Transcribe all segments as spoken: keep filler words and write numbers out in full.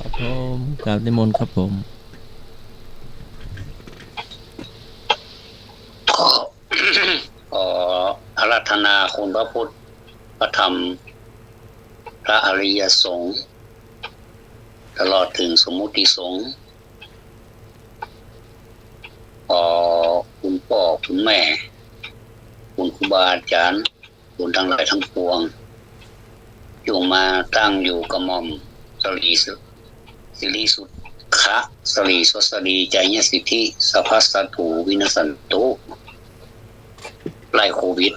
ครับผม กราบนิมนต์ครับผม ขอ ขออาราธนาคุณพระพุทธ พระธรรม พระอริยสงฆ์ ตลอดถึงสมมุติสงฆ์ ขอคุณป้อคุณแม่ คุณครูบาอาจ๋ารย์ บุญทั้งหลายทั้งปวง จงมาตั้งอยู่กระหม่อมสรีสุ สิริสุขะ สรีสวัสดี จายสิทธิ สัพพะสัตถู วินัสสันตุ ไล่โควิด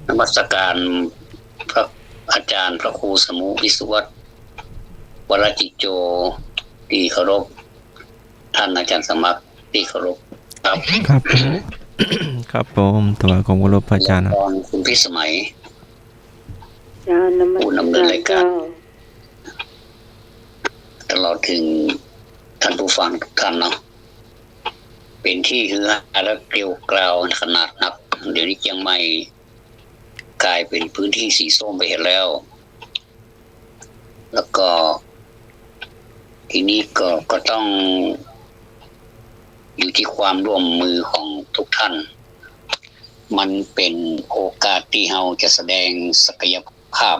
นมัสการพระอาจารย์พระครูสมุ วิศวัตร วรจิตโจ ที่เคารพ ท่านอาจารย์สมัครที่เคารพครับ ครับผม ครับผม ถวายความเคารพพระอาจารย์ครับ ตอนคุณพิสมัย เจ้า นมัสการ ผู้ดำเนินรายการ เจ้า ตลอดถึงท่านผู้ฟังทุกท่านเนาะ เป็นที่ฮือฮาและเกลียวกราวขนาดนัก เดี๋ยวนี้เจียงใหม่กลายเป็นพื้นที่สีส้มไปเสียแล้ว แล้วก็ทีนี้ก็ ก็ต้องอยู่ที่ความร่วมมือของทุกท่าน มันเป็นโอกาสที่เฮาจะแสดงศักยภาพ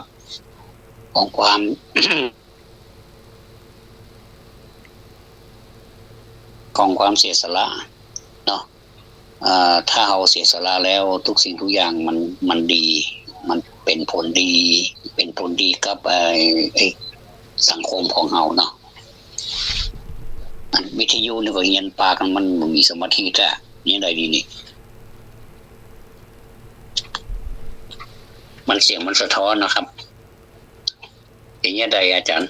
ของความ ของความเสียสละเนาะ อ่า ถ้าเฮาเสียสละแล้วทุกสิ่งทุกอย่างมัน มันดี มันเป็นผลดี เป็นผลดีกับไอ้ ไอ้สังคมของเฮาเนาะ อันวิทยุนี่ก็เฮียนปากั๋น มันบ่มีสมาธิแต๊ ยังไงดีนี่ มันเสียงมันสะท้อนนะครับ เป็นยังไงอาจารย์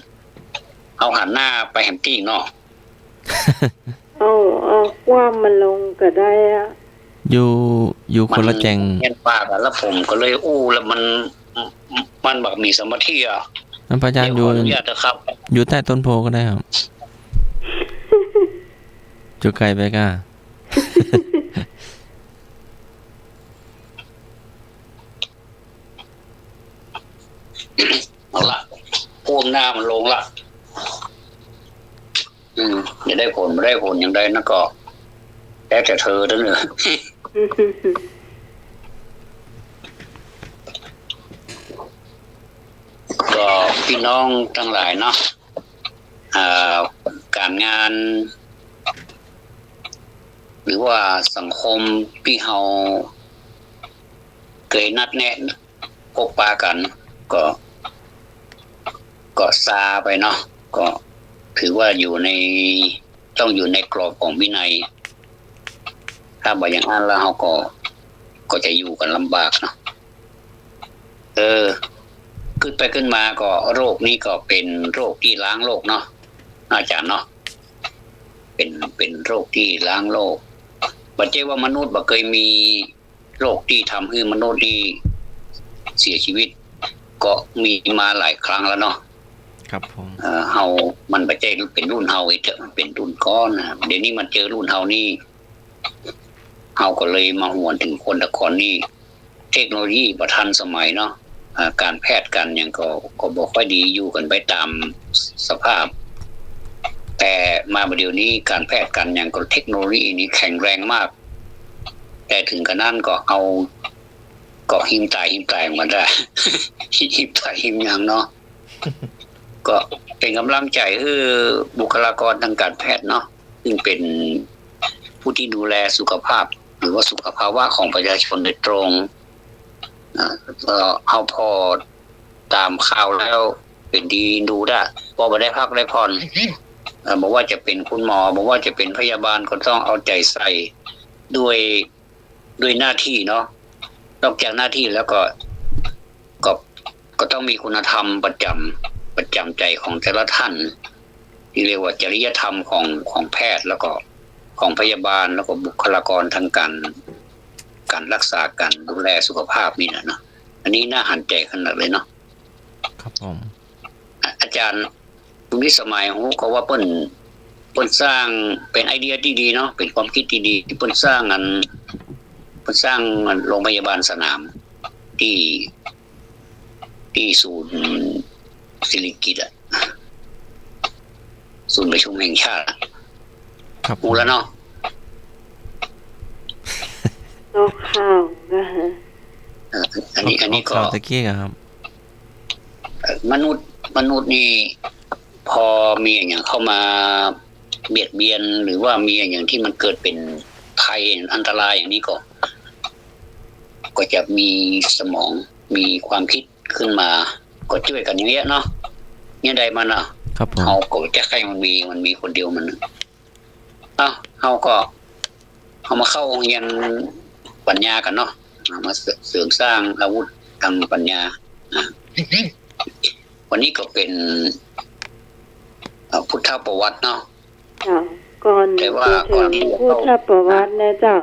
เอาหันหน้าไปแหมตี้เนาะ เอา เอาความมันลงก็ได้อะ อยู่ อยู่คนละแจ่ง มันเฮียนปากั๋น แล้วผมก็เลยอู้ แล้วมัน มันบ่มีสมาธิอะ ท่านพระอาจารย์ เดี๋ยวขออนุญาตนะครับ อยู่ อยู่ใต้ต้นโพธิ์ก็ได้ครับ อยู่ไกลไปก้า เอาละ ความหน้ามันลงละ อืม จะได้ผลบ่ได้ผลอย่างใดนั่นก็ แล้วแต่เธอเด้อ ก็พี่น้องทั้งหลายเนาะ อ่า ก๋านงาน หรือว่าสังคมตี้เฮาเกยนัดแนะ พบปะกั๋น ก็ ก็ซาไปเนาะ ก็ถือว่าอยู่ใน ต้องอยู่ในกรอบของวินัย ถ้าบ่อย่างนั้นแล้วเฮาก็ ก็จะอยู่กั๋นลำบากเนาะ เออ กึ๊ดไปกึ๊ดมาก็โรคนี้ก็เป๋นโรคตี้ล้างโลกเนาะ อาจารย์เนาะ เป๋น เป๋นโรคตี้ล้างโลก บ่ใจ้ว่ามนุษย์บ่เกยมี โรคตี้ทำหื้อมนุษย์นี่เสียชีวิต ก็มีมาหลายครั้งแล้วเนาะ ครับผม เอ่อ เฮา มันบ่ใจ้เป๋นรุ่นเฮาเองเต๊อะ มันเป๋นรุ่นก่อนนะ เดี๋ยวนี้มาเจอรุ่นเฮานี่ เฮาก็เลยมาหวนเถิงคนตะก่อนนี่ เทคโนโลยีบ่ทันสมัยเนาะ อ่า ก๋านแพทย์ก๋านหยังก็ ก็บ่ค่อยดี อยู่กั๋นไปต๋ามสภาพ แต่มาบ่าเดี่ยวนี้ก๋านแพทย์ก๋านหยังก็เทคโนโลยีนี่แข็งแรงมาก แต่เถิงกระนั้นก็เอา ก็หิ้มต๋ายหิ้มต๋ายออกมาได้ หิ้มต๋ายหิ้มหยังเนาะ ก็เป๋นก๋ำลังใจ๋หื้อบุคลากรตางก๋านแพทย์เนาะ ซึ่งเป๋นผู้ตี้ดูแลสุขภาพ หรือว่าสุขภาวะของประชาชนโดยตรง อ่า ก็เฮาผ่อต๋ามข่าวแล้วเป๋นดีดูได้ บ่ได้พักได้ผ่อน เอ่อ บ่ว่าจะเป๋นคุณหมอ บ่ว่าจะเป๋นพยาบาล ก็ต้องเอาใจ๋ใส่ด้วย ด้วยหน้าตี้เนาะ นอกจากหน้าตี้แล้วก็ ก็ ก็ต้องมีคุณธรรมประจ๋ำ ประจ๋ำใจ๋ของแต่ละท่าน ตี้เรียกว่าจริยธรรมของ ของแพทย์ แล้วก็ของพยาบาล แล้วก็บุคลากรตางก๋าน ก๋านรักษา ก๋านดูแลสุขภาพนี่แหละเนาะ อันนี้น่าหันใจ๋ขนาดเลยเนาะ ครับผม อ่ะ อาจารย์ ตรงนี้สมัยฮู้ก็ว่าเปิ้น เปิ้นสร้างเป๋นไอเดียตี้ดีเนาะ เป๋นความกึ๊ดตี้ดี ตี้เปิ้นสร้างอัน เปิ้นสร้างอันโรงพยาบาลสนามตี้ ตี้ศูนย์สิริกิติ์อะ ศูนย์ประชุมแห่งชาติอะ ครับ ฮู้แล้วเนาะ ออกข่าวนะคะ เอ่อ อันนี้ ออก อันนี้ ออกข่าว ก็ ตะกี้อะครับ เอ่อ มนุษย์ มนุษย์นี่ พอมีอะหยังเข้ามาเบียดเบียน หรือว่ามีอะหยังตี้มันเกิดเป๋นภัยอันตรายอย่างนี้ก็ ก็จะมีสมอง มีความกึ๊ดขึ้นมา ก็จ้วยกั๋นอย่างเนี้ยเนาะ เนี่ยใดมันอะ ครับผม เฮาก็จะใค่มันมี มันมีคนเดียวมัน เอ้า เฮาก็ เฮามาเข้าโฮงเฮียนปั๋ญญากั๋นเนาะ เอามาเสริมสร้างอาวุธตางปั๋ญญา อ่า วันนี้ก็เป๋น เอ่อ พุทธประวัติเนาะ เจ้า ก่อน แต่ว่า จะเถิง ก่อนที่จะเข้า พุทธประวัตินะเจ้า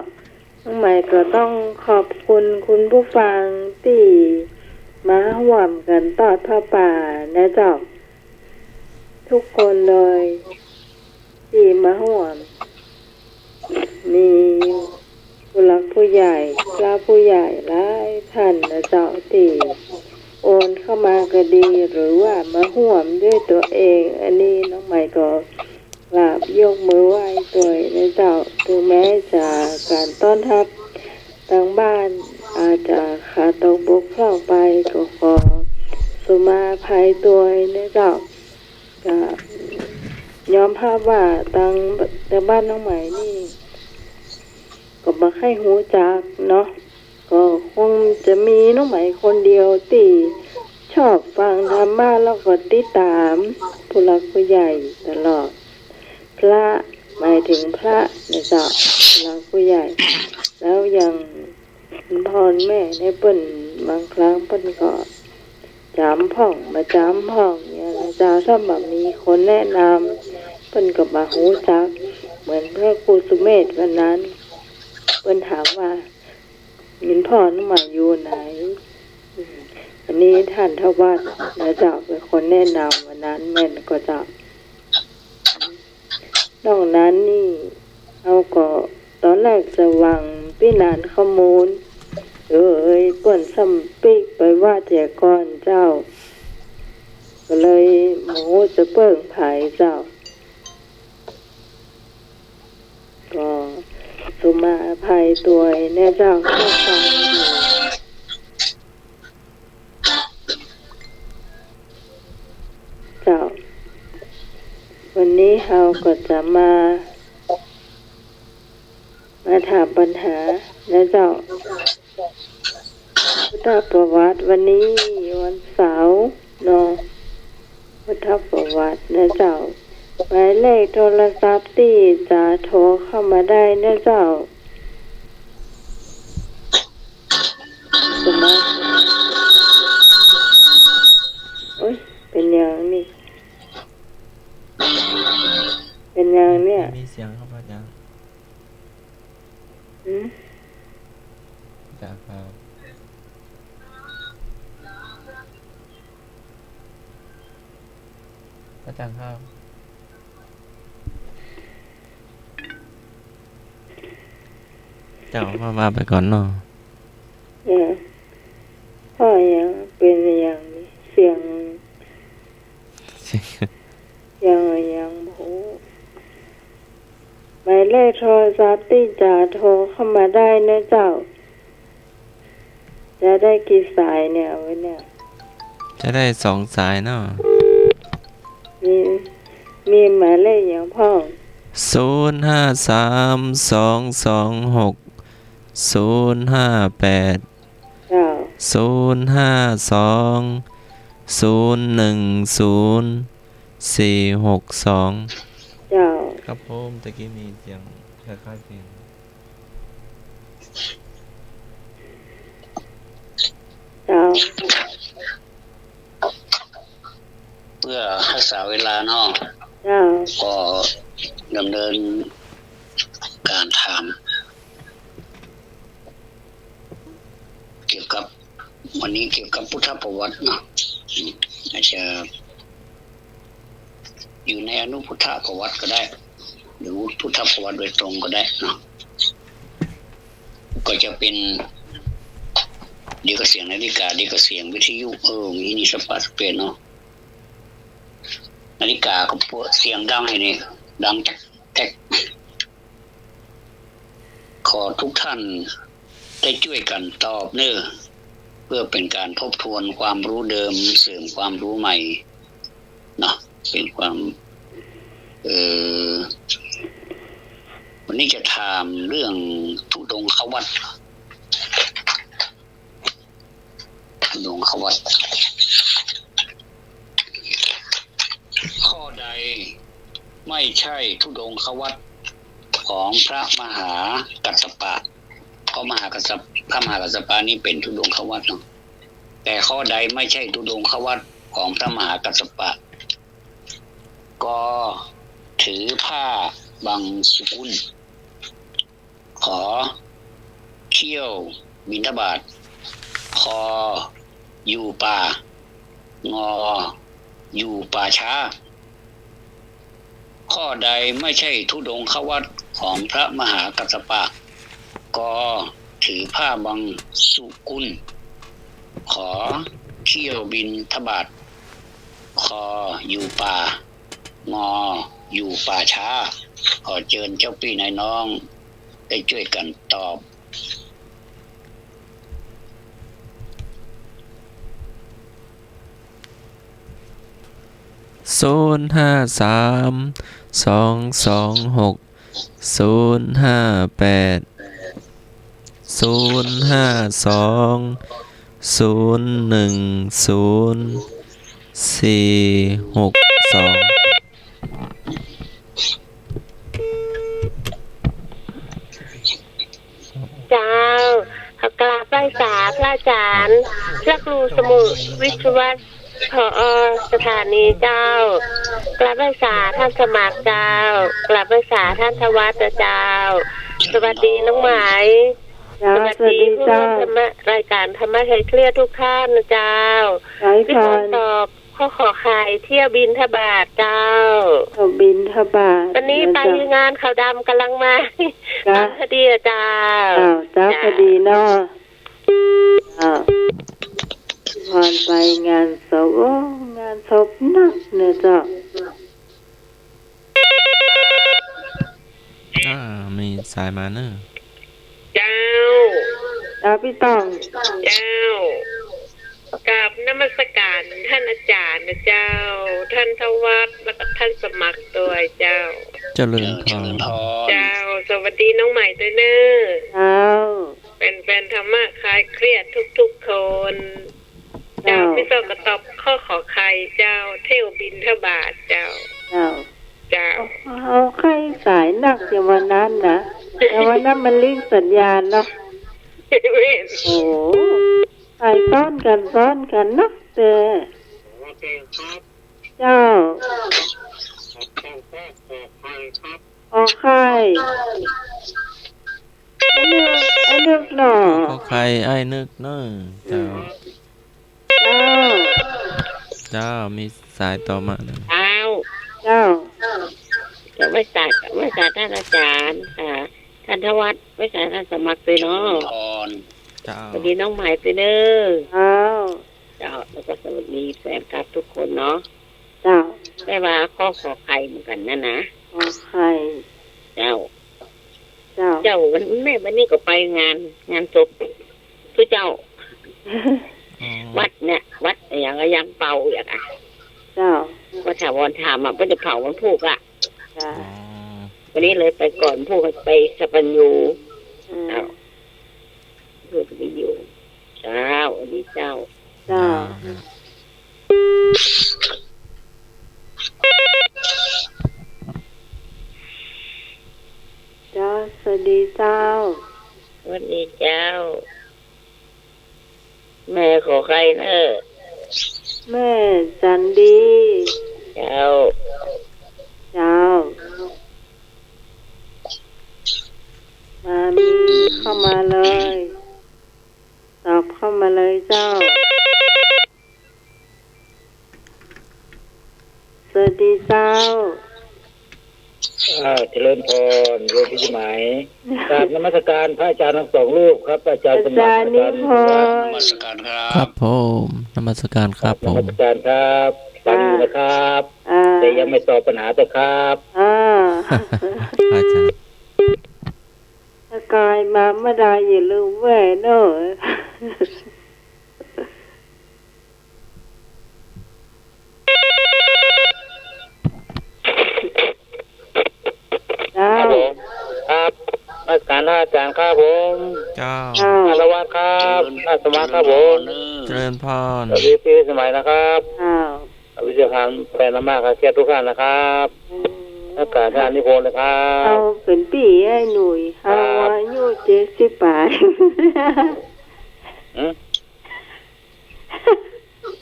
น้องใหม่ก็ต้องขอบคุณคุณผู้ฟังตี้มาฮ่วมกั๋นตอดผ้าป่านะเจ้า ทุกคนเลยตี้มาฮ่วม มีผู้หลักผู้ใหญ่ พระผู้ใหญ่หลายต้านนะเจ้า ตี้โอนเข้ามาก็ดี หรือว่ามาฮ่วมด้วยตั๋วเอง อันนี้น้องใหม่ก็ กราบยกมือไหว้ตวยนะเจ้า เถิงแม้จะก๋านต้อนฮับตางบ้านอาจจะขาดตกบกพร่องไป ก็ขอสุมาอภัยตวยนะเจ้า ก็ยอมฮับว่าตาง ตางบ้านน้องใหม่นี่ ก็บ่ใค่ฮู้จักเนาะ ก็คงจะมีน้องใหม่คนเดียวตี้ชอบฟังธรรมะ แล้วก็ติดต๋ามผู้หลักผู้ใหญ่ตลอด พระ หมายเถิงพระนะเจ้า ผู้หลักผู้ใหญ่ แล้วอย่างพ่อแม่เนี่ยเปิ้นบางครั้งเปิ้นก็จ๋ำพ่อง บ่จ๋ำพ่องเนี่ยนะเจ้า ถ้าบ่มีคนแนะนำ เปิ้นก็บ่ฮู้จัก เหมือนพระครูสุเมธวันนั้น เปิ้นถามว่า หลวงพ่อน้องใหม่อยู่ไหน อืม อันนี้ต้านทวัชนะเจ้า เป๋นคนแนะนำวันนั้น แม่นก่อเจ้า นอกนั้นนี่ เฮาก็ต๋อนแรกจะหวังปี้นานข้อมูล เอ้ย เปิ้นซ้ำปิ๊กไปวัดเสียก่อนเจ้า ก็เลยบ่ฮู้จะเปิ้งใผเจ้า ก็สุมาอภัยตวยนะเจ้า ผู้ฟังอยู่ เจ้า วันนี้เฮาก็จะมา มาถามปัญหานะเจ้า พุทธประวัติวันนี้วันเสาร์เนาะ พุทธประวัตินะเจ้า หมายเลขโทรศัพท์ตี้จะโทรเข้ามาได้นะเจ้า สมัคร โอ๊ย เป๋นหยังนี่ เป๋นหยังเนี่ย มีเสียงเข้ามายัง หืม จ้ะครับ พระอาจารย์ครับ เจ้าว่า ว่าไปก่อนเนาะ เออ พ่อยังเป๋นอย่างนี้ เสียง เสียง ยัง ยังบ่ฮู้ หมายเลขโทรศัพท์ตี้จะโทรเข้ามาได้นะเจ้า จะได้กี่สายเนี่ย เอาไว้เนี่ย จะได้สองสายเนาะ มี มีหมายเลขหยังพ่อง ศูนย์ห้าสาม สองสองหก ศูนย์ห้าแปด เจ้า ศูนย์ห้าสอง ศูนย์หนึ่งศูนย์ สี่หกสอง เจ้า ครับผม ตะกี้มีเสียงคล้ายๆเพลง เจ้า เปื้อฮักษาเวลาเนาะ เจ้า ก็ดำเนินก๋านถาม เกี่ยวกับ วันนี้เกี่ยวกับพุทธประวัติเนาะ อืม อาจจะอยู่ในอนุพุทธประวัติก็ได้ หรือพุทธประวัติโดยตรงก็ได้เนาะ ก็จะเป๋น เดี๋ยวก็เสียงนาฬิกา เดี๋ยวก็เสียงวิทยุ เออ มีนี่สะปัดสะเปนเนาะ นาฬิกาก็ปวดเสียงดังไอ้นี่ ดังแต๊กแต๊ก ขอทุกท่านได้จ้วยกั๋นตอบเน่อ เพื่อเป๋นก๋านทบทวนความรู้เดิม เสริมความรู้ใหม่เนาะ เป๋นความ เอ่อ วันนี้จะถามเรื่องธุดงควัตร ธุดงควัตร ข้อใดไม่ใช่ธุดงควัตรของพระมหากัสสปะ เพราะมหากัสสป- พระมหากัสสปะนี่เป๋นธุดงควัตรเนาะ แต่ข้อใดไม่ใช่ธุดงควัตรของพระมหากัสสปะ ก ถือผ้าบังสุกุล ข เคี่ยวบิณฑบาต ค อยู่ป่า ง อยู่ป่าช้า ข้อใดไม่ใช่ธุดงควัตรของพระมหากัสสปะ ก ถือผ้าบังสุกุล ข เคี่ยวบิณฑบาต ค อยู่ป่า ง อยู่ป่าช้า ขอเจิญเจ้าปี้นายน้องได้จ้วยกั๋นตอบ ศูนย์ห้าสาม สองสองหก ศูนย์ห้าแปด ศูนย์ห้าสอง ศูนย์หนึ่งศูนย์ สี่หกสอง เจ้า ขอกราบไหว้สาพระอาจ๋ารย์ พระครูสมุทรวิศวัตร ผอ.สถานีเจ้า กราบไหว้สาท่านสมัครเจ้า กราบไหว้สาท่านธวัฒน์เจ้า สวัสดีน้องไหม เจ้า สวัสดี สวัสดี ผู้ร่วม เจ้า ธรรมะ รายการธรรมะคลายเครียดทุกท่านนะเจ้า ใช่ พี่สอน ค่ะ ตอบข้อขอไข่ เที่ยวบิณฑบาตเจ้า เที่ยวบิณฑบาต วันนี้ นะ ไป เจ้า งานขาวดำก๋ำลังมา จ้ะ ทันพอดีอะเจ้า อ้าว เจ้า เจ้า พอดีเนาะ อ้าว พรไปงานศพ โอ้ งานศพนักเนี่ยเจ้า อ่า มีสายมาเนอะ เจ้า เจ้าพี่ต้อง เจ้า กราบนมัสการท่านอาจารย์นะเจ้า ท่านธวัฒน์ แล้วก็ท่านสมัครด้วยเจ้า เจริญพร เจริญพร เจ้า สวัสดีน้องใหม่ด้วยเนอะ เจ้า เป็นแฟนธรรมะคลายเครียดทุกๆ คน เจ้า เจ้า พี่ต้องก็ตอบข้อขอไข่เจ้า เที่ยวบิณฑบาตเจ้า เจ้า เจ้า เอาไข่สายนักอย่างวันนั้นนะ แต่วันนั้นมันลิงก์สัญญาณเนาะ โอ้ สายซ้อนกั๋นซ้อนกั๋นเนาะ แต่ เจ้า ขอไข่ ไอ้นึก ไอ้นึกหน่อ ขอไข่ ไอ้นึกเนอะ เจ้า เจ้า เจ้า มีสายต่อมานะ เจ้า เจ้า จะไหว้สา ไหว้สาท่านอาจารย์ค่ะ ท่านธวัฒน์ ไหว้สาท่านสมัครด้วยเนาะ เจ้า สวัสดีน้องใหม่ด้วยเนอะ เจ้า เจ้า แล้วก็สวัสดีแฟนคลับทุกคนเนาะ เจ้า แต่ว่าข้อขอไข่เหมือนกั๋นนะนะ ขอไข่ เจ้า เจ้า เจ้า วัน แม่วันนี้ก็ไปงาน งานศพ ตุ๊เจ้า อ๋อ วัดเนี่ย วัดอย่างก็ยังเป่าอย่างอ่ะ เจ้า วัดถาวรธรรมอ่ะ เปิ้นจะเผาวันพูกอ่ะ จ้ะ อ๋อ วันนี้เลยไปก่อน พูกไปสปัญญู อืม เจ้า พูกไปอยู่ เจ้า วันนี้เจ้า เจ้า อ่า เจ้า สวัสดีเจ้า สวัสดีเจ้า แม่ขอไข่เนอะ แม่จันดี เจ้า เจ้า มา มีเข้ามาเลย ตอบเข้ามาเลยเจ้า สวัสดีเจ้า อ่า เจริญพร โยมพิสมัย กราบนมัสการพระอาจารย์ทั้งสองรูปครับ อาจารย์สมัคร อาจารย์นิพนธ์ นมัสการครับ ครับผม นมัสการครับผม นมัสการครับ ฟังอยู่นะครับ อ่า แต่ยังไม่ตอบปัญหาเต๊อะครับ อ่า อาจารย์ ถ้ากายมาเมื่อใดอย่าลืมแว่เนอะ เจ้า ครับผม ครับ นมัสการพระอาจารย์ครับผม เจ้า เจ้า อารวาสครับ เจริญ พระสมัครครับผม เจริญพร สวัสดีพี่สมัยนะครับ เจ้า อภิเษกพานแฟนมากครับ เชียร์ทุกท่านนะครับ อืม นมัสการพระนิพนธ์เลยครับ เอาเป็นปี้ไอ้หนุ่ย ครับ เอาอายุเจ็ดสิบปลาย หืม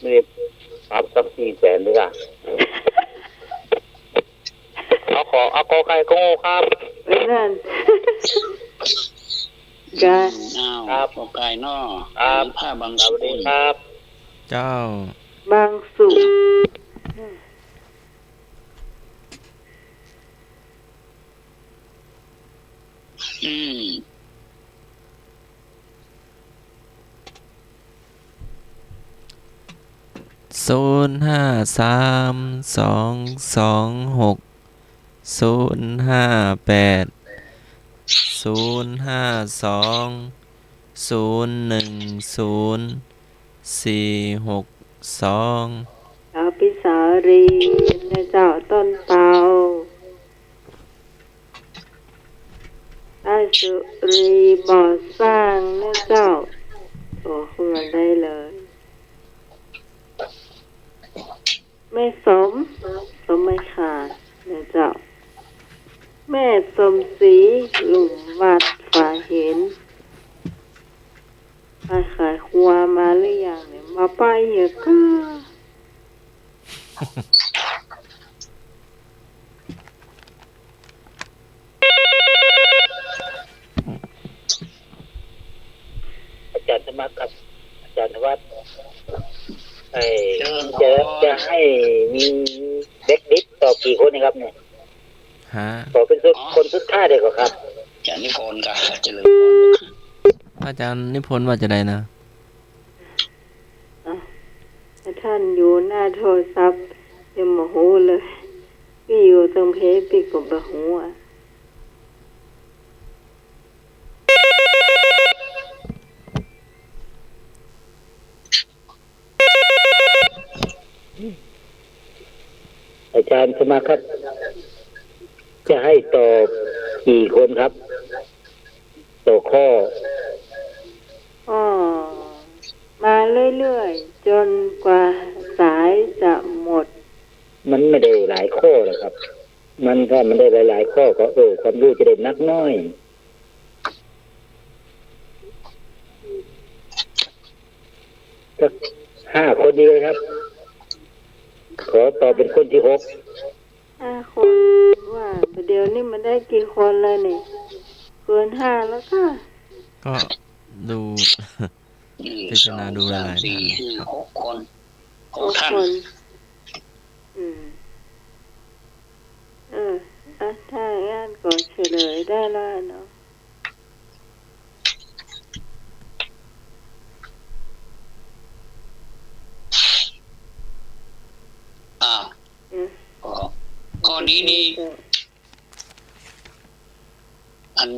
นี่ปรับสักสี่แสนดีกว่า เอาขอ เอากอไก่กองูครับ ไอ้นั่น จ้ะ อ้าว ครับ กอไก่เนาะ ครับ หรือผ้าบาง สวัสดี สุกุล ครับ เจ้า บางสุ อืม ศูนย์ห้าสาม สองสองหก ศูนย์ห้าแปด ศูนย์ห้าสอง ศูนย์หนึ่งศูนย์ สี่หกสอง สาวพิสาลีนะเจ้า ต้นเตา ราชบุรีบ่อสร้างนะเจ้า โทรเข้ามาได้เลย แม่สม สมไม้ขาดนะเจ้า แม่สมศรี ลุ่มวัดฝาเห็น ไปขายครัวมาหรือยังเนี่ย มาไปเหรอคะ อาจารย์สมัครครับ อาจารย์ธวัช ไอ้ เจริญพร จะ จะให้มีเด็กดิบต่อกี่คนนะครับเนี่ย ฮะ ขอเป็นสุด อ๋อ คนสุดท้ายเลยก็ครับ อาจารย์นิพนธ์ครับ เจริญพร อาจารย์นิพนธ์ว่าจะไดนะ อ่ะ ถ้าท่านอยู่หน้าโทรศัพท์ ยังบ่ฮู้เลย ปี้อยู่ตรงเพ ปี้ก็บ่ฮู้อะ อาจารย์สมัครครับ จะให้ตอบกี่คนครับ ต่อข้อ อ๋อ มาเรื่อยๆ จนกว่าสายจะหมด มันไม่ได้หลายข้อหรอกครับ มันถ้ามันได้หลายๆ ข้อก็ เออ ความรู้จะได้นักน้อย สักห้าคนดีเลยครับ ขอตอบเป็นคนที่หก ห้าคน ว่าเดี๋ยวนี้มันได้กี่คนแล้วนี่ เกินห้าแล้วค่ะ ก็ดู หนึ่ง พิจารณาดูหลายๆ สอง สาม สี่ ท่าน ห้า หกคน หกท่าน หกคน อืม เออ อ่ะ ถ้าอย่างนั้นก็เฉลยได้แล้วเนาะ อ่า อืม ก็ ข้อนี้นี่ อัน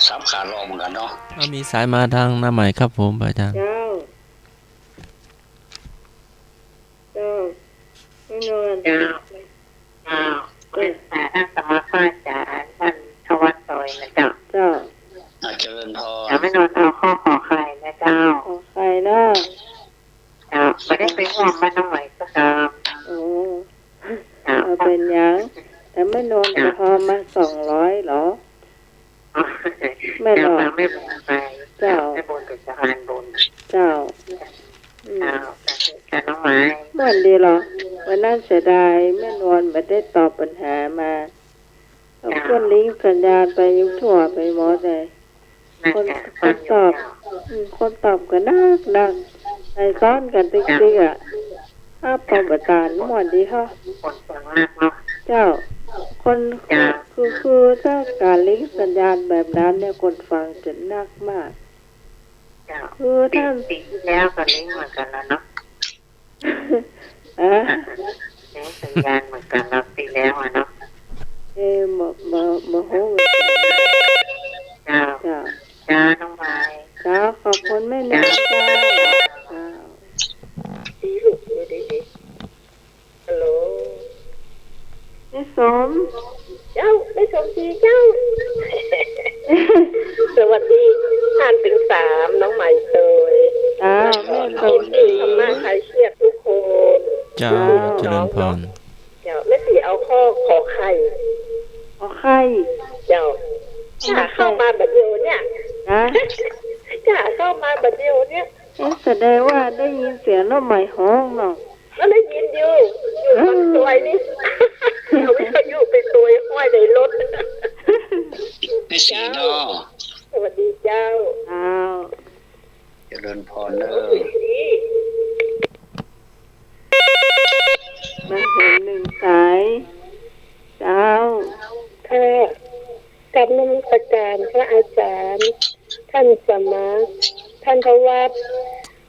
สับขาหลอกเหมือนกันเนาะ อ่ะ มีสายมาทางหน้าใหม่ครับผม อาจารย์ เจ้า เจ้า แม่นวล เจ้า เจ้า เจ้า ขอสาธารณสมาคมอาจารย์ ท่านธวัชชัยนะเจ้า เจ้า อ่ะ เจริญพร เจ้า แม่นวลเอาข้อขอไข่นะเจ้า ขอไข่เนาะ เจ้า บ่ได้ไปร่วมบ้านน้องไหวก็ตาม โอ้ เจ้า บ่เป๋นหยัง แต่แม่นวล เจ้า ก็พอมาสองร้อยเหรอ อ๋อ แม่นวล เจ้า แม่บุญไป เจ้า แม่บุญเป็นสะพานบุญ เจ้า อืม เจ้า เจ้าน้องไหว ม่วนดีเหรอ วันนั้นเสียดายแม่นวลบ่ได้ตอบปัญหามา เจ้า คนลิงก์สัญญาณไปอยู่ทั่วไปหมดเลย คน คนตอบ อืม คนตอบก็นักนัก ไอ้ซ้อนกันติ๊กติ๊กอะ ครับ ผมอาจารย์ม่วนดีฮะ คนฟังมากเนาะ เจ้า คน เจ้า คือ คือ คือถ้าก๋านลิงก์สัญญาณแบบนั้นเนี่ย คนฟังจะนักมาก เจ้า คือท่าน ปี ปีตี้แล้วก็ลิงก์เหมือนกั๋นแล้วเนาะ อะ ลิงก์สัญญาณเหมือนกั๋นรอบตี้แล้วอะเนาะ เออ บ่ บ่ บ่ฮู้เหมือนกั๋น เจ้า เจ้า เจ้า น้องไม้ เจ้า ขอบคุณแม่นง เจ้า เจ้า เจ้า ดีลูก ดี ดี ฮัลโหล แม่สม เจ้า แม่สมศรีเจ้า สวัสดี ท่านเต็งสาม น้องใหม่เตย เจ้า แม่สมศรี ธรรมะไคเชียดกู้คน เจ้า เจ้า เจริญพร เจ้า แม่ศรีเอาข้อขอไข่ ขอไข่ เจ้า ขอไข่ ข้าเข้ามาบ่าเดี่ยวเนี่ย ฮะ ข้าเข้ามาบ่าเดี่ยวเนี่ย เอ๊ะ แสดงว่าได้ยินเสียงน้องใหม่ฮ้องเนาะ ก็ได้ยินอยู่ อยู่ปากซอยนี่ เอาวิทยุไปตวยห้อยในรถ แม่ศรีเนาะ สวัสดีเจ้า อ้าว เจริญพรเด้อ มาเห็นหนึ่งสาย เจ้า ค่ะ กราบนมัสการพระอาจารย์ ท่านสมาน ท่านทวัฒน์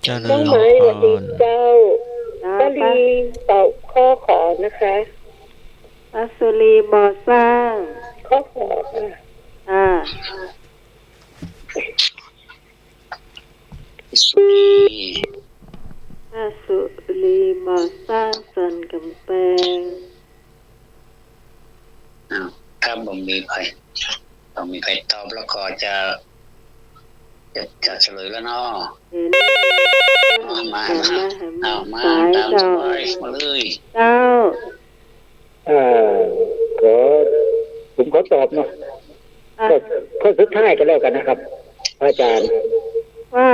เจริญพร น้องไม้ สวัสดีเจ้า เจ้า ป้าลีตอบข้อขอนะคะ ป้าสุรีบ่อสร้าง ข้อขอค่ะ อ่า สุรี ป้าสุรีบ่อสร้างสันกำแพง อ้าว ถ้าบ่มีใผ บ่มีใผตอบแล้วก็จะ จะ จะเฉลยแล้วเนาะ เห็น เอามา เอามา เอามา สาย ตามสบาย เจ้า มาเลย เจ้า อ่า ขอ ผมขอตอบเนาะ อ่ะ ข้อ ข้อสุดท้ายก็แล้วกันนะครับ พระอาจารย์ ว่า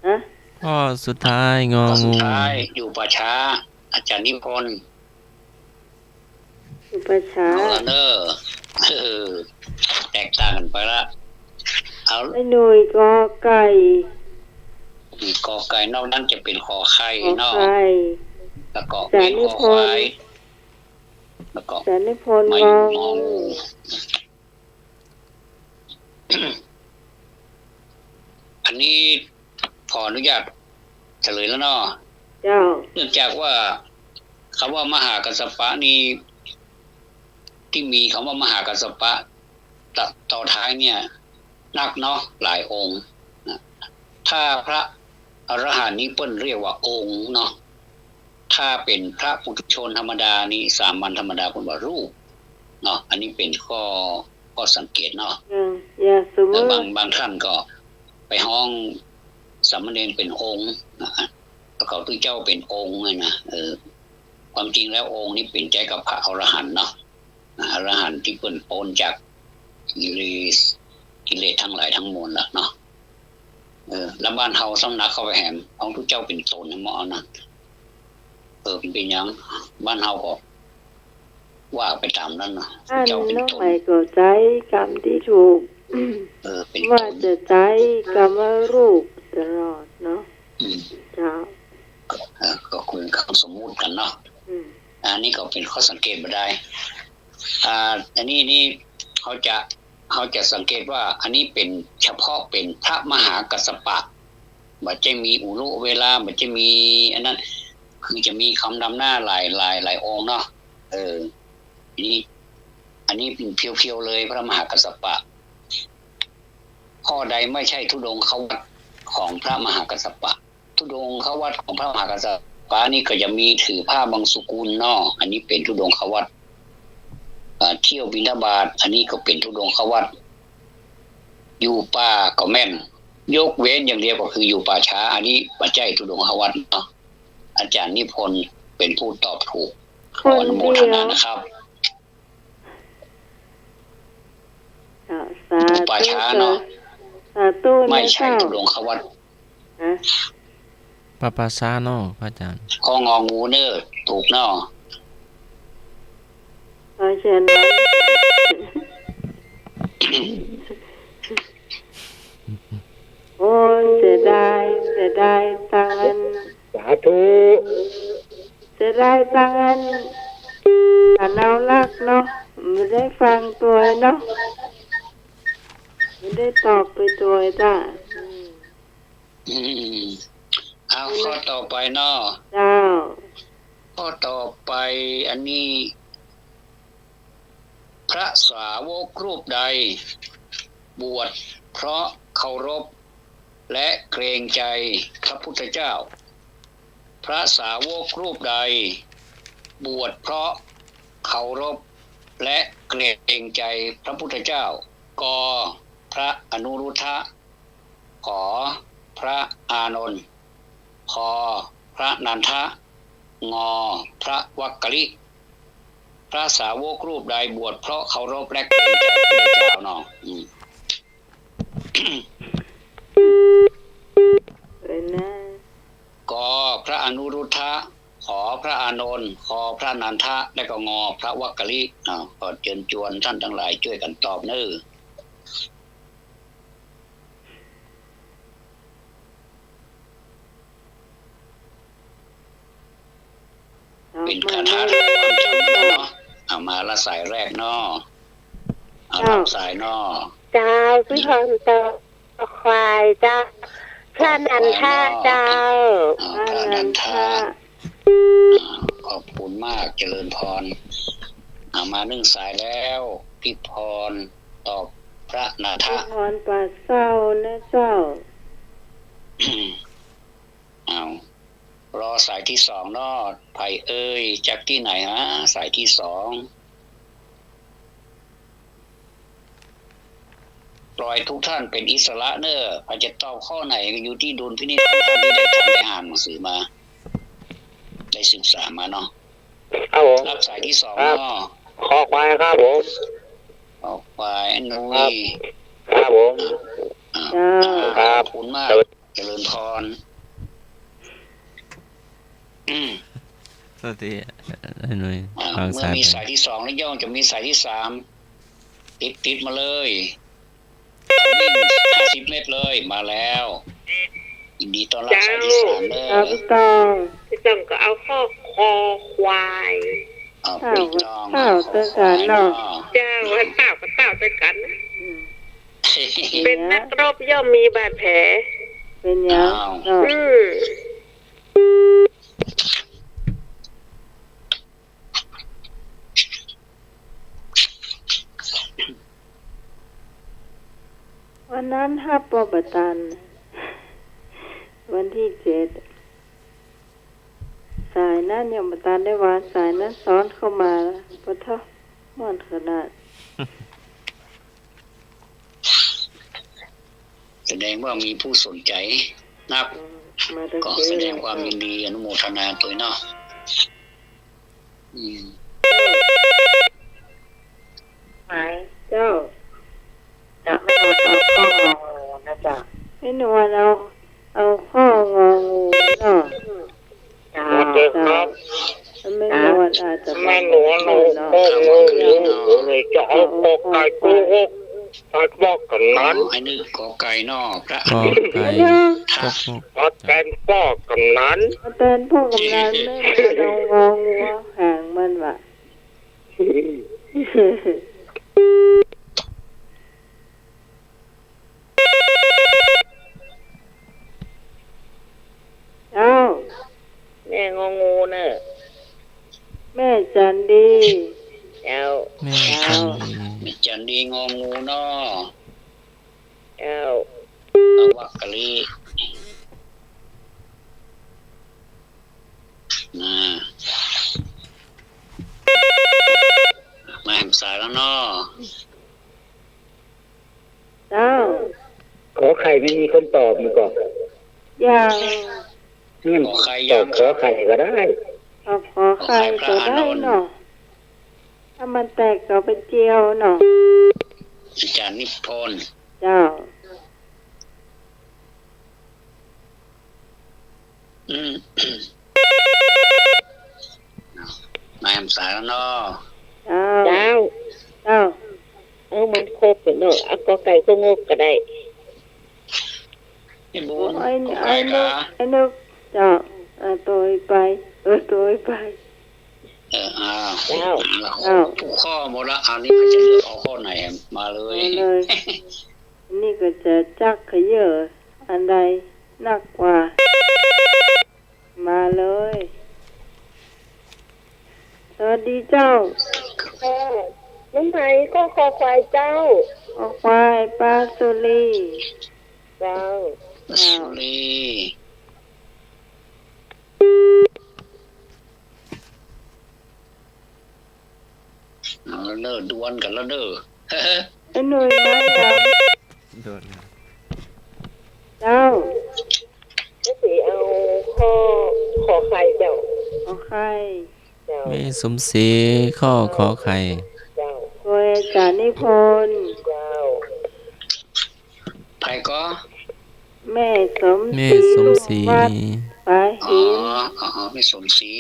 ฮะ ข้อสุดท้าย งอ ข้อสุด งู ท้าย อยู่ป่าช้า อาจารย์นิพนธ์ อยู่ป่าช้า เอาละเนอะ เออ แตกต่างกั๋นไปละ เอา ไอ้หนุ่ยกอไก่ มีกอไก่ นอกนั้นจะเป๋นขอไข่เนาะ ขอไข่ แล้วก็ อาจารย์นิพนธ์ เป๋นขอควาย แล้วก็ อาจารย์นิพนธ์ ไม่ งองู งองู อันนี้ขออนุญาตเฉลยแล้วเนาะ เจ้า เนื่องจากว่าคำว่ามหากัสสปะนี่ ตี้มีคำว่ามหากัสสปะ ต- ต่อท้ายเนี่ย นักเนาะ หลายองค์นะ ถ้าพระอรหันต์นี่เปิ้นเรียกว่าองค์เนาะ ถ้าเป๋นพระปุถุชนธรรมดานี่ สามัญธรรมดา เปิ้นว่ารูปเนาะ อันนี้เป๋นข้อ ข้อสังเกตเนาะ อย่าง อย่างสมมุติ แล้วบาง บางท่านก็ไปฮ้องสามเณรเป๋นองค์นะ แล้วก็ตึงเจ้าเป๋นองค์เนี่ยนะ เออ ความจริงแล้วองค์นี่เป๋นใจ๊กับพระอรหันต์เนาะ อรหันต์ตี้เปิ้นป๊นจากกิเลส กิเลสตังหลายตังมวลละเนาะ เออ แล้วบ้านเฮาสำนักเข้าไปแหม ฮ้องตุ๊เจ้าเป๋นต๋น เหมาะอันนั้น เออ เป๋นหยัง บ้านเฮาก็ว่าไปต๋ามนั้นเนาะ ตุ๊เจ้าเป๋นต๋น อันน้องใหม่ก็ใจ๊กำตี้ถูก เออ เป๋นต๋น ว่าจะใจ๊กำว่ารูปตลอดเนาะ อืม เจ้า เออ ก็คือคำสมมุติกั๋นเนาะ อืม อันนี้ก็เป๋นข้อสังเกตบ่ได้ อ่า อันนี้นี่เฮาจะ เฮาจะสังเกตว่าอันนี้เป๋นเฉพาะเป๋นพระมหากัสสปะ บ่ใจ้มีอุรุเวลา บ่ใจ้มีอันนั้น คือจะมีคำนำหน้าหลาย หลาย หลายองค์เนาะ เออ อันนี้ อันนี้เป๋นเพียวๆ เลย พระมหากัสสปะ ข้อใดไม่ใช่ธุดงควัตรของพระมหากัสสปะ ธุดงควัตรของพระมหากัสสปะนี่ก็จะมีถือผ้าบังสุกุลเนาะ อันนี้เป๋นธุดงควัตร อ่า เที่ยวบิณฑบาต อันนี้ก็เป๋นธุดงควัตร อยู่ป่าก็แม่น ยกเว้นอย่างเดียวก็คืออยู่ป่าช้า อันนี้บ่ใจ้ธุดงควัตรเนาะ อาจารย์นิพนธ์เป๋นผู้ตอบถูก ขออนุโมทนานะครับ คนเดียว อ่ะ สาธุ ป่าช้าเนาะ สาธุ ไม่ใช่ นะเจ้า ธุดงควัตร ฮะ ป่า ป่าช้าเนาะ พระอาจารย์ ข้ององูเน่อ ถูกเนาะ เพราะฉะนั้น โอ้ย เสียดาย เสียดายตังอัน สาธุ เสียดายตังอัน อ่านเอาลักเนาะ บ่ได้ฟังตวยเนาะ บ่ได้ตอบไปตวยจ้ะ อืม อืม เอา ข้อต่อไปเนาะ เจ้า ข้อต่อไปอันนี้ พระสาวกรูปใด บวชเพราะเคารพและเกรงใจพระพุทธเจ้า พระสาวกรูปใด บวชเพราะเคารพและเกรงใจพระพุทธเจ้า ก พระอนุรุทธะ ข พระอานนท์ ค พระนันทะ ง พระวักกลิ พระสาวกรูปใดบวชเพราะเคารพและเกรงใจพระพุทธเจ้าเนาะ อืม เป็นนะ ก พระอนุรุทธะ ข พระอานนท์ ค พระนันทะ และก็ ง พระวักกลิ อ่า ก็เจิญจวนท่านตังหลายจ้วยกั๋นตอบเน่อ เป๋นคาถาทำความจ๋ำเนาะ เอามาละสายแรกเนาะ เอา เจ้า รับสายเนาะ เจ้า พี่พรตอควายเจ้า พระนันทะเจ้า อ่า พระนันทะ อ่า ขอบคุณมาก เจริญพร เอามานึ่งสายแล้ว พี่พรตอบพระนันทะ พี่พรปากเศร้านะเจ้า เอา รอสายตี้สองเนาะ ใผเอ่ย จากตี้ไหนฮะ สายตี้สอง ปล่อยทุกท่านเป๋นอิสระเน่อ ใผจะตอบข้อไหนก็อยู่ตี้ดุลพินิจของท่านตี้ได้ ท่านได้อ่านหนังสือมา ได้ศึกษามาเนาะ ครับผม รับสายตี้สอง ครับ เนาะ คอควายครับผม คอควาย นุ้ย ครับผม อ่า อ่า ครับ ขอบคุณมาก เจริญพร อืม สวัสดี ไอ้หนุ่ย อ่า วางสายไป เมื่อมีสายตี้สองแล้ว ย่อมจะมีสายตี้สาม ติดๆ มาเลย วิ่งห้าสิบเมตรเลย มาแล้ว ยินดีต้อนรับสายตี้สามเด้อ ครับ พี่ต้อง พี่ต้องก็เอาข้อคอควาย เอา ข้าว พี่ต้อง ข้าว เอาข้อควาย เต้ากั๋นเนาะ เนาะ เจ้า ว่าเต้าก็เต้าเต้ากั๋นนะ อืม เป็นนักรบย่อมมีบาดแผล เป๋นหยัง อ้าว เนาะ อืม วันนั้นฮับบ่ตัน วันตี้เจ็ด สายนั้นยังบ่ตันได้ว่า สายนั้นสอนเข้ามา ปะโธ่ ม่วนขนาด แสดงว่ามีผู้สนใจ๋นัก อืม มาตั้ง ก็แสดงความยินดี อนุโมทนาตวยเนาะ อืม เจ้า จะแม่นวลเอาข้ององูนะเจ้า แม่นวลเอา เอาข้ององูเนาะ เจ้า เจ้า แม่นวลอาจจะ แม่นวลเอาข้ององู เนาะ เลยจะเอากอไก่ กอไก่ กอไก่ กอไก่ กอไก่เนาะ พระอนุรุทธะ กอไก่ กอไก่ กอไก่ กอแตนป้อกำนัน กอแตนป้อกำนัน แม่นวลเอางองูหางมันว่ะ เจ้า แม่งองูเน่อ แม่จันดี เจ้า แม่จันดี แม่จันดีงองูเนาะ เจ้า เอาวักกะลิ นะ มาแหมสายแล้วเนาะ เจ้า ขอไข่ไม่มีคนตอบมันก่อ ยัง อืม ขอไข่ยัง ตอบขอไข่ก็ได้ ตอบขอไข่ก็ได้เนาะ ขอไข่พระอานนท์ ถ้ามันแตกก็ไปเจียวเนาะ อาจารย์นิพนธ์ เจ้า อืม มาแหมสายแล้วเนาะ เจ้า เจ้า เจ้า เออ มันครบแล้วเนาะ เอากอไก่ก็งกก็ได้ ไอ้บุญ ไอ้ ขอไข่ ไอ้นก กา ไอ้นก เจ้า เออ โตยไป เออ โตยไป เออ อ้าว เจ้า เอาละ เจ้า ทุกข้อหมดละ อันนี้ใผจะเลือกเอาข้อไหน มาเลย มาเลย อันนี้ก็จะจักเขย่ออันใดนักกว่า มาเลย สวัสดีเจ้า ค่ะ น้องไหม ข้อคอควายเจ้า คอควาย ป้าสุรี เจ้า ป้าสุรี เอาละเน่อ ดวลกั๋นละเน่อ ไอ้หนุ่ยมายัง ดวลกั๋น เจ้า แม่สีเอาข้อขอไข่เจ้า ขอไข่ เจ้า แม่สมศรีข้อขอไข่ เจ้า โดยอาจ๋ารย์นิพนธ์ เจ้า ใผก่อ แม่สมศรี แม่สมศรี วัดปาหิน อ๋อ อ๋อ แม่สมศรี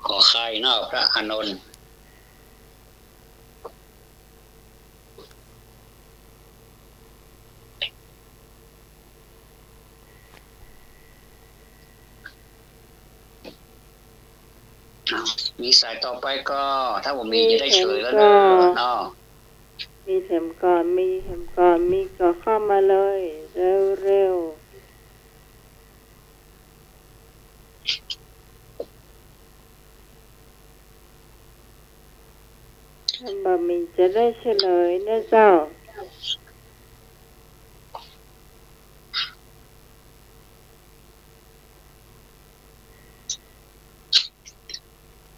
ขอไข่เนาะ พระอานนท์ อ้าว มีสายต่อไปก่อ ถ้าบ่มีจะได้เฉลยแล้วเน่อ เนาะ มีแถมก่อ มีแถมก่อ มีก่อเข้ามาเลย เร็วๆ ถ้าบ่มีจะได้เฉลยนะเจ้า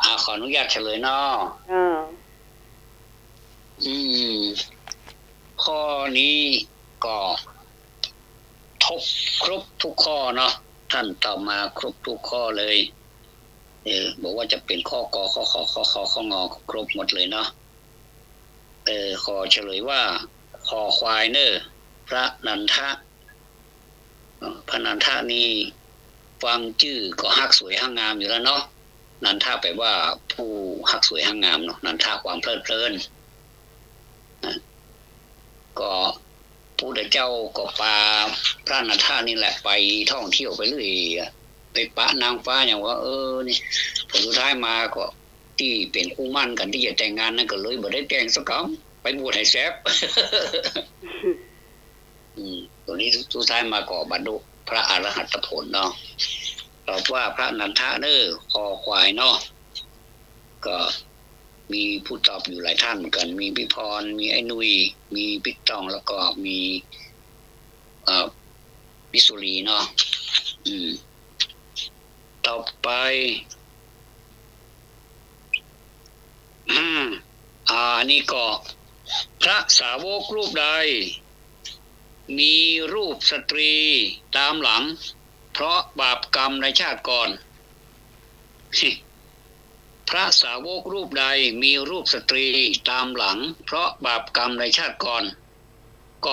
อ่า ขออนุญาตเฉลยเนาะ อ่า อืม ข้อนี้ก็ ครบ ครบทุกข้อเนาะ ท่านตอบมาครบทุกข้อเลย เออ บอกว่าจะเป๋นข้อ ก ข้อ ข ข้อ ค ข้อง ครบหมดเลยเนาะ เออ ขอเฉลยว่า คอควายเน่อ พระนันทะ เอ่อ พระนันทะนี่ฟังจื้อก็ฮักสวยฮักงามอยู่แล้วเนาะ นันทะแปลว่าผู้ฮักสวยฮักงามเนาะ นันทะความเพลิดเพลิน นะ ก็พระพุทธเจ้าก็ปาพระนันทะนี่แหละไปท่องเที่ยวไปเรื่อยอะ ไปปะนางฟ้าอย่างว่า เออ นี่ ผลสุดท้ายมาก็ตี้เป๋นคู่หมั้นกั๋นตี้จะแต่งงานนั้นก็เลยบ่ได้แต่งสักกำ ไปบวชหื้อแซบ อืม ต๋อนนี้สุดท้ายมาก็บรรลุพระอรหัตผลเนาะ ตอบว่าพระนันทะเน่อ คอควายเนาะ ก็มีผู้ตอบอยู่หลายท่านเหมือนกั๋น มีพี่พร มีไอ้หนุ่ย มีพี่ต้อง แล้วก็มี เอ่อ พี่สุรีเนาะ อืม ต่อไป อ่า อันนี้ก็ พระสาวกรูปใด มีรูปสตรีตามหลัง เพราะบาปกรรมในชาติก่อน พระสาวกรูปใดมีรูปสตรีตามหลัง เพราะบาปกรรมในชาติก่อน ก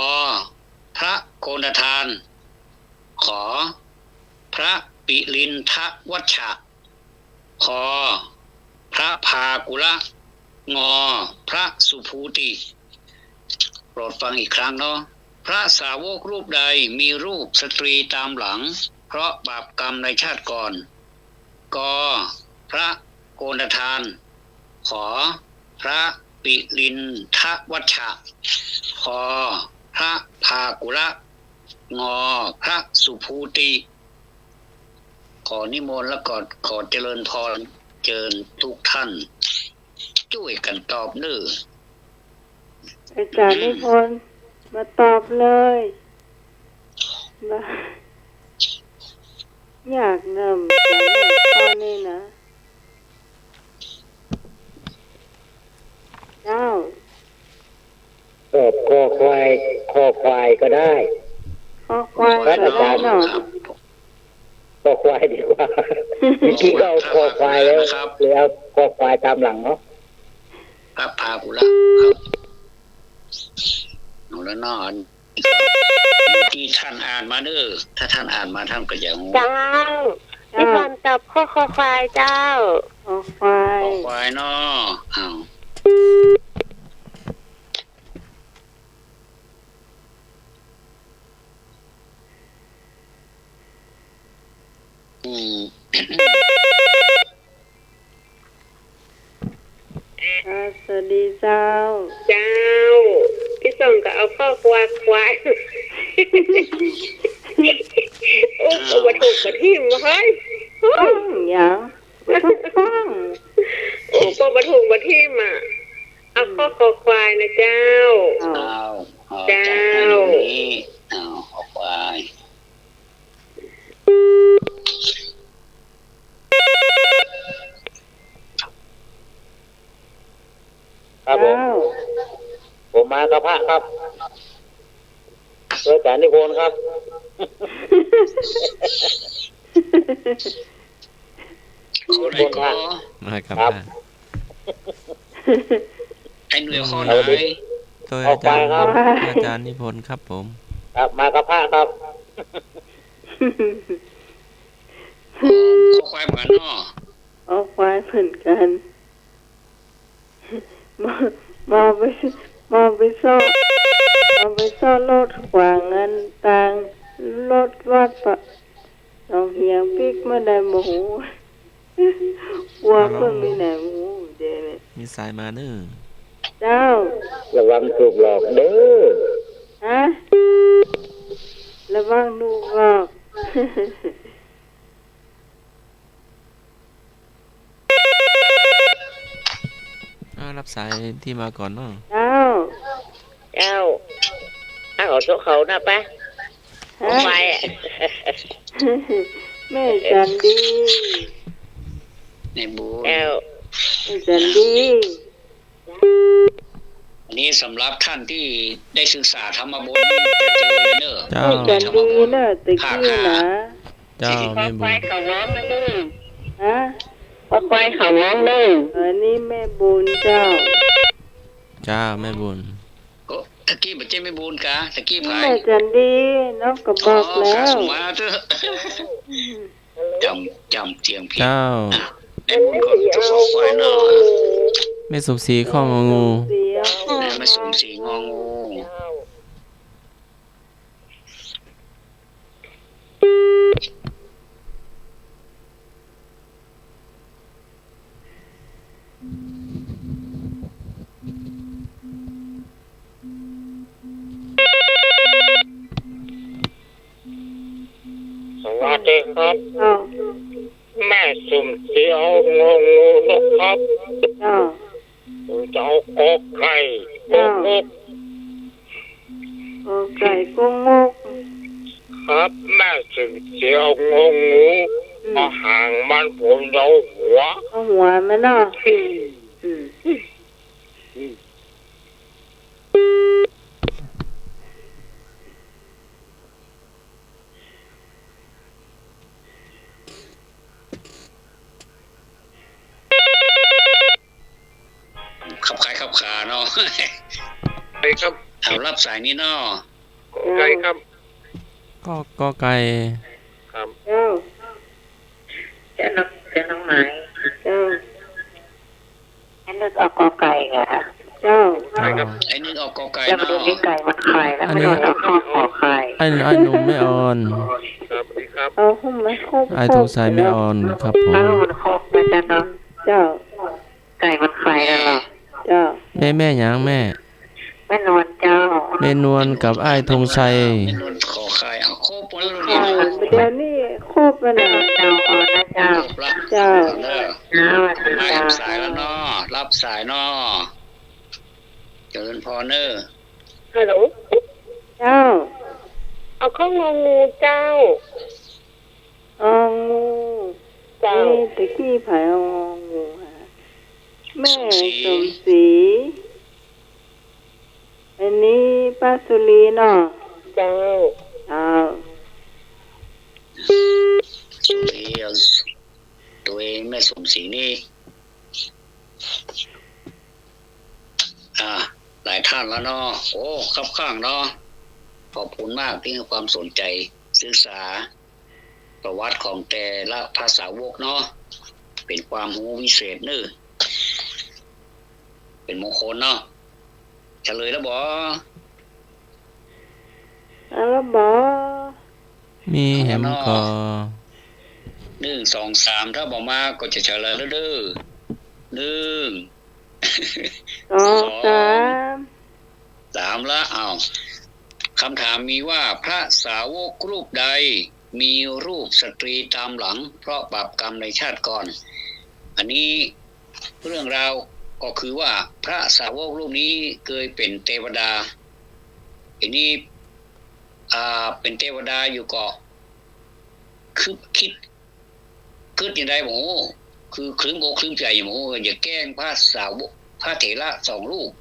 พระโกณฑาทาน ข พระปิลินทวัชชะ ค พระพากุละ ง พระสุภูติ โปรดฟังอีกครั้งเนาะ พระสาวกรูปใดมีรูปสตรีตามหลัง เพราะบาปกรรมในชาติก่อน ก พระโกณฑาทาน ข พระปิลินทวัชชะ ค พระพากุละ ง พระสุภูติ ขอนิมนต์แล้วก็ขอเจริญพร เจิญทุกท่าน จ้วยกั๋นตอบเน่อ อาจ๋ารย์นิพนธ์ มาตอบเลย มายากนำ ข้อนี้นะ เจ้า ตอบคอควาย คอควายก็ได้ คอควายก็ได้เนาะ ครับ คอควายดีกว่า เมื่อกี้ก็เอาคอควายแล้ว ครับ เลยเอาคอควายตามหลังเนาะ พระพากุละ ครับ เอาละเนาะ ตี้ท่านอ่านมาเน่อ ถ้าท่านอ่านมาท่านก็จะฮู้ เจ้า เจ้า พี่พรตอบข้อคอควายเจ้า คอควาย คอควายเนาะ อ้าว อืม ดีเจ้า เจ้า ตี้สองก็เอาข้อควายควาย โอ้ บ่ถูกบ่ทิ่มเฮ้ย ฟังอย่าง ฟัง โอ้ บ่ถูกบ่ทิ่มอะ เอาข้อคอควายนะเจ้า เจ้า เจ้า เอา เจ้า จัดให้ตรงนี้ เอา คอควาย ครับผม เจ้า ผมมากับพระครับ ช่วยอาจารย์นิพนธ์ครับ ข้อไหนก็ มากับ ครับ พระ ไอ้หน่วยข้อไหน ช่วยอาจารย์ ออกไปครับ อาจารย์นิพนธ์ครับผม ครับ มากับพระครับ ข้อควายเหมือนเนาะ ข้อควายเหมือนกัน มอ มอไป มอไปซ้อ มอไปซ้อรถขวางอันตางรถวัดปะ หนองเหียงปิ๊กเมื่อใดบ่ฮู้ กลัวเปิ้นมีไหนบ่ฮู้เจ้าเนี่ย มีสายมาเน้อ เจ้า ระวังถูกหลอกเด้อ ฮะ ระวังถูกหลอก เอา รับสายตี้มาก่อนเนาะ เจ้า เจ้า เอา เอาโทรเขานะปะ ฮะ ไปอะ แม่จันดี แม่บุญ เจ้า แม่จันดี อันนี้สำหรับท่านที่ได้ศึกษาธรรมบทนี่จะเจอเลยเนอะ เจ้า แม่จันดีเนอะ ตะกี้นะ ภาคห้า เจ้า แม่บุญ ฮะ ข้อควายเขาร้องเลย อันนี้แม่บุญเจ้า เจ้า แม่บุญ โอ้ ตะกี้บ่ใจ้แม่บุญกา ตะกี้ไผ แม่จันดี น้องก็บอกแล้ว อ๋อ กาสุมาเถอะ จำ จำเจียงผิด เจ้า อ่ะ แม่บุญก็จะข้อควายเนาะ แม่สมศรีข้ององู แม่สมศรีงองู สวัสดีครับ อ้าว แม่สมศรีเอางองูนะครับ อ้าว ผมจะเอากอไก่ อ้าว กอ กอไก่กองก ครับ แม่สมศรีเอางองู อืม เอาหางมัน ผมจะเอาหัว เอาหัวมันเนาะ อืม อืม อืม ขับขายขับขาเนาะ ใครครับ เอารับสายนี้เนาะ ใครครับ ก็ กอไก่ ครับ เจ้า เจ้าน้อง เจ้าน้องไม้ เจ้า ไอ้นึกเอากอไก่เหรอ เจ้า ใครครับ ไอ้นึกเอากอไก่ แล้วมาดู เนาะ นี่ไก่มันไข่แล้ว อันนี้ ไม่โดนเอาข้อขอไข่ ไอ้ ไอ้หนุ่มแม่อ่อน ครับ สวัสดีครับ เอาหุ้มไหม ครบ ไอ้ธงชัยแม่อ่อนครับผม เอามันครบแล้วจ้ะเนาะ เจ้า ไก่มันไข่แล้วเหรอ เจ้า แม่ แม่หยังแม่ แม่นวลเจ้า แม่นวลกับอ้ายธงชัย แม่นวลขอไข่ เอาครบหมดแล้วนี่ ไข่ เดี๋ยวนี้ครบแล้วนะ เจ้า เอานะเจ้า ครบละ เจ้า เจ้า เจ้า สวัสดีเจ้า รับสายแล้วเนาะ รับสายเนาะ เจริญพรเนอะ ฮัลโหล เจ้า เอาข้ององูเจ้า งองู เจ้า เอ๊ะ ตะกี้ไผเอางองูฮะ แม่สมศรี สมศรี อันนี้ป้าสุรีเนาะ เจ้า เจ้า สุรี ตัวเองแม่สมศรีนี่ อ่า หลายท่านแล้วเนาะ โอ้ คับข้างเนาะ ขอบคุณมากที่ให้ความสนใจศึกษาประวัติของแต่ละพระสาวกเนาะ เป๋นความฮู้วิเศษเนอะ เป๋นมงคลเนาะ เฉลยแล้วบ่ เอาแล้วบ่ มีแหมก่อ หนึ่ง สอง สาม ถ้าบ่มาก็จะเฉลยแล้วเด้อ หนึ่ง สอง สอง สาม สามละ อ้าว คำถามมีว่า พระสาวกรูปใดมีรูปสตรีตามหลัง เพราะบาปกรรมในชาติก่อน อันนี้เรื่องราวก็คือว่า พระสาวกรูปนี้เกยเป๋นเตวดา ทีนี้ อ่า เป๋นเตวดาอยู่ก็ คือ กึ๊ด กึ๊ดอย่างใดบ่ฮู้ คือคลึ้มอกคลึ้มใจ๋บ่ฮู้ อย่าแกล้งพระสาวก พระเถระสองรูป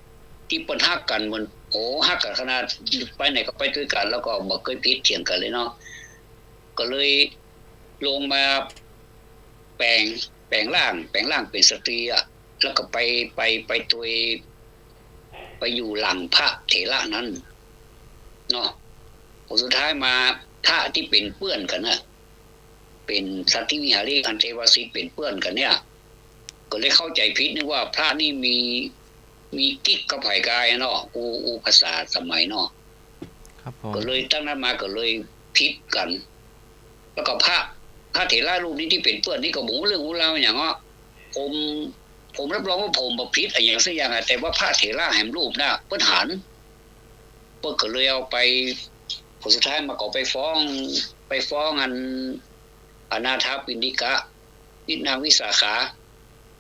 ตี้เปิ้นฮักกั๋นเหมือน โอ้ ฮักกั๋นขนาดไปไหนก็ไปตวยกั๋น แล้วก็บ่เกยผิดเถียงกั๋นเลยเนาะ ก็เลยลงมาแป๋ง แป๋งร่าง แป๋งร่างเป๋นสตรีอะ แล้วก็ไป ไป ไปตวย ไปอยู่หลังพระเถระนั้นเนาะ ผลสุดท้ายมาพระตี้เป๋นเปื้อนกั๋นน่ะ เป๋นสัตถิวิหาริก อันเตวาสิกเป๋นเปื้อนกั๋นเนี่ย ก็เลยเข้าใจ๋ผิดนึกว่าพระนี่มี มีกิ๊กกับใผกายเนาะ อู้ อู้ภาษาสมัยเนาะ ครับผม ก็เลยตั้งนั้นมาก็เลยผิดกั๋น แล้วก็พระ พระเถระรูปนี้ตี้เป๋นเปื้อนนี่ก็บ่ฮู้เรื่องฮู้ราวหยังเนาะ ผม ผมรับรองว่าผมบ่ผิดอะหยังสักอย่างอะ แต่ว่าพระเถระแหมรูปน่ะ เปิ้นหัน เปิ้นก็เลยเอาไป ผลสุดท้ายมาก็ไปฟ้อง ไปฟ้องอัน อนาถปิณฑิกะ นางวิสาขา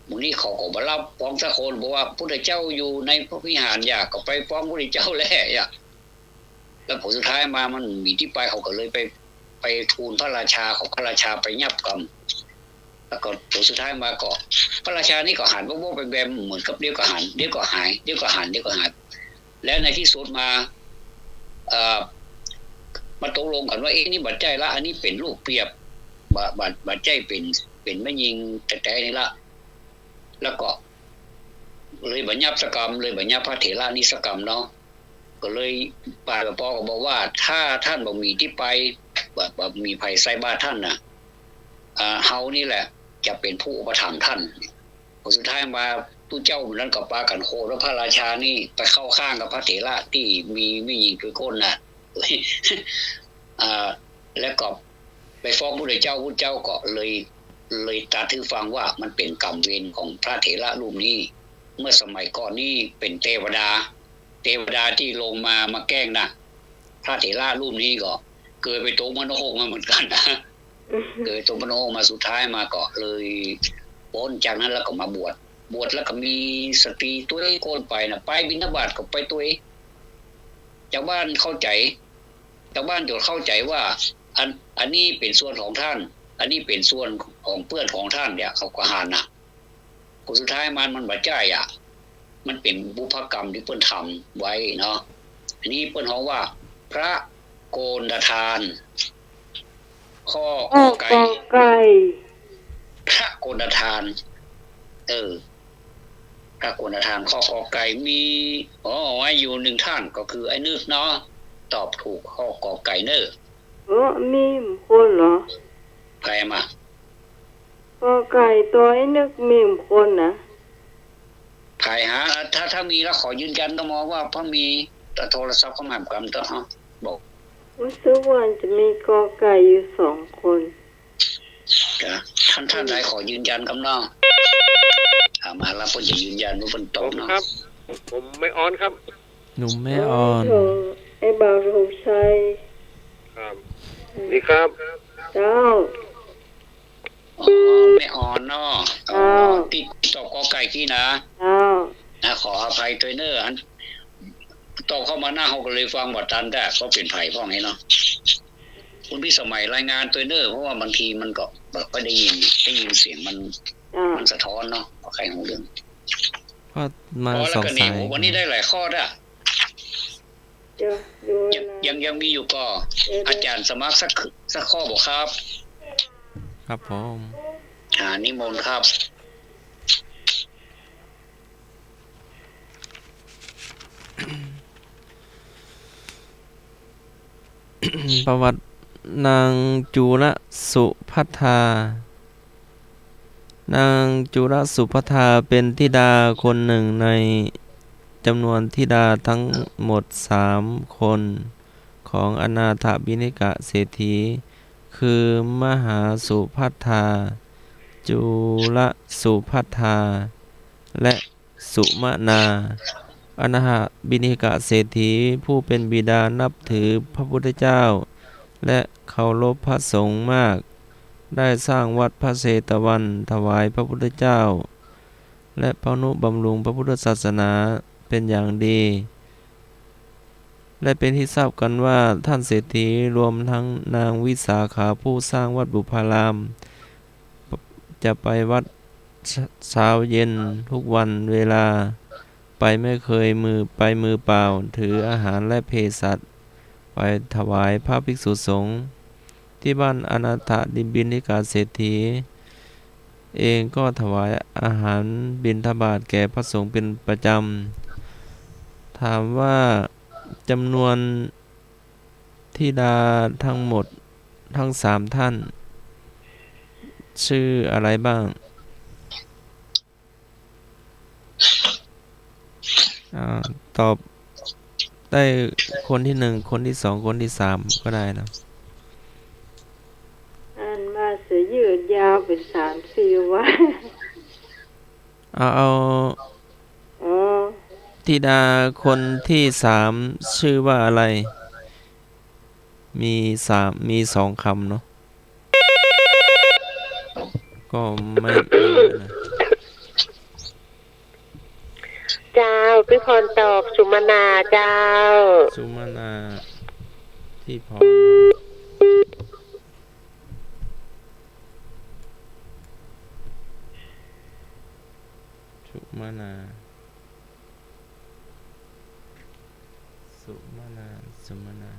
หมู่นี้เขาก็บ่รับฟ้องสักคน บอกว่าพุทธเจ้าอยู่ในพระวิหาร อย่า ก็ไปฟ้องพุทธเจ้าแลอะ แล้วผลสุดท้ายมามันบ่มีตี้ไป เขาก็เลยไป ไปทูลพระราชา ขอพระราชาไปยับกำ แล้วก็ผลสุดท้ายมาก็ พระราชานี่ก็หันวอกๆแวมๆ เหมือนกับเดี๋ยวก็หัน เดี๋ยวก็หาย เดี๋ยวก็หัน เดี๋ยวก็หาย แล้วในที่สุดมา เอ่อ มาตกลงกั๋นว่า เอ๊ะ นี่บ่ใจ้ละ อันนี้เป๋นรูปเปียบ บ่ บ่ บ่ใจ้เป๋น เป๋นแม่ญิงแต๊ๆ นี่ละ แล้วก็เลยบ่ยับสักกำ เลยบ่ยับพระเถระนี้สักกำเนาะ ก็เลย ปาดปอก็บอกว่า ถ้าต้านบ่มีตี้ไป บ่ บ่มีใผใส่บาตรต้านน่ะ อ่า เฮานี่แหละจะเป๋นผู้อุปถัมภ์ต้าน ผลสุดท้ายมาตุ๊เจ้าหมู่นั้นก็ปากั๋นโหดว่าพระราชานี่ไปเข้าข้างกับพระเถระตี้มีแม่ญิงตวยก้นน่ะ อ่า แล้วก็ไปฟ้องพุทธเจ้า พุทธเจ้าก็เลย เลยตรัสหื้อฟังว่ามันเป๋นกรรมเวรของพระเถระรูปนี้ เมื่อสมัยก่อนนี่เป๋นเตวดา เตวดาตี้ลงมา มาแกล้งน่ะ พระเถระรูปนี้ก็เกยไปตกมรรคมาเหมือนกั๋นนะ เกยตกมรรคมา สุดท้ายมาก็เลยป๊นจากนั้นแล้วก็มาบวช บวชแล้วก็มีสตรีตวยก้นไปน่ะ ไปบิณฑบาตก็ไปตวย จาวบ้านเข้าใจ๋ จาวบ้านจ๋นเข้าใจ๋ว่า อัน อันนี้เป๋นส่วนของต้าน อันนี้เป๋นส่วนของเปื้อนของต้านเนี่ย เขาก็หันน่ะ ผลสุดท้ายมัน มันบ่ใจ้อะ มันเป๋นบุพกรรมตี้เปิ้นทำไว้เนาะ อันนี้เปิ้นฮ้องว่า พระโกณฑทาน ข้อ ข้อกอไก่ กอไก่ พระโกณฑทาน เออ พระโกณฑทาน ข้อกอไก่ มี อ๋อ ไว้อยู่หนึ่งต้าน ก็คือไอ้นึกเนาะ ตอบถูกข้อกอไก่เน่อ เออ มีหนึ่งคนเหรอ ใผมา กอไก่ตวยไอ้นึกมีหนึ่งคนนะ ใผหา ถ้า ถ้ามีแล้วขอยืนยันเต๊อะ มองว่าเพราะมี แต่โทรศัพท์เข้ามาหากำเต๊อะ บอก รู้สึกว่าจะมีกอไก่อยู่สองคน จ้ะ ต้าน ต้านใดขอยืนยันกำเนาะ อ่า มาแล้วเปิ้นจะยืนยันว่าเปิ้นตอบเนาะ ผมครับ ผมแม่ออนครับ หนุ่มแม่ออน โอ้โห ไอ้บ่าวธงชัย ครับ ดีครับ เจ้า อ๋อ แม่ออนเนาะ อ๋อ เจ้า ตี้ตอบกอไก่กี้นะ เจ้า นะ ขออภัยตวยเน่อ อัน ตอบเข้ามาหน้าเฮาก็เลยฟังบ่ตัน แต่ก็เป๋นใผพ่องไงเนาะ คุณพิสมัยรายงานตวยเน่อ เพราะว่าบางทีมันก็บ่ค่อยได้ยิน ได้ยินเสียงมัน อ่า มันสะท้อนเนาะ บ่ใค่ฮู้เรื่อง ก็มา อ๋อ แล้วก็นี่ สองสาย โอ้ วันนี้ได้หลายข้อด้ะ เดี๋ยวดู ยัง เวลา ยัง ยังมีอยู่ก่อ เดี๋ยว อาจ๋ารย์สมัครสัก สักข้อบ่ครับ ครับผม อ่า นิมนต์ครับ ประวัตินางจุลสุภัททา นางจุลสุภัททาเป็นธิดาคนหนึ่งในจำนวนธิดาทั้งหมดสามคนของอนาถปิณฑิกเศรษฐี คือมหาสุภัททา จุลสุภัททา และ สุมนา อนาถบิณฑิกะเศรษฐี ผู้เป็นบิดานับถือพระพุทธเจ้า และเคารพพระสงฆ์มาก ได้สร้างวัดพระเชตวันถวายพระพุทธเจ้า และพนุบำรุงพระพุทธศาสนาเป็นอย่างดี และเป็นที่ทราบกันว่าท่านเศรษฐีรวมทั้งนางวิสาขาผู้สร้างวัดบุพาราม จะไปวัดเช้าเย็นทุกวันเวลา ไปไม่เคยมือ ไปมือเปล่า ถืออาหารและเภสัชไปถวายพระภิกษุสงฆ์ ที่บ้านอนาถบิณฑิกะเศรษฐี เองก็ถวายอาหารบิณฑบาตแก่พระสงฆ์เป็นประจำ ถามว่าจำนวนธิดาทั้งหมดทั้งสามท่าน ชื่ออะไรบ้าง อ่า ตอบได้คนที่หนึ่ง คนที่สอง คนที่สามก็ได้นะ อ่านมาเสียยืดยาวเป็นสามสี่วัน เอา เอา อ๋อ ธิดาคนที่สามชื่อว่าอะไร มีสาม มีสองคำเนาะ ก็ไม่ ไม่เยอะนะ เจ้า พี่พรตอบสุมนาเจ้า สุมนา พี่พร สุมนา สุมนา สุมนา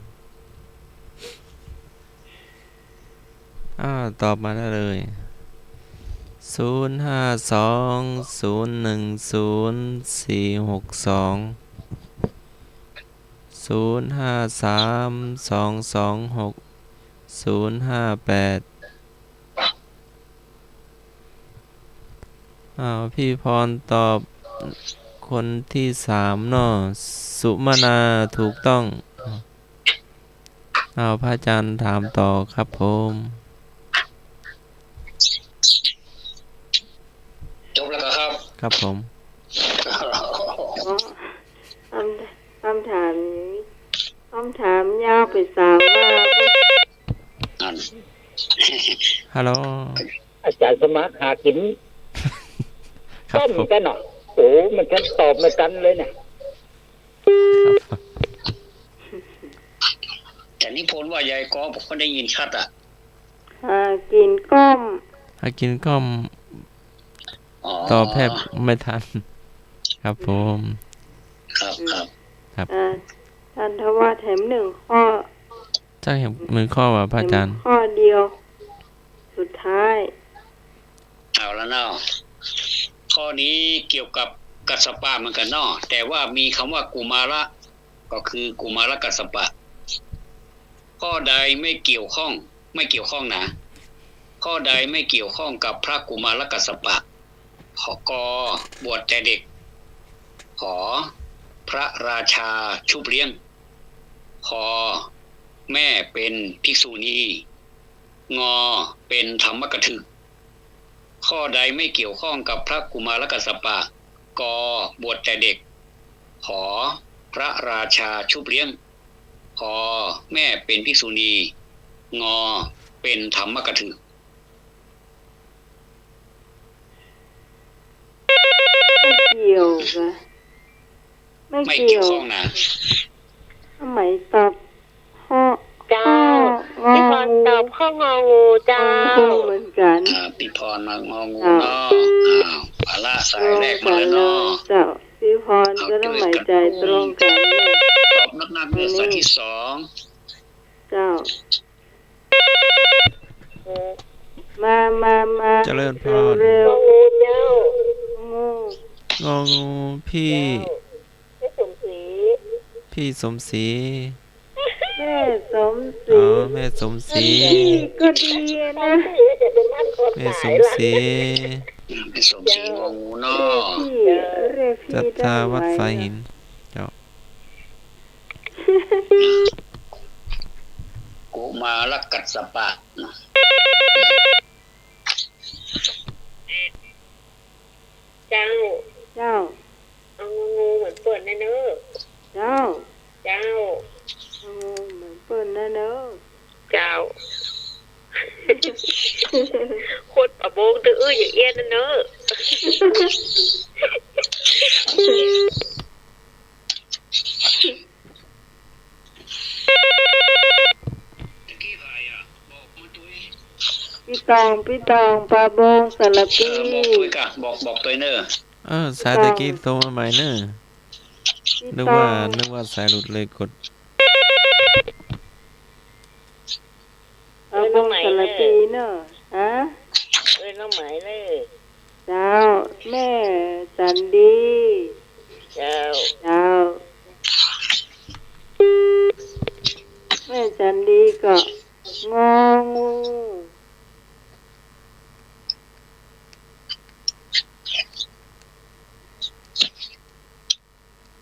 อ่า ตอบมาได้เลย ศูนย์ห้าสอง ศูนย์หนึ่งศูนย์ สี่หกสอง ศูนย์ห้าสาม สองสองหก ศูนย์ห้าแปด อ้าว พี่พรตอบคนที่สามเนาะ สุมนา ถูกต้อง อ้าว พระอาจารย์ถามต่อครับผม จบแล้วก็ครับ ครับผม อ๋อ คำ คำถาม คำถามยาวไปสามว่า นั่น ฮัลโหล อาจารย์สมัครหากิ๋น ครับ ต้ม ผม กั๋นเนาะ โอ้ มันจะตอบไม่ตันเลยเนี่ย ครับ แต่นิพนธ์ว่าใหญ่ก็ผมก็ได้ยินชัดอะ หากิ๋นก้อม หากิ๋นก้อม อ๋อ ตอบแทบไม่ทัน ครับผม ครับ ครับ ครับ อ่า ท่านทว่าแถมหนึ่งข้อ ใช่ครับ หนึ่งข้อว่ะพระอาจารย์ แถมข้อเดียว สุดท้าย เอาละเนาะ ข้อนี้เกี่ยวกับกัสสปะเหมือนกันเนาะ แต่ว่ามีคำว่ากุมาร ก็คือกุมารกัสสปะ ข้อใดไม่เกี่ยวข้อง ไม่เกี่ยวข้องนะ ข้อใดไม่เกี่ยวข้องกับพระกุมารกัสสปะ ขอ ก บวชแต่เด็ก ข พระราชาชุบเลี้ยง ข แม่เป็นภิกษุณี ง เป็นธรรมกถึก ข้อใดไม่เกี่ยวข้องกับพระกุมารกัสสปะ ก บวชแต่เด็ก ข พระราชาชุบเลี้ยง ข แม่เป็นภิกษุณี ง เป็นธรรมกถึก ไม่เกี่ยวกะ ไม่ ไม่เกี่ยว เกี่ยวข้องนะ สมัยตอบ ข้อ เจ้า ข้องอ พี่พรตอบข้ององูเจ้า งองูเหมือนกั๋น อ่า พี่พรมางองูเนาะ อ้าว เอาละ สายแรกมาแล้วเนาะ เจ้า พี่พรก็ต้องหมายใจตรงกั๋นเนี่ย ตอบนักๆ เลือกสายที่สอง เจ้า มา มา มา เจริญพร เร็วๆ งองูเจ้า งองู งองู พี่ เจ้า แม่สมศรี พี่สมศรี แม่สมศรี อ๋อ แม่สมศรี พี่ก็ดีนะ แม่สมศรี แม่สมศรี งองูเนาะ เรียกพี่ เรียกพี่ ศรัทธาวัดสายหิน เจ้า กุมารกัสสปะ เจ้า เจ้า โคตรปะโบง ตึง อื้อ อย่าเอี้ยนนะเนอะ ปี้ตอง ปี้ตอง ปะโบง สระปี เออ บอกตวยก่ะ บอก บอกตวยเนอะ เออ สายตะกี้โทรมาใหม่เนอะ ปี้ตอง นึกว่า นึกว่าสายหลุดเลยกด ปะโบง สระปีเนอะ ฮะ เออ น้องไหมเนอะ เจ้า แม่จันดี เจ้า เจ้า แม่จันดีก็ งองู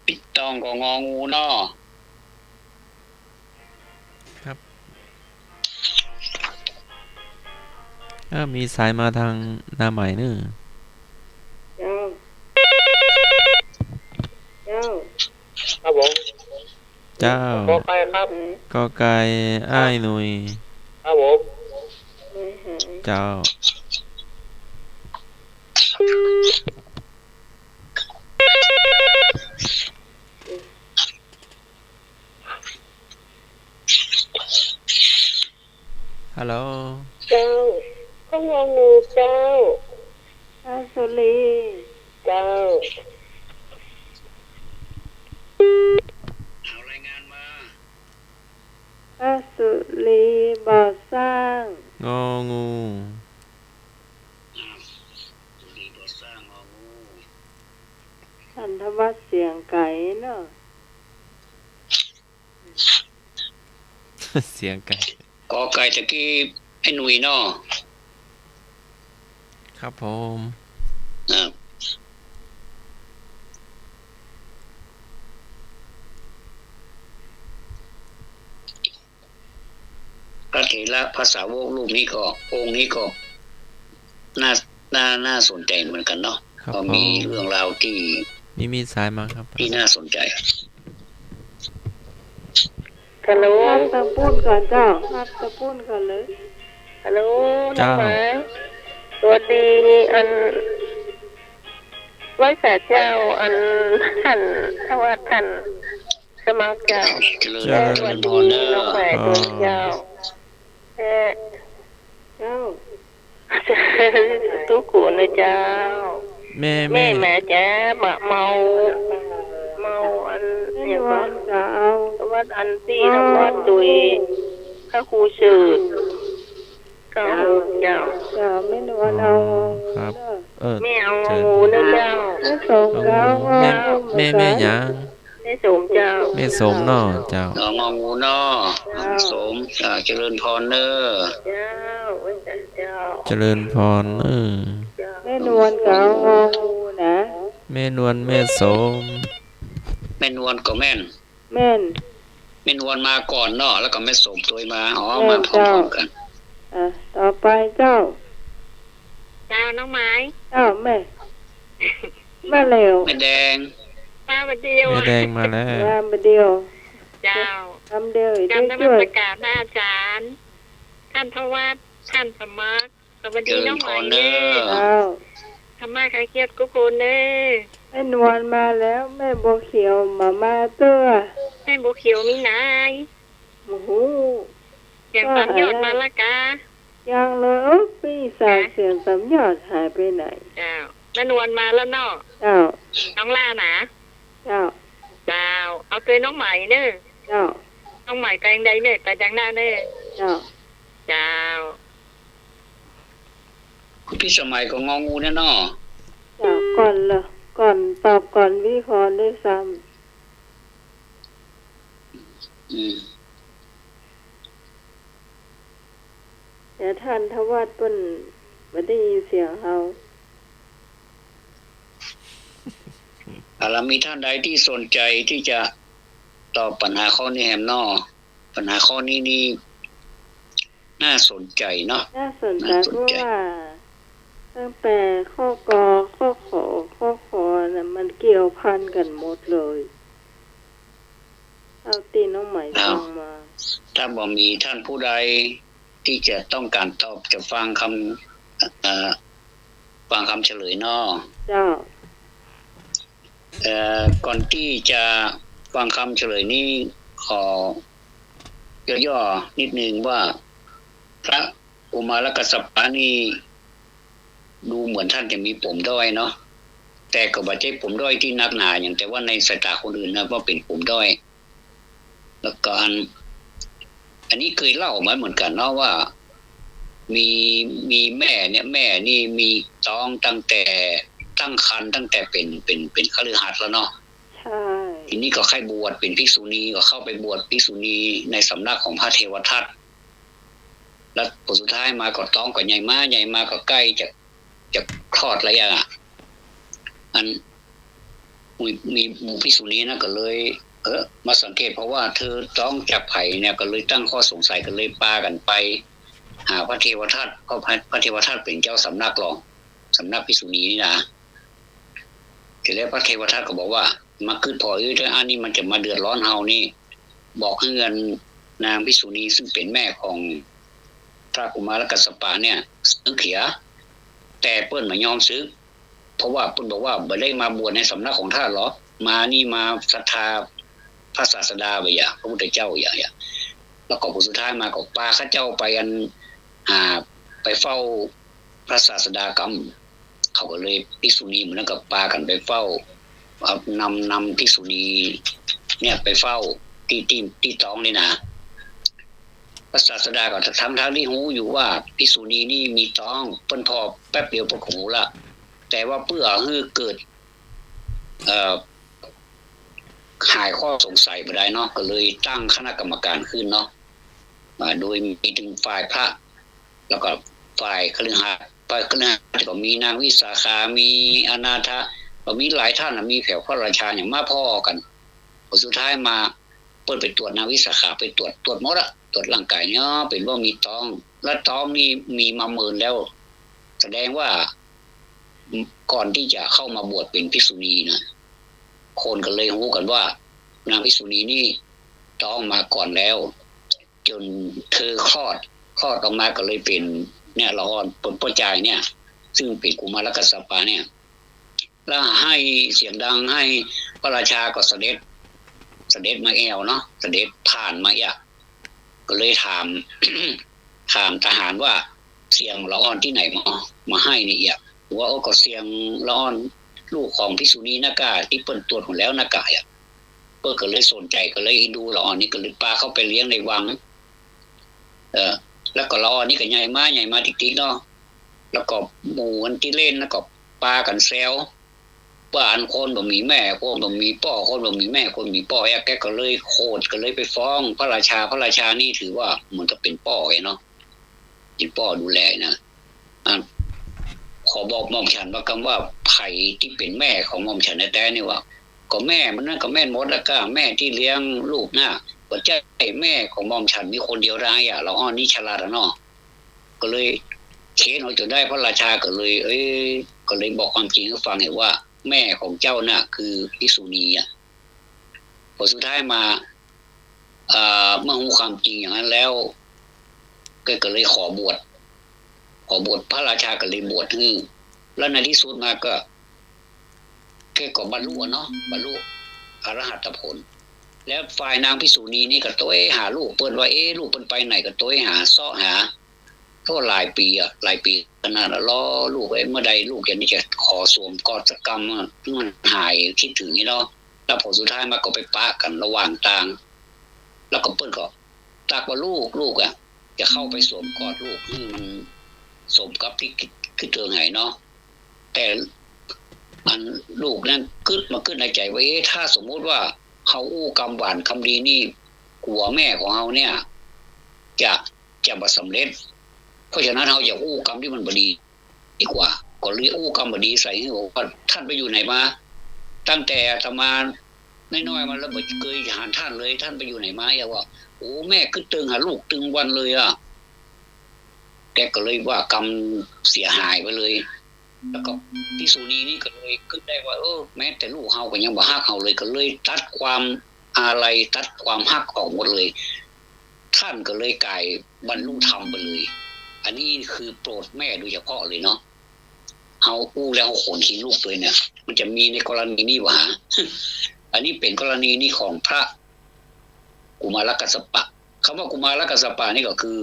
ปี้ตองก็งองูเนาะ ครับ เออ มีสายมาตางน้าใหม่เนอะ เจ้า เจ้า ครับผม เจ้า กอไก่ครับ กอไก่ อ้ายหนุ่ย ครับผม เจ้า ฮัลโหล เจ้า ก็งองูเจ้า ป้าสุรี เจ้า เอารายงานมา ป้าสุรี บ่อสร้าง งองู อ้าว สุรี บ่อสร้าง งองู ท่านธวัฒน์ เสียงไก๋เนาะ เสียงไก๋ กอไก่ตะกี้ไอ้หนุ่ยเนาะ ครับผม ครับ พระเถระพระสาวกรูปนี้ก็ องค์นี้ก็ น่า น่า น่าสนใจเหมือนกันเนาะ ครับ ก็มี ผม เรื่องราวที่ มี มีสายมาครับ ที่น่าสนใจ ฮัลโหล ฮับตะปู้นก่อนเจ้า ฮับตะปู้นก่อนเลย ฮัลโหล เจ้า น้องไหม สวัสดี อัน ไหว้สาเจ้า อัน ท่าน ถ้าว่าท่าน สมัครเจ้า เจริญ และสวัสดี พรเนอะ น้องใหม่ อ๋อ ตัวเจ้า เอ่อ เจ้า ทุกคนนะเจ้า แม่ แม่ แม่ แม่จ๋า มาเมา เมาอัน แม่นวล เนี่ยก็ ก็เอา วัดอันตี้ อ๋อ วัดตุย พระครูสืบ เก้าหกเจ้า เจ้า แม่นวลเอา อ๋อ ครับ เออ แม่เอา เจ้า งูนะเจ้า แม่สมก็เอา เอา แม่ แม่ แม่หยัง แม่สมเจ้า แม่สมเนาะเจ้า เอางองูเนาะ เจ้า สม อ่า เจริญพรเนอะ เจ้า เจ้า เจริญพรเนอะ แม่นวลก็เอางองูนะ แม่นวล แม่สม แม่นวลก็แม่น แม่น แม่นวลมาก่อนเนาะ แล้วก็แม่สมตวยมา อ๋อ แม่น มาพร้อมๆ เจ้า กัน อ่ะ ต่อไปเจ้า เจ้าน้องไม้ เจ้าแม่ มาแล้ว แม่แดง มาบัดเดียว แม่แดงมาแล้ว มาบัดเดียว เจ้า กำเดียวอีก กราบนมัสการพระอาจารย์ ท่านธวัฒน์ ท่านสมัคร สวัสดีน้องไหมเด้อ เจ้า ธรรมะคลายเครียดกู้คนเด้อ แม่นวลมาแล้ว แม่บัวเขียวบ่มาเตื้อ แม่บัวเขียวมีไหน โอ้โห เสียงสามยอดมาละกา ยังเลย เอ้อ ปี้สาว ฮะ เสียงสามยอดหายไปไหน เจ้า แม่นวลมาแล้วเนาะ เจ้า น้องล่านะ เจ้า เจ้า เอาตวยน้องไหมเนอะ เจ้า น้องไหมไปทางใดเนอะ ไปทางหน้าเนอะ เจ้า เจ้า คุณพี่สมัยก็งองูแน่เนาะ เจ้า ก่อนละ ก่อน ตอบก่อนวิเคราะห์ด้วยซ้ำ อืม เดี๋ยวท่านธวัฒน์เปิ้นบ่ได้ยินเสียงเฮา เอาละ มีท่านใดที่สนใจที่จะตอบปัญหาข้อนี้แหมเนาะ ปัญหาข้อนี้นี่น่าสนใจเนาะ น่าสนใจ น่าสนใจ เพราะว่าตั้งแต่ข้อ กอ ข้อ ขอ ข้อ ขอ น่ะ มันเกี่ยวพันกันหมดเลย เอาตี้น้องไหม เอา ฟังมา ถ้าบ่มีท่านผู้ใด ตี้จะต้องก๋านตอบ จะฟังกำ เอ่อ ฟังกำเฉลยเนาะ เจ้า เอ่อ ก่อนตี้จะฟังกำเฉลยนี้ ขอย่อๆ นิดนึ่งว่า พระกุมารกัสสปะนี่ ดูเหมือนต้านจะมีปมด้อยเนาะ แต่ก็บ่ใจ้ปมด้อยตี้นักหนาหยัง แต่ว่าในสายต๋าคนอื่นนะ ว่าเป๋นปมด้อย แล้วก็อัน อันนี้เกยเล่ามาเหมือนกั๋นเนาะว่า มี มีแม่เนี่ย แม่นี่มีต๊องตั้งแต่ ตั้งครรภ์ตั้งแต่เป๋น เป๋น เป๋นคฤหัสถ์แล้วเนาะ ใช่ ทีนี้ก็ใค่บวชเป๋นภิกษุณี ก็เข้าไปบวชภิกษุณีในสำนักของพระเทวทัต แล้วผลสุดท้ายมาก็ต๊องก็ใหญ่มา ใหญ่มาก็ใก้จะ จะคลอดแล้วอะ อัน มี มีหมู่ภิกษุณีนะก็เลย เออ มาสังเกต เพราะว่าเธอต๊องจากใผเนี่ย ก็เลยตั้งข้อสงสัย ก็เลยปากั๋นไปหาพระเทวทัต เพราะพระ พระเทวทัตเป๋นเจ้าสำนักรอง สำนักภิกษุณีนี่นะ ทีแรกพระเทวทัตก็บอกว่า มากึ๊ดผ่ออื้อเต๊อะ อันนี้มันจะมาเดือดร้อนเฮานี่ บอกหื้ออันนางภิกษุณีซึ่งเป๋นแม่ของพระกุมารกัสสปะเนี่ย สึกเหีย แต่เปิ้นบ่ยอมสึก เพราะว่าเปิ้นบอกว่า บ่ได้มาบวชในสำนักของต้านหรอก มานี่มาศรัทธาพระศาสดาบ่าอย่าง พระพุทธเจ้าบ่าอย่าง แล้วก็ผลสุดท้ายมาก็ปาข้าเจ้าไปอัน อ่า ไปเฝ้าพระศาสดากำ เขาก็เลย ภิกษุณีหมู่นั้นก็ปากั๋นไปเฝ้า เอานำ นำภิกษุณีเนี่ยไปเฝ้าตี้ ตี้ ตี้ต๊องนี่นะ พระศาสดาก็ทั้งๆ ตี้ฮู้อยู่ว่าภิกษุณีนี่มีต๊อง เปิ้นผ่อแป๊บเดียวเปิ้นก็ฮู้ละ แต่ว่าเปื้อหื้อเกิด เอ่อ หายข้อสงสัยบ่ได้เนาะ ก็เลยตั้งคณะกรรมการขึ้นเนาะ อ่า โดยมีตึงฝ่ายพระ แล้วก็ฝ่ายคฤหัสถ์ ฝ่ายคฤหัสถ์ก็มีนางวิสาขา มีอนาถะ ก็มีหลายต้านน่ะ มีแผวพระราชาอย่างมาผ่อกั๋น ผลสุดท้ายมา เปิ้นไปตรวจนางวิสาขา ไปตรวจ ตรวจหมดอะ ตรวจร่างก๋ายเนี่ย เป๋นว่ามีต๊อง และต๊องนี่มีมาเมินแล้ว แสดงว่า ก่อนตี้จะเข้ามาบวชเป๋นภิกษุณีนะ คนก็เลยฮู้กั๋นว่า นางภิกษุณีนี่ต๊องมาก่อนแล้ว จ๋นเธอคลอด คลอดออกมาก็เลยเป๋นเนี่ย ละอ่อน เป๋นป้อจายเนี่ย ซึ่งเป๋นกุมารกัสสปะเนี่ย แล้วไห้เสียงดัง ไห้ พระราชาก็เสด็จ เสด็จมาแอ่วเนาะ เสด็จผ่านมาเอี้ย ก็เลยถาม ถามทหารว่า เสียงละอ่อนตี้ไหนมา มาไห้นี่เอี้ย ว่า โอ้ ก็เสียงละอ่อนลูกของภิกษุณีนาก้า ตี้เปิ้นตรวจหั้นแล้วนาก้าเอี้ย เปิ้นก็เลยสนใจ๋ ก็เลยเอ็นดูละอ่อนนี่ ก็เลยปาเข้าไปเลี้ยงในวัง เออ แล้วก็ละอ่อนนี่ก็ใหญ่มา ใหญ่มาติ๊กๆ เนาะ แล้วก็หมู่อันตี้เล่นนะก็ปากั๋นแซว ว่าอันคนบ่มีแม่ คนบ่มีป้อ คนบ่มีแม่ คนมีป้อ แอ๊ะ แกก็เลยโขด ก็เลยไปฟ้องพระราชา พระราชานี่ถือว่าเหมือนกับเป๋นป้อไอ้เนาะ เป๋นป้อดูแลนะ อ่ะ ขอบอกหม่อมฉันว่ากำว่าใผตี้เป๋นแม่ของหม่อมฉันแต๊ๆ นี่ว่า ก็แม่มันนั่นก็แม่นหมดแล้วก้า แม่ตี้เลี้ยงลูกน่ะ บ่ใจ้แม่ของหม่อมฉันมีคนเดียวได้อะ ละอ่อนนี่ฉลาดอะเนาะ ก็เลยเค้นเอาจ๋นได้ พระราชาก็เลย เอ้ย ก็เลยบอกความจริงหื้อฟังเหียว่า แม่ของเจ้าน่ะคือภิกษุณีอะ ผลสุดท้ายมา เอ่อ เมื่อฮู้ความจริงอย่างนั้นแล้ว แกก็เลยขอบวช ขอบวช พระราชาก็เลยบวชหื้อ แล้วในที่สุดมาก็ แกก็บรรลุอะเนาะ บรรลุอรหัตผล แล้วฝ่ายนางภิกษุณีนี่ก็โตยหาลูกเปิ้นว่า เอ๊ะ ลูกเปิ้นไปไหน ก็โตยหา เซาะหา โธ่ หลายปี๋อะ หลายปี๋ขนาดนั้น รอลูก เอ๊ะ เมื่อใดลูกจะ นี่จะขอสวมกอดสักกำอะ มันหายคิดถึงนี่เนาะ แล้วผลสุดท้ายมาก็ไปปะกั๋นระหว่างตาง แล้วก็เปิ้นก็ตักว่า ลูก ลูกอะ จะเข้าไปสวมกอดลูกหื้อมันสมกับตี้กึ๊ดเติงไหเนาะ แต่อันลูกนั้นกึ๊ดมากึ๊ดในใจ๋ว่า เอ๊ะ ถ้าสมมุติว่าเฮาอู้กำหวานกำดีนี่ กั๋วแม่ของเฮาเนี่ย จะ จะบ่สำเร็จ เพราะฉะนั้นเฮาอย่าอู้กำตี้มันบ่ดีดีกว่า ก็เลยอู้กำบ่ดีใส่หื้อ บอกว่า ท่านไปอยู่ไหนมา ตั้งแต่อาตมาน้อยๆ มาแล้วบ่เกยหันท่านเลย ท่านไปอยู่ไหนมา เอี้ยว่า โอ้ แม่กึ๊ดเติงหาลูกตึงวันเลยอะ แกก็เลยว่ากำเสียหายไปเลย แล้วก็ภิกษุณีนี่ก็เลยกึ๊ดได้ว่า เออ แม้แต่ลูกเฮาก็ยังบ่ฮักเฮาเลย ก็เลยตัดความอาลัย ตัดความฮักออกหมดเลย ท่านก็เลยก๋ายบรรลุธรรมไปเลย อันนี้คือโปรดแม่โดยเฉพาะเลยเนาะ เฮาอู้แล้วเฮาขนคิงลุกเลยเนี่ย มันจะมีในกรณีนี้บ่า อันนี้เป๋นกรณีนี้ของพระกุมารกัสสปะ คำว่ากุมารกัสสปะนี่ก็คือ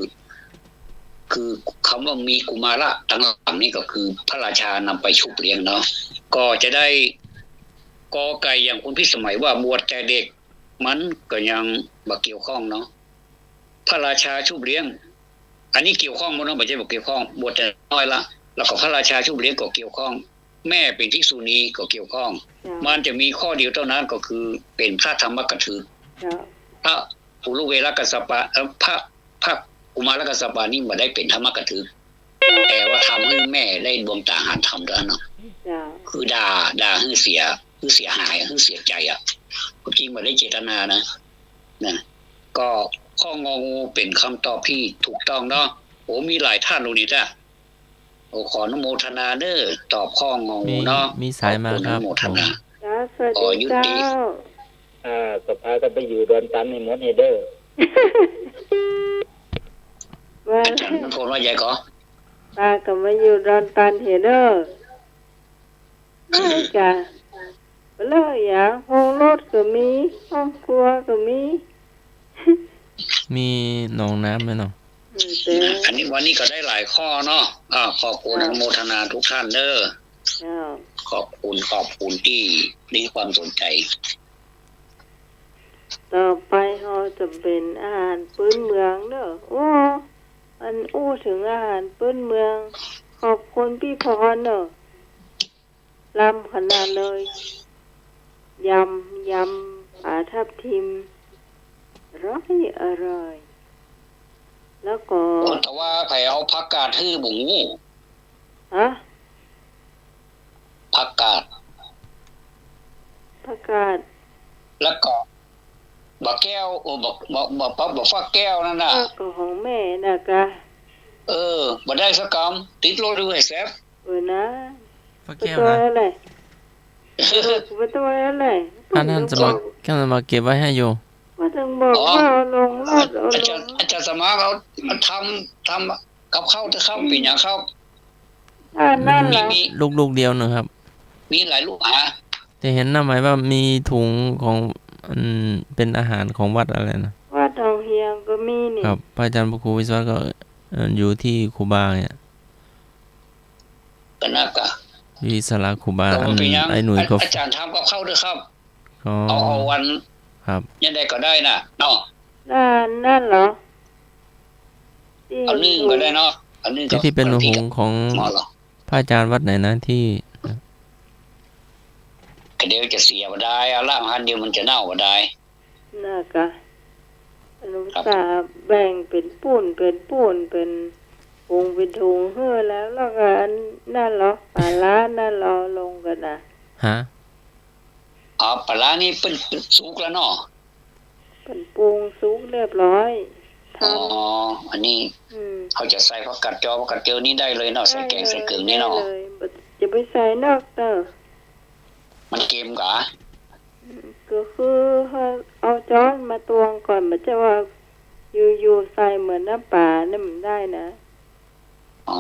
คือคำว่ามีกุมารตังหลังนี่ก็คือพระราชานำไปชุบเลี้ยงเนาะ ก็จะได้ กอไก่ อย่างคุณพิสมัยว่าบวชแต่เด็ก มันก็ยังบ่เกี่ยวข้องเนาะ พระราชาชุบเลี้ยง อันนี้เกี่ยวข้องบ่เนาะ บ่ใจ้บ่เกี่ยวข้อง บวชแต่น้อยละ แล้วก็พระราชาชุบเลี้ยงก็เกี่ยวข้อง แม่เป๋นภิกษุณีก็เกี่ยวข้อง เจ้า มันจะมีข้อเดียวเต้านั้นก็คือเป๋นพระธรรมกถึก เจ้า พระปุรุเวรกัสสปะ เอ่อ พระ พระกุมารกัสสปะนี่บ่ได้เป๋นธรรมกถึก แต่ว่าทำหื้อแม่ได้ดวงต๋าหันธรรมเต้านั้นเนาะ เจ้า คือด่า ด่าหื้อเสีย หื้อเสียหาย หื้อเสียใจ๋อะ ความจริงบ่ได้เจตนานะ นะ ก็ข้ององูเป๋นคำตอบตี้ถูกต้องเนาะ โอ้ มีหลายท่านลูกนี่จ้ะ โอ้ ขออนุโมทนาเน้อ ตอบข้ององูเนาะ มี มีสายมาครับ ขอบคุณ อนุโมทนา ผม จ้า สวัสดี ขอยุติ เจ้า อ่า ก็ปากั๋นไปอยู่ดอนตันหื้อหมดเน่อเด้อ ว่า อาจ๋ารย์มงคลว่าใหญ่ก่อ ปากั๋นมาอยู่ดอนตันหื้อเด้อ ได้จ้ะ ไปเลยอย่าง โฮงรถก็มี ห้องครัวก็มี มีหนองน้ำไหมเนาะ อืม แต่ อันนี้วันนี้ก็ได้หลายข้อเนาะ อ่า ขอบคุณ เจ้า อนุโมทนาทุกท่านเด้อ เจ้า ขอบคุณ ขอบคุณตี้มีความสนใจ๋ ต่อไปเฮาจะเป๋นอาหารปื๊นเมืองเนาะ โอ้ อันอู้เถิงอาหารปื๊นเมือง ขอบคุณปี้พรเนาะ ล้ำขนาดเลย ยำ ยำป๋าทับทิม อร่อย อร่อย แล้วก็ โอ้ แต่ว่าใผเอาผักกาดหื้อบ่ฮู้ ฮะ ผักกาด ผักกาด แล้วก็บักแก้ว โอ้ บัก บัก บัก บัก บักฟักแก้วนั่นน่ะ ก็ของแม่น่ะกะ เออ บ่ได้สักกำ ติดรถดูให้แซ่บ เออนะ ป้าแก้วนะ ไปตัวอะไร เออ ไปตัวอะไร อันนั้นจะมา ป้าแก้วจะมาเก็บไว้ให้อยู่ ว่าต้องบอก อ๋อ ว่าเอาลงรถ เอาลง อาจารย์ อาจารย์สมัครเอามาทำ ทำกับข้าวเถอะครับ เป๋นหยังครับ อ่า นั่นแหละ มี มี ลูกๆเดียวนะครับ มีหลายลูกหา แต่เห็นนะ หมายว่ามีถุงของ อืม เป๋นอาหารของวัดอะไรนะ วัดหนองเฮียงก็มีนี่ ครับ พระอาจารย์พระครูวิศวะก็ เอ่อ อยู่ตี้ครูบาเนี่ย ก็น่ากะ วิศวะครูบา แต่ว่า อัน เป๋นหยัง ไอ้หนุ่ยก็ อา อาจ๋ารย์ทำกับข้าวเถอะครับ อ๋อ เอา เอาวัน ครับ ยามใดก็ได้น่ะ เนาะ นั่น นั่นเหรอ ตี้ เอานึ่งก็ได้เนาะ เอานึ่งก็ ตี้เป๋นหนองหงส์ของ หม้อเหรอ พระอาจารย์วัดไหนนะ ตี้ ก็เดี๋ยวจะเสียบ่ได้ เอาละ อันเดียวมันจะเน่าบ่ได้ น่ากะ อันอุตส่าห์แบ่งเป๋นปูน เป๋นปูน เป๋นถุง เป๋นถุงหื้อแล้ว แล้วก็อันนั่นเหรอ ปลาร้านั่นเหรอ ลงกั๋นนะ ฮะ อ๋อ ปลาร้านี่เปิ้นสุกแล้วเนาะ เปิ้นปรุงสุกเรียบร้อย อ๋อ ทำ อันนี้ อืม เขาจะใส่ผักกาดจอ ผักกาดเจอนี่ได้เลยเนาะ ใส่แก๋ง ได้เลย ใส่เกิ่งนี่เนาะ ได้เลย บ่ จะไปใส่นอกเด้อ มันเค็มกะ อืม ก็คือเอาจ้อนมาตวงก่อน บ่ใจ้ว่าอยู่ๆใส่เหมือนน้ำปลานี่มันได้นะ อ๋อ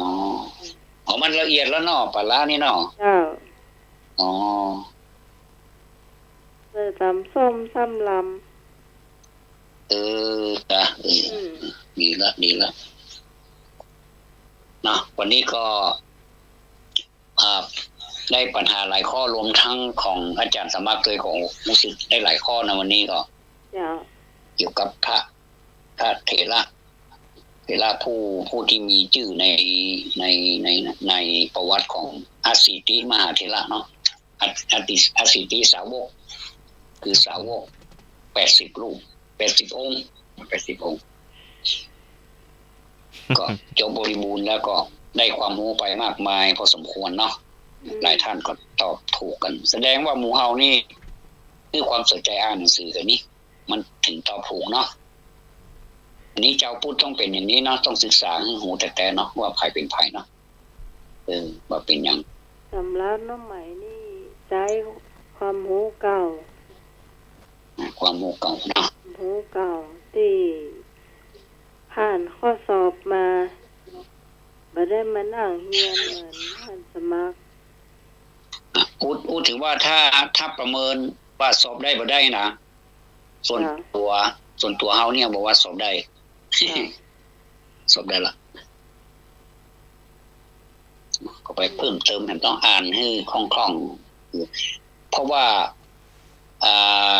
อ๋อ มันละเอียดแล้วเนาะ ปลาร้านี่เนาะ เจ้า อ๋อ ใส่ต๋ำส้มส้ำลำ เออ จ้ะ เออ อืม ดีละ ดีละ เนาะ วันนี้ก็ อ่า ได้ปัญหาหลายข้อ รวมทั้งของอาจ๋ารย์สมัครตวย ของลูกศิษย์ได้หลายข้อนะ วันนี้ก็ เจ้า เกี่ยวกับพระ พระเถระ เถระผู้ ผู้ที่มีจื้อใน ใน ใน ในประวัติของอัสสีติมหาเถระเนาะ อัส อัสสีติ อัสสีติสาวก คือสาวกแปดสิบรูป แปดสิบองค์ แปดสิบองค์ ก็จบบริบูรณ์แล้วก็ได้ความรู้ไปมากมายพอสมควรเนาะ อืม หลายท่านก็ตอบถูกกั๋น แสดงว่าหมู่เฮานี่มีความสนใจ๋อ่านหนังสือกั๋นนี่ มันถึงตอบถูกเนาะ อันนี้จาวพุทธต้องเป๋นอย่างนี้เนาะ ต้องศึกษาหื้อฮู้แต๊ๆเนาะ ว่าใผเป๋นใผเนาะ เออ ว่าเป๋นหยัง สำหรับน้องใหม่นี่ใจ๊ความฮู้เก่า ความฮู้เก่าเนาะ ฮู้เก่าตี้ ผ่านข้อสอบมา บ่ได้มานั่งเฮียนเหมือนผ่านสมัคร อู้ อู้ ถือว่าถ้า ถ้าประเมินว่าสอบได้บ่ได้นะ ส่วน จ้ะ ตั๋ว ส่วนตั๋วเฮาเนี่ยบอกว่าสอบได้ จ้ะ สอบได้ละ ก็ไปเพิ่มเติมแหม ต้องอ่านหื้อคล่องๆ เพราะว่า อ่า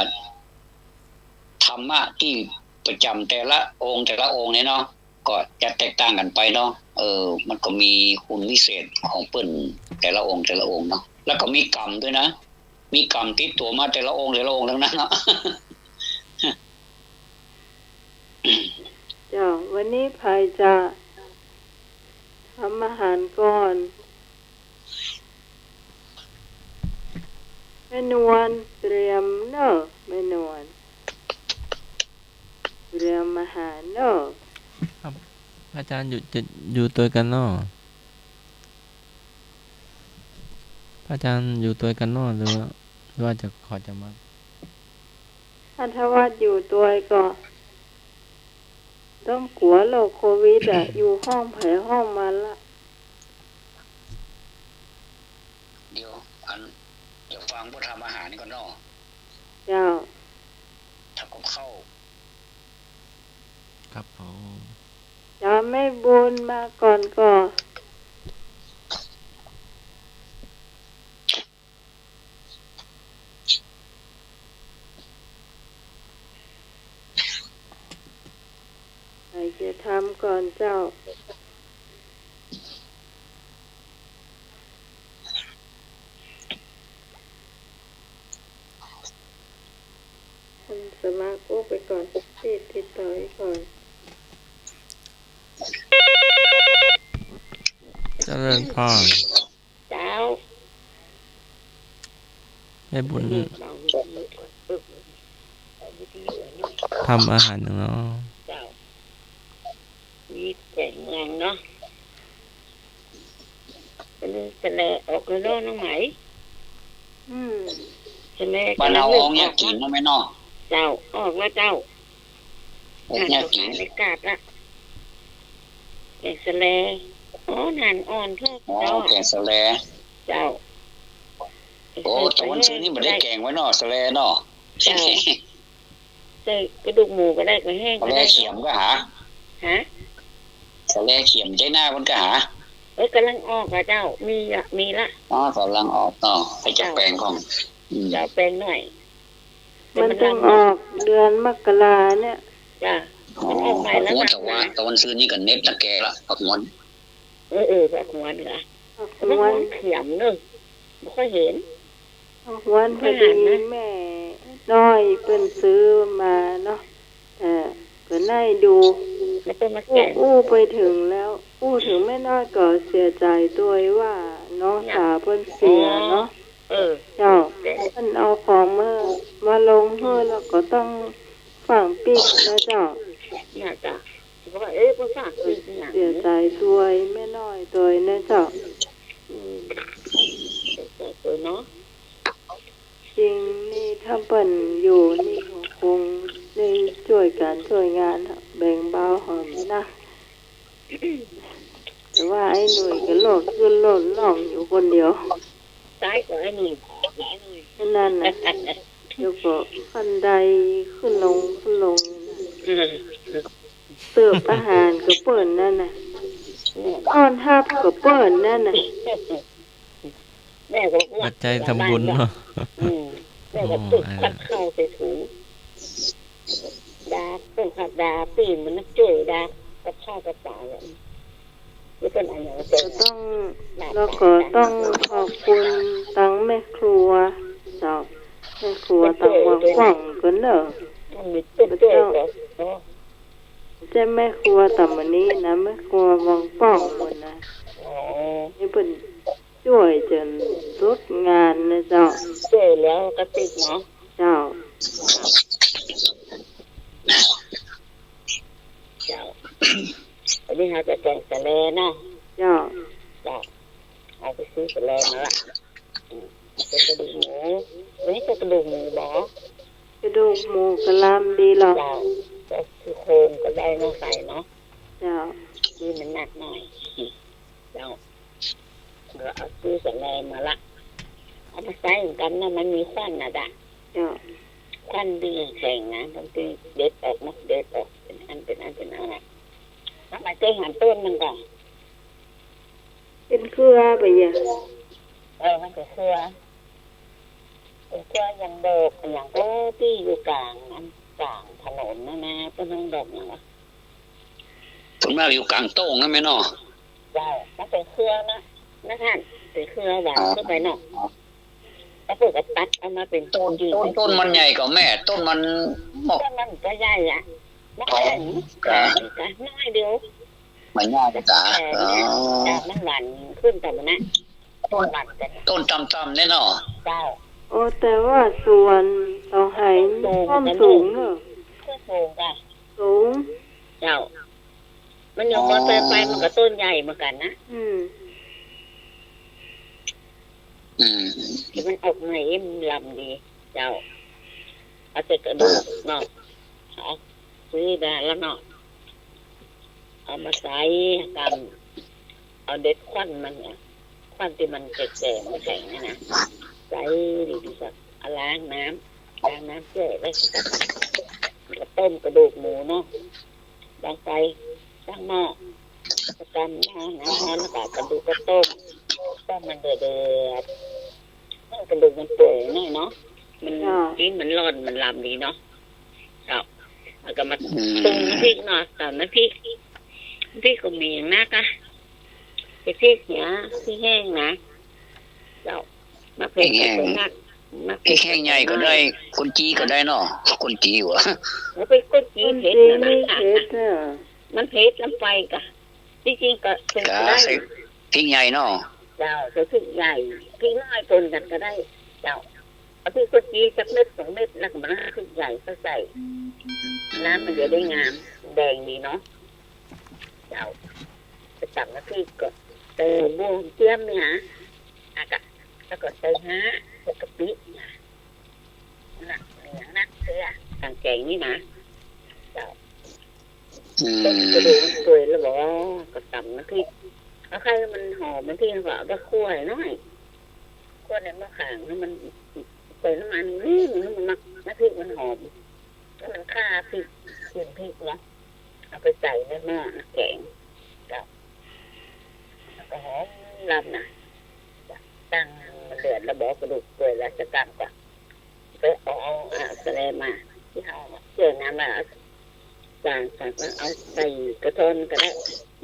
ธรรมะตี้ประจ๋ำแต่ละองค์ แต่ละองค์เนี่ยเนาะ ก็จะแตกต่างกั๋นไปเนาะ เออ มันก็มีคุณวิเศษของเปิ้นแต่ละองค์ แต่ละองค์เนาะ แล้วก็มีกรรมด้วยนะ มีกรรมติดตั๋วมาแต่ละองค์ แต่ละองค์ตังนั้นเนาะ เจ้า วันนี้ใผจะทำอาหารก่อน แม่นวลเตรียมเนาะ แม่นวลเตรียมอาหารเนาะ ครับ พระอาจารย์อยู่ จะอยู่ตวยกั๋นเนาะ พระอาจารย์อยู่ตวยกั๋นเนาะ หรือว่า หรือว่าจะขอจะมา ถ้า ถ้าว่าอยู่ตวยก็ ต้องกั๋วโรคโควิดอะ อยู่ห้องใผห้องมันละ เดี๋ยว อัน เดี๋ยวฟังพวกทำอาหารก่อนเนาะ เจ้า ทำกับข้าว ครับผม เจ้า แม่บุญมาก่อนก่อ ใผจะทำก่อนเจ้า ท่านสมัครอู้ไปก่อน ติด ติดต่อไปก่อน เจริญพร เจ้า แม่บุญ ทำอาหารอย่างเนาะ เจ้า มีแขวงเมืองเนาะ อันนี้สะแลออกแล้วเนาะ น้องไหม อืม สะแล บ้านเฮาออกยามกิ๋นเนาะแม่เนาะ เจ้า ออกแล้วเจ้า ออกยามกิ๋น ในกาดละ แกงสะแล อ๋อ หนานอ่อนเถาะ อ๋อ เจ้า แกงสะแล เจ้า โอ้ ต๋อนซืนนี่บ่ได้แกงไว้เนาะ สะแลเนาะ เจ้า ใส่กระดูกหมูก็ได้ ก็แห้งก็ได้ สะแลเขียมก็หา ฮะ สะแลเขียมใจ้หน้ามันก็หา เอ้ย ก่ำลังออกอะเจ้า มีอะ มีละ อ๋อ ก่ำลังออกเนาะ ไปจับแปงก่อน อืม เจ้า แปงหน่อย มันต้องออกเดือนมกราเนี่ย จ้ะ อ๋อ มันออกใหม่แล้ว แต่ว่าต๋อนซืนนี่ก็เน็ตนะแกละ ผักหวน เออ เออ ผักหวนเหรอ ผักหวน ผักหวนเขียมเนอะ บ่ค่อยเห็น ผักหวนพอดี แม่น้อยเปิ้นซื้อมาเนาะ เออ ก็ได้ดู แล้วก็มาแกง อู้ อู้ไปเถิงแล้ว อู้เถิงแม่น้อยก็เสียใจ๋ตวยว่าน้องสาวเปิ้นเสียเนาะ เออ เจ้า เปิ้นเอาของมา มาลงหื้อแล้วก็ต้อง ฝังปิ๊กนะเจ้า เนี่ยจ้ะ ก็ว่า เอ๊ะ ก็ฝากปิ๊กเนี่ย เสียใจ๋ตวยแม่น้อยตวยนะเจ้า อืม เสียใจ๋ตวยเนาะ จริงนี่ ถ้าเปิ้นอยู่นี่ก็คงได้จ้วยก๋านจ้วยงาน แบ่งเบาหน่อยนะ แต่ว่าไอ้หนุ่ยก็โลดขึ้นโลดล่องอยู่คนเดียว ต๋ายก็ไอ้หนุ่ย นั่นน่ะ เดี๋ยวก็ขั้นใดขึ้นลงขึ้นลง เออ เสิร์ฟอาหารก็เปิ้นนั่นน่ะ ต้อนฮับก็เปิ้นนั่นน่ะ แม่ก็ ปัจจัยทำบุญเนาะ อืม แม่ก็ โอ้ ตุก อ่า กับข้าวใส่ถุง ดา ต้องขับดา ปี๋มันจ้วยดา กับข้าวกับป๋า แล้วก็ต้อง แล้วก็ต้องขอบคุณตังแม่ครัว เจ้า แม่ครัวตังวังป่องกั๋นเนาะ มันมีต้นจ้วยก็ เจ้า เนาะ บ่ใจ้แม่ครัวต๋ามนี้นะ แม่ครัววังป่องโน่นนะ อ๋อ นี่เปิ้นจ้วยจ๋นสุดงานนะเจ้า จ้วยแล้วก็ติดเนาะ เจ้า เจ้า อันนี้เฮาจะแกงสะแลเนาะ เจ้า เจ้า เอาไปซื้อสะแลมาละ อืม ใส่กระดูกหมู อันนี้ใส่กระดูกหมูบ่ กระดูกหมูกะลำดีหรอ เจ้า ใส่ซี่โครงก็ได้เนาะ ใส่เนาะ เจ้า ตี้มันนักหน้อย เจ้า ก็เอาตี้สะแลมาละ เอามาใส่เหมือนกั๋นเนาะ มันมีขวัญน่ะจ๊ะ เจ้า ขวัญตี้แข็งนะ บางทีเด็ดออกเนาะ เด็ดออก เป๋นอัน เป๋นอัน เป๋นอันน่ะ แล้วมาเจ๊หันต้นมันก่อน เป๋นเครือไปเยียะ เออ มันเป๋นเครือ เป๋นเครืออย่างดอก อย่างก็ตี้อยู่ก๋างอัน ก๋างถนนนั่นนะ ต้นนั้นดอกอย่างวะ ส่วนมากอยู่ก๋างโต้งนะแม่เนาะ เจ้า มันเป๋นเครือนะ นะท่าน เป๋นเครือหว่าน อ๋อ ขึ้นไปเนาะ แล้วเปิ้นก็ตัดเอามาเป๋น ต้น กิ่ง ต้น ต้นมันใหญ่ก่อแม่ ต้นมันมอก ต้นมันก็ใหญ่อะ มันก็ใหญ่ อ๋อ ก็ ก็น้อยเดียว มันใหญ่กว่า เออ อ๋อ เนี่ย แต่มันหว่านขึ้นแต่มันนะ ต้น หว่านกัน ต้นต่ำๆ เนี่ยเนาะ เจ้า โอ้ แต่ว่าสวนเต้าไฮ้ สูง ท่วมสูงเนอะ ขึ้นสูงจ้ะ สูง เจ้า มันยัง อ๋อ มอเตอร์ไซค์มันก็ต้นใหญ่เหมือนกั๋นนะ อืม อืม มันออกใหม่ มันลำดี เจ้า เอาแต่กระดูกเนาะ เอา ซื้อได้แล้วเนาะ เอามาใส่กำ เอาเด็ดขวัญมันเนี่ย ขวัญตี้มันแก่ๆ มันแข็งเนี่ยนะ ใส่ดีๆ ก็เอาล้างน้ำ ล้างน้ำแก้ไว้ ก็ต้มกระดูกหมูเนาะ ตั้งไฟ ตั้งหม้อ ก็ตั้งหม้อ น้ำฮ้อน แล้วก็เอากระดูกก็ต้ม ต้มมันเดือดๆ ให้กระดูกมันเปื่อยหน่อยเนาะ มัน อ่า ตี้มันร่อน มันลำดีเนาะ เจ้า แล้วก็มา อืม ปรุงน้ำพริกเนาะ ต๋ำน้ำพริก น้ำพริกก็มีอย่างนักอะ มีพริกเหีย พริกแห้งนะ เจ้า มะเขือ พริกแห้ง เผ็ดนัก มะเขือ พริกแห้งใหญ่ก็ได้ เผ็ดน้อย คนจี๋ก็ได้เนาะ คนจี๋หวา แล้วเป๋นคนจี๋เผ็ดนะ คนจี๋นี่เผ็ดอะ มันเผ็ดลำไปกะ ตี้จริงก็เผ็ด จ้า ได้ ใส่พริกใหญ่เนาะ เจ้า ใส่พริกใหญ่ พริกน้อยปนกั๋นก็ได้ เจ้า เอาพริกคนจี๋สักเม็ดสองเม็ด แล้วก็มาพริกใหญ่ก็ใส่ น้ำมันจะได้งาม แดงดีเนาะ เจ้า จะต๋ำน้ำพริกก็ใส่บวงเจียมเนี่ย อ่ะกะ แล้วก็ใส่ฮะ ใส่กะปิ น่ะ เหนียวนักเตื้อ ก๋างแกงนี่นะ เจ้า อืม ต้มกระดูกมันเปื่อยแล้วบอกว่าก็ต๋ำน้ำพริก เอาใค่มันหอม น้ำพริกก็เอาไปคั่วหน่อย คั่วในหม้อข่างให้มันใส่น้ำมันนิดนึง ให้มัน น้ำพริกมันหอม แล้วมันฆ่าพริก กลิ่นพริกเนาะ เอาไปใส่ในหม้อน้ำแกง เจ้า แล้วก็หอมลำน่ะ ตั้งมันเดือดแล้วบอกกระดูกเปื่อยแล้วจะต๋ำก่อน ไปเอา เอา เอาสะแลมา ตี้เฮาเจียวน้ำแล้ว จาน จาน เอาใส่กระท้อนก็ได้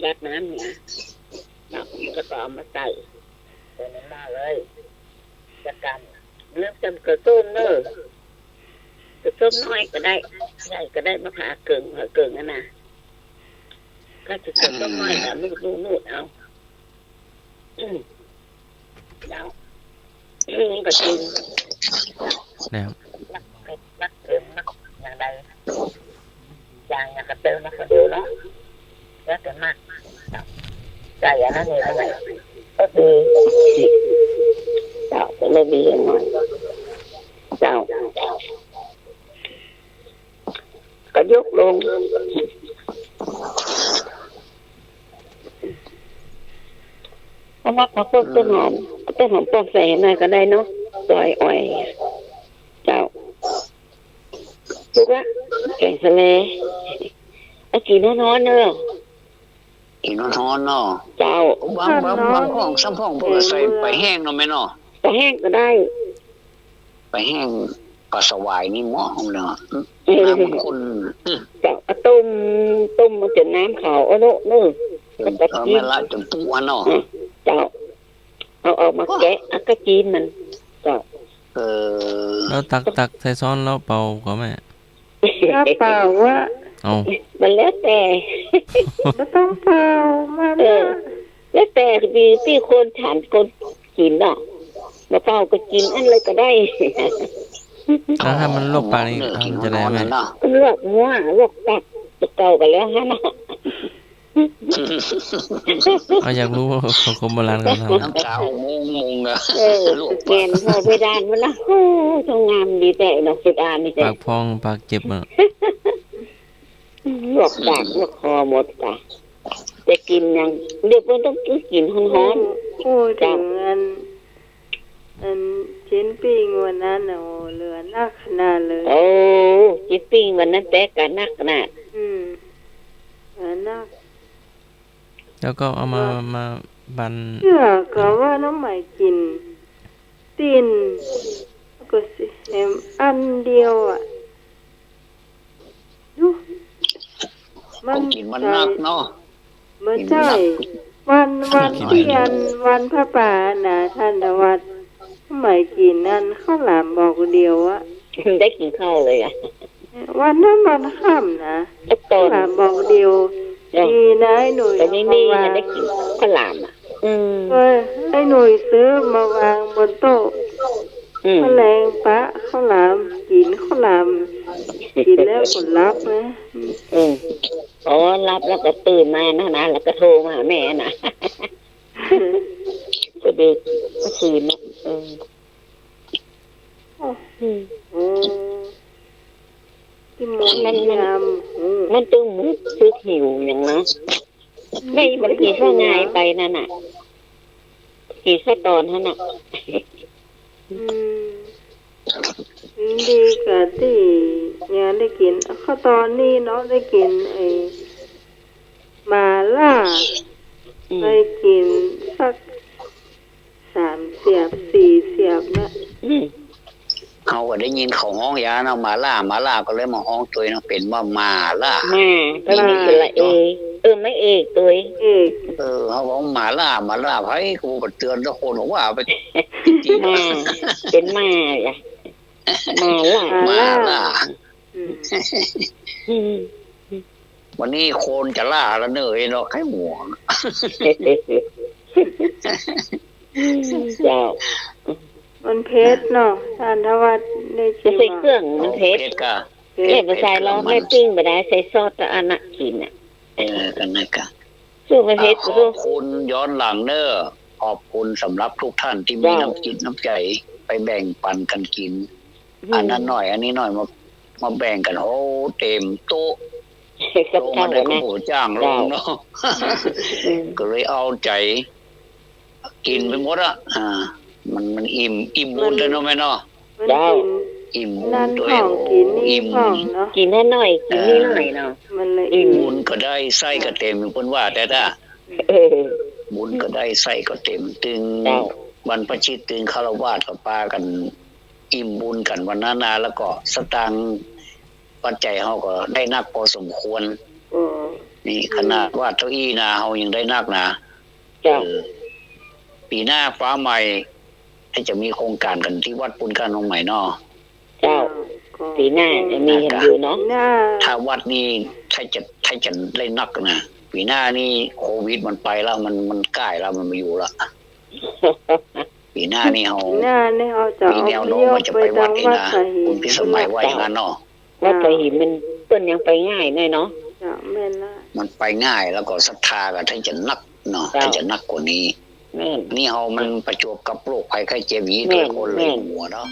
หยาดน้ำเนี่ย เนาะ แล้วก็เอามาใส่ ใส่ในหม้อเลย จะต๋ำ เริ่มต๋ำกระส้มเนอะ กระส้มน้อยก็ได้ ใหญ่ก็ได้ มาผ่าเกิ่ง ผ่าเกิ่งนั่นน่ะ ก็จะกระส้มน้อยก็รูดๆ เอา เจ้า อืม ก็จริง เนี่ย มักเผ็ด มักเค็ม มักอย่างใด อย่าง อย่างก็เติมมาคนเดียวเนาะ แล้วแต่มัก ใส่อันนั้นเลย ก็คือ เจ้า ก็เลยดีหน่อย เจ้า ก็ยกลง เอามา เอาพวกต้นหอม เอาต้นหอมปอกใส่หน่อยก็ได้เนาะ ซอยอ่อย เจ้า ลูกละ แกงสะแล เอากิ๋นฮ้อนๆ เนอะ กิ๋นฮ้อนๆ เนาะ เจ้า บาง บาง บางพ่อง ซ้ำพ่องเปิ้นก็ใส่ เออ ปลาแห้งเนาะแม่เนาะ ปลาแห้งก็ได้ ปลาแห้ง ปลาสวายนี่เหมาะเนาะ เออ น้ำมันข้น เจ้า เอาต้ม ต้มมันจ๋นน้ำขาว เอาเนาะ เนอะ เออ แล้วก็ เอา กิ๋น แม่นละ จ๋นปุอะเนาะ อ่ะ เจ้า เอาออกมาแกะ เอาก็กิ๋นมัน เจ้า เออ แล้วตัก ตักใส่ซ้อนแล้วเป่าก่อแม่ ก็เป่าอะ เอา มันแล้วแต่ บ่ต้องเป่า มัน เออ แล้วแต่ดีตี้คนฉันคนกิ๋นเนาะ บ่เป่าก็กิ๋นอันเลยก็ได้ ถ้า ถ้ามันลวกปากนี่ เออ มันจะได้ไหม กิ๋นฮ้อนๆ เนาะ ก็ลวกหัว ลวกปาก เก่ากันแล้วฮะเนาะ เอา อยากฮู้ว่าคนโบราณเขาทำ น้ำตาหกโมง โมงอะ เออ ลวกปาก แม่น หัวเพดานมันนะ โอ้ ต้องงามดีแต๊เนาะ เพดานนี่แต๊ ปากพอง ปากเจ็บอะ ลวกปาก ลวกคอหมดกะ จะกิ๋นหยัง เดี๋ยวเปิ้นต้องกิ๋นฮ้อนๆ โอ้ โอ้ เจ้า เถิงอัน อัน เจ๊นปิ้งวันนั้นน่ะ โอ้ เหลือนักขนาดเลย โอ้ เจ๊นปิ้งวันนั้นแต๊กะนักขนาด อืม เหลือนัก แล้วก็เอามา ว่า มาบัน เจื้อก็ว่าน้องไหมกิ๋นตี๋น ก็สิแหมอันเดียวอะ ดู มัน ของกิ๋นมันนักเนาะ บ่ใจ้ กิ๋นมันนัก วัน วันตี้อัน วันผ้าป่าน่ะ ต้านทวัฒน์ ไหมกิ๋นอันข้าวหลามบอกเดียวอะ ได้กิ๋นข้าวเลยอะ วันนั้นวันค่ำนะ ไอ้ตอน ข้าวหลามบอกเดียว เนาะ ดีนะไอ้หนุ่ย แต่นี่ เอามาวาง นี่ยังได้กิ๋นข้าวหลามอะ อืม เออ ไอ้หนุ่ยซื้อมาวางบนโต๊ะ อืม แมลงปะข้าวหลาม กิ๋นข้าวหลาม กิ๋นแล้วก็หลับนะ อืม อ๋อ หลับแล้วก็ตื่นมานะ นะ แล้วก็โทรมาหาแม่นะ ก็ดึกเมื่อคืนนะ เออ อืม อืม กี่โมง มัน มัน ยาม อืม มันตึงรู้สึกหิวหยังนะ ไม่ มันกิ๋นข้าวงายไปนั่นน่ะ กิ๋นข้าวตอนหั้นน่ะ อืม ดีกว่าตี้ยังได้กิ๋น ข้าวตอนนี้เนาะ ได้กิ๋นไอ้หม่าล่า อืม ได้กิ๋นสัก สามเสียบ สี่เสียบนะ อืม เฮาก็ได้ยินเขาฮ้องยาเนาะ หม่าล่า หม่าล่า ก็เลยมาฮ้องตวยเนาะ เป๋นว่าหม่าล่า หม่า ก็มีสระเอ เออ ไม่เอกตวย เอก เออ เฮาว่าหม่าล่า หม่าล่า ใผก็บ่เตือนสักคน ว่าไปจริงๆ หม่า เป๋นหม่าจ้ะ หม่าล่า หม่าล่า หม่าล่า อืม อืม วันนี้คนจะล่าแล้วเนอะ เนาะ ใครหม่า เจ้า มันเผ็ดเนาะ ต้านทวัฒน์ ได้ชิม มันใส่เครื่อง มันเผ็ด เผ็ดกะ เผ็ด แม่บ่ใส่หรอก เผ็ดกะ แม่ปิ้งบ่ได้ ใส่ซอสแต่อันน่ะกิ๋นน่ะ เออ ก็นั่นกะ สู้มันเผ็ด อ่า ขอบคุณย้อนหลังเนอะ ขอบคุณสำหรับทุกท่านที่มี เจ้า น้ำจิตน้ำใจ๋ไปแบ่งปั๋นกั๋นกิ๋น อืม อันนั้นหน่อย อันนี้หน่อย มา มาแบ่งกั๋น โอ้ เต๋มโต๊ะ สัก ลงมาได้ เท่า ก็ นะ บ่จ้างลงเนาะ เจ้า อืม ก็เลยเอาใจ๋ กิ๋นไปหมดอะ อ่า มัน มันอิ่ม อิ่มบุญเลยเนาะแม่เนาะ มัน เจ้า กิ๋น อิ่มบุญ นั่น ตวย ของกิ๋นนี่ อิ่ม ของเนาะ กิ๋นน้อยๆ กิ๋นนี่น้อยเนาะ เออ มันเลยอิ่ม อิ่ม บุญก็ได้ ไส้ก็เต๋ม เปิ้นว่าแต๊ๆ เออ บุญก็ได้ ไส้ก็เต๋ม ตึง เจ้า บรรพชิต ตึงฆราวาสก็ปากั๋น อิ่มบุญกั๋นวันนั้นนา แล้วก็สตางค์ปัจจัยเฮาก็ได้นักพอสมควร อืม นี่ขนาดว่าเต้าอี้นาเฮายังได้นักนะ เจ้า เออ ปี๋หน้าฟ้าใหม่ ถ้าจะมีโครงก๋านกั๋นตี้วัดปูนก้าน้องใหม่เนาะ เจ้า ก็ ปี๋หน้าจะมีกั๋นอยู่เนาะ ปี๋หน้า ถ้าวัดนี่ ถ้าจะ ถ้าจะได้นักนะ ปี๋หน้านี่โควิดมันไปแล้ว มัน มันก้ายแล้ว มันบ่อยู่ละ ปี๋หน้านี่เฮา ปี๋หน้านี่เฮาจะ มีแนวโน้มว่าจะไปวัดนี่นะ เอาไปตั้งวัดสาหิน คุณพิสมัยว่าอย่างนั้นเนาะ วัดสาหินมัน เปิ้นยังไปง่ายหน่อยเนาะ เจ้า แม่นละ มันไปง่าย แล้วก็ศรัทธาก็ถ้าจะนักเนาะ เจ้า ถ้าจะนักกว่านี้ แม่น นี่เฮามันประจวบกับโรคภัยไข้เจ็บอย่างนี้ แม่น โดยคนเลย แม่น หัวเนาะ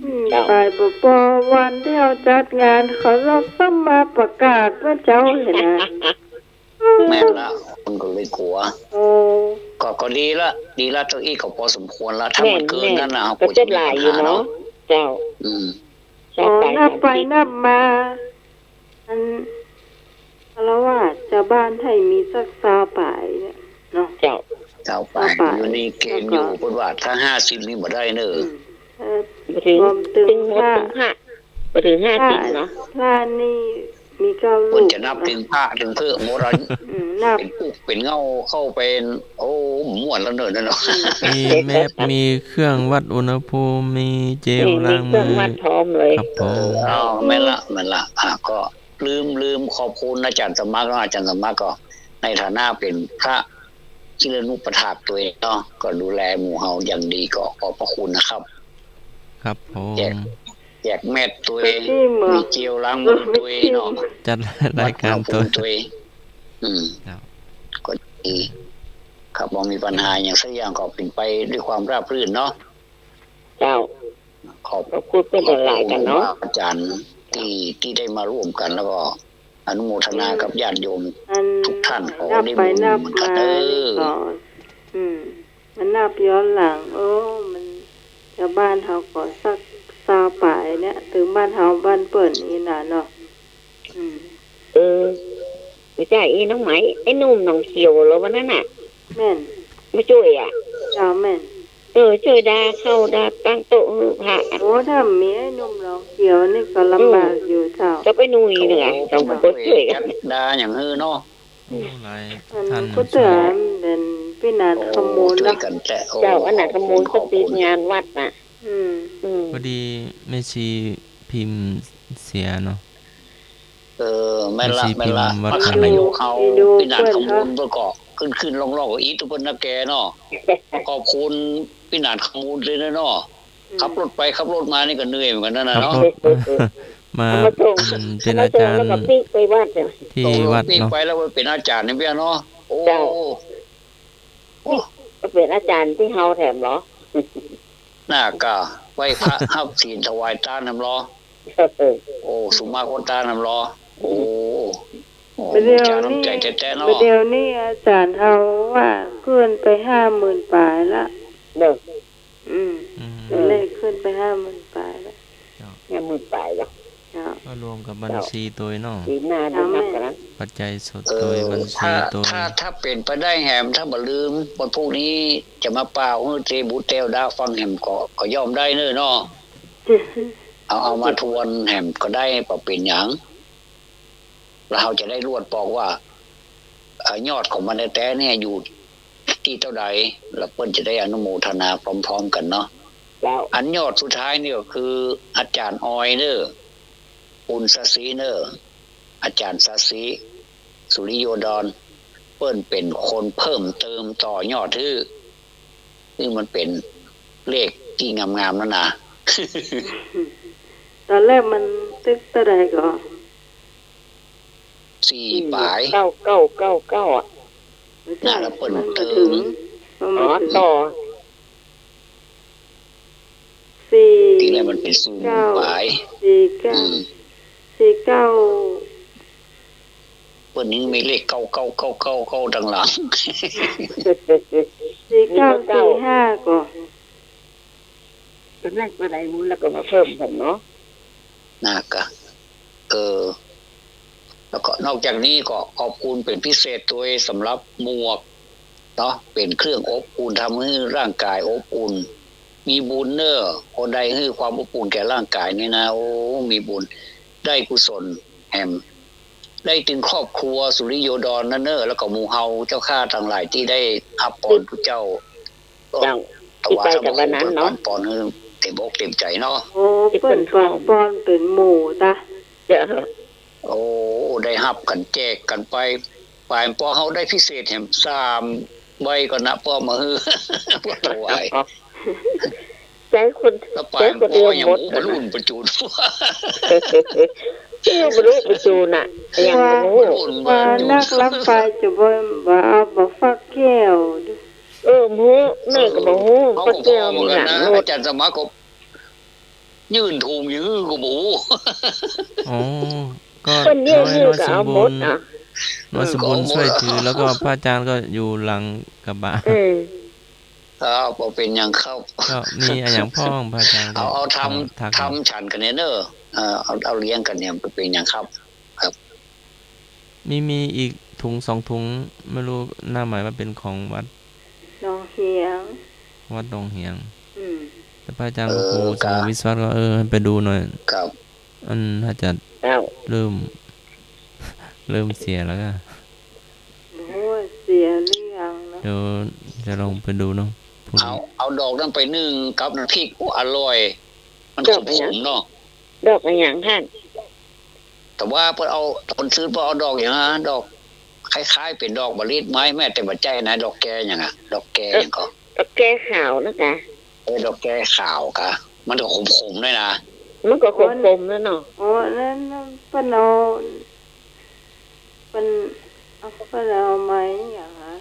อืม เจ้า ไปบ่ปอวันที่เฮาจัดงาน เขาก็มาประกาศว่าเจ้าเห็นนะ แม่นละ คนก็เลยกั๋ว โอ้ ก็ ก็ดีละ ดีละ เต้าอี้ก็พอสมควรละ ถ้ามันเกินนั้นน่ะ แม่น เฮาก็จะมีปัญหาเนาะ เจ้า อืม อ๋อ นับไปนับมา อัน อาละวาด จาวบ้านไทยมีสักซาวปายเนี่ยเนาะ เจ้า ซาวปาย ซาวปาย อยู่ในเกณฑ์อยู่ แล้วก็ เปิ้นว่าถ้าห้าสิบนี่บ่ได้เนอะ อืม เออ บ่เถิง รวมเถิง เถิงหมด พระ เถิงพระ บ่เถิงห้าสิบเนาะ พระนี่มีเก้ารูป เปิ้นจะนับเถิงพระเถิงเพิงโบราณ อืม นับ เป๋นอุกเป๋นเหง้าเข้าไป โอ้ ม่วนแล้วเนอะนั่นเนาะ อืม มีแมป มีเครื่องวัดอุณหภูมิ มีเจลล้างมือ มีเครื่องวัดพร้อมเลย ครับผม อ๋อ แม่นละ แม่นละ อ่ะ ก็ลืม ลืมขอบคุณอาจ๋ารย์สมัครเนาะ อาจ๋ารย์สมัครก็ในฐานะเป๋นพระ จิรนุปถากตวยเนาะ ก็ดูแลหมู่เฮาอย่างดี ก็ขอบพระคุณนะครับ ครับผม แจก แจกแมปตวย มีเจลล้างมือตวยเนาะ จัดรายการตวย วัดอุณหภูมิตวย อืม ครับ ก็ดี ครับ บ่มีปัญหาหยังสักอย่าง ก็เป๋นไปด้วยความราบรื่นเนาะ เจ้า ขอบ ขอบคุณเปิ้นหลายๆ กั๋นเนาะ ขอบคุณครูบาอาจ๋ารย์ตี้ ตี้ได้มาร่วมกั๋น แล้วก็ อนุโมทนากับญาติโยม อัน ทุกท่าน ขอได้บุญเหมือนกันเด้อ นับไปนับมานี่ก็ อืม มันนับย้อนหลัง โอ้ มัน ชาวบ้านเฮาก็สักซาวปายเนี่ย ตึงบ้านเฮาบ้านเปิ้นนี่นาเนาะ อืม เออ ไม่ใจ้ ไอ้น้องไหม ไอ้หนุ่มหนองเขียวเหรอวันนั้นน่ะ แม่น มาจ้วยอะ เจ้า แม่น เออ จ้วยดาข้าวดาตั้งโต๊ะหื้อพระ โอ้ ถ้ามีไอ้หนุ่มหนองเขียวนี่ก็ลำบากอยู่เจ้า กับไอ้หนุ่ยเนี่ย สองคนจ้วยกัน ดาอย่างหื้อเนาะ โอ้ หลาย อัน ท่าน ก็เตือนเป็นพี่นานขมูลเนาะ โอ้ จ้วยกันแต๊ โอ้ เจ้า อันนั้นขมูล ขอบคุณ ก็ติดงานวัดน่ะ อืม อืม พอดีแม่ชีพิมพ์เสียเนาะ เออ แม่นละ แม่ชีพิมพ์ แม่นละ วัด มหานายกเฮา อีดู พี่นานขมูลเปิ้นก็ขึ้นๆ ล่องๆ ก็อีตุ๊เปิ้นนะแกเนาะ ขอบคุณพี่นานขมูลเลยนะเนาะ อืม ขับรถไปขับรถมานี่ก็เหนื่อยเหมือนกันนะเนาะ ขับรถ มา เอามาส่ง อืม เป็นอาจารย์ เอามาส่งแล้วก็ปิ๊กไปวัดเนี่ย ที่วัดเนาะ ปิ๊กไปแล้วไปเป็นอาจารย์นี่เปียเนาะ โอ้ เจ้า โอ้ ปิ๊กไปเป็นอาจารย์ตี้เฮาแถมเหรอ น่าก็ไหว้พระ ฮับศีลถวายตานนำลอ โอ้ สุมาโคตานนำลอ โอ้ โอ้ บ่าเดี่ยวนี้ น้ำใจ๋แต๊ๆ เนาะ บ่าเดี่ยวนี้อาจ๋ารย์เฮาว่าขึ้นไปห้าหมื่นปายละ เนาะ อืม อืม ตัวเลขขึ้นไปห้าหมื่นปายละ เจ้า ห้าหมื่นปายละ เจ้า ก็รวมกับบัญชีตวยเนาะ ปีหน้าได้นับกันนะ ปัจจัยสดตวย เออ บัญชีตวย ถ้า ถ้า ถ้าเป๋นไปได้แหม ถ้าบ่ลืม วันพุธนี้จะมาเป่าหื้อเตบุตรแต้วดาฟังแหมก็ ก็ย่อมได้เน้อเนาะ เอา เอามาทวนแหมก็ได้ บ่เป๋นหยัง แล้วเฮาจะได้ลวดบอกว่า เอ่อ ยอดของมันแต๊ๆ เนี่ยอยู่ตี้เต้าใด แล้วเปิ้นจะได้อนุโมทนาพร้อมๆ กั๋นเนาะ เจ้า อันยอดสุดท้ายนี่ก็คืออาจ๋ารย์ออยเน้อ ปุณณศรีเน้อ อาจ๋ารย์ศรี สุริโยดร เปิ้นเป๋นคนเพิ่มเติมต่อยอดหื้อ หื้อมันเป๋นเลขตี้งามๆ นั่นนะ ต๋อนแรกมันตึกเต้าใดก่อ สี่ปาย เก้าเก้าเก้าเก้า อะ ไม่ใจ้ น่ะ แล้วเปิ้น มันบ่ เติม ถึง มันบ่ อ๋อ ถึง ต่อ สี่ ตี้แรกมันเป๋นศูนย์ เก้า ปาย สี่เก้า อืม สี่เก้า เปิ้นยังมีเลขเก้าเก้าเก้าเก้าเก้าตังหลัง สี่เก้า สี่เก้า สี่ห้าก่อ ต๋อนแรกเปิ้นได้มูลแล้วก็มาเพิ่มกั๋นเนาะ น่าก็ เออ แล้วก็นอกจากนี้ก็ขอบคุณเป๋นพิเศษตวยสำหรับหมวกเนาะ เป๋นเครื่องอบอุ่น ทำให้ร่างกายอบอุ่น มีบุญเน้อ คนใดหื้อความอบอุ่นแก่ร่างกายนี่นะ โอ้ มีบุญ ได้กุศลแหม ได้ตึงครอบครัวสุริโยดรนั่นเน้อ แล้วก็หมู่เฮาเจ้าข้าตังหลายตี้ได้ฮับปอนผู้เจ้า เจ้า ถวาย ตี้ไปกับวันนั้นเนาะ ปอนหื้อเต๋มอกเต๋มใจ๋เนาะ โอ้ ตี้เปิ้น เปิ้นปอนเป๋นหมู่ตะ เจ้า โอ้ ได้ฮับกั๋นแจกกั๋นไป ฝ่ายปอเฮาได้พิเศษแหมสามใบก่อนะ ปอมาหื้อ ปอถวาย ใจ๊คน แล้วปอ ใจ๊คนเดียวหมด ปอยังบ่ฮู้ประจุน เออ บ่ฮู้ประจุนน่ะ ยังบ่ฮู้ ว่านักลักไปจะบ่ บ่เอาบ่ฟักแก้ว เออ บ่ฮู้ แม่ก็บ่ฮู้ ฟักแก้วมีหยังหมด อาจ๋ารย์สมัครก็ ยื่นถุงหื้อก็บ่ฮู้ อ๋อ ก็ เปิ้นเรียก น้อย หื้อ น้อย ก็ สม เอา บู รณ์ หมดน่ะ น้อยสมบูรณ์ อืม ก็เอาหมด ช่วยถือ แล้วก็พระอาจารย์ก็อยู่หลังกระบะ เออ ครับ บ่เป๋นหยังครับ ก็มีอะหยังพ่อง พระอาจารย์ก็ เอา เอาทำ ทัก ทำฉันกั๋นเนี่ยเน้อ เออ เอา เอาเลี้ยงกั๋นเนี่ย บ่เป๋นหยังครับ ครับ มี มีอีกถุงสองถุง ไม่ฮู้หน้าหมายว่าเป๋นของวัดหนองเหียง วัดหนองเหียง อืม แต่พระอาจารย์ เออ พระครู สมุทรวิศวัตก็ เออ ให้ไปดูหน่อย ครับ อันน่าจะ เอ้า เริ่ม เริ่มเสียแล้วก็ โอ้ย เสียหรือยังเนาะ เดี๋ยวจะลองไปดูเนาะ พรุ่งนี้ เอา เอาดอกนั้นไปนึ่งกับน้ำพริก โอ้ อร่อย มันขมๆ เนาะ ดอกอะหยัง ดอกอะหยังท่าน แต่ว่าเปิ้นเอา คนซื้อเปิ้นเอาดอกหยังอะ ดอกคล้ายๆ เป๋นดอกมะลิไม้แม่ แต่บ่ใจ้นะ ดอกแกหยังอะ ดอกแกหยังก่อ ดอกแกขาวนะกะ เออ ดอกแกขาวกะ มันก็ขมๆ ด้วยนะ มันก็ขมๆ นั่นเนาะ อ๋อ นั่น นั่นเปิ้นเอา เปิ้นเอา เปิ้นเอาไม้หยังอะ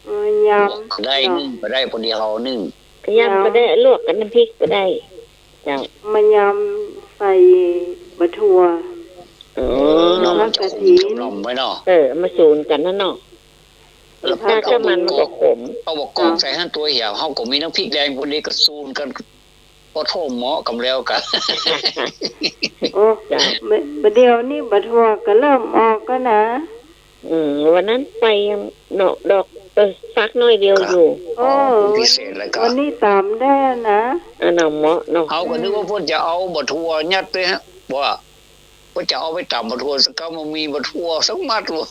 เออ ยำ ลวกก็ได้ เนาะ นึ่งก็ได้ พอดีเฮานึ่ง ยำก็ได้ ยำ ลวกกับน้ำพริกก็ได้ เจ้า มายำใส่บ่าถั่ว เอ เออ เนาะ มันจะขมจ๋ำๆ ไว้เนาะ เออ เอามาสูนกั๋นนั่นเนาะ แล้ว ถ้า ถ้ามัน มันก็ขม เอาบักกอกใส่หั้นตวยเหีย เฮาก็มีน้ำพริกแดงพอดีก็สูนกั๋น ปะโถเหมาะกำแล้วกั๋น โอ้ เจ้า บ่า บ่าเดี่ยวนี้บ่าถั่วก็เริ่มออกแล้วนะ อืม วันนั้นไปยังเนาะ ดอก เออ ฟักน้อยเดียวอยู่ โอ้ พิเศษเลยครับ วันนี้ต๋ามได้นะ อันนั้นเหมาะเนาะ เฮาก็นึกว่าเปิ้นจะเอาบ่าถั่วยัดตวยฮะ ว่าเปิ้นจะเอาไปต๋ำบ่าถั่วสักกำ บ่มีบ่าถั่วสักมัดว่ะ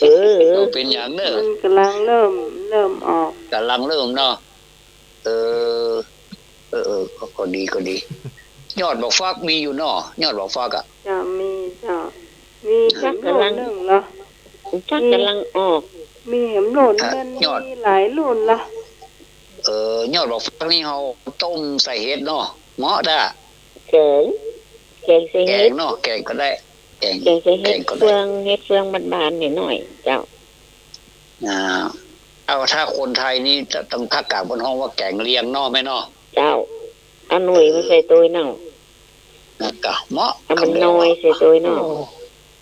เออ บ่เป๋นหยังเน่อ มันก่ำลังเริ่ม เริ่มออก ก่ำลังเริ่มเนาะ เออ เออ เออ ก็ ก็ดี ก็ดี ยอดบักฟักมีอยู่เนาะ ยอดบักฟักอะ เจ้า มีเจ้า มี ฟักก่ำลัง แหมโหล่นนึ่งเหรอ ฟักก่ำลังออก มีแหมโหล่น อ่ะ มัน ยอด มีหลายโหล่นเหรอ เออ ยอดบักฟักนี่เฮาต้มใส่เห็ดเนาะ เหมาะด้า แก๋ง แก๋งใส่เห็ด แก๋งเนาะ แก๋งก็ได้ แก๋ง แก๋งใส่เห็ด แก๋งก็ได้ เฟือง เห็ดเฟืองบานๆ หน่อยๆ เจ้า อ่า เอา ถ้าคนไทยนี่ ตางภาคกลางเปิ้นฮ้องว่าแก๋งเลียงเนาะ แม่เนาะ เจ้า เอาหน่วยมันใส่ตวยเนาะ นั่นก็เหมาะ เอามันน้อยใส่ตวยเนาะ โอ้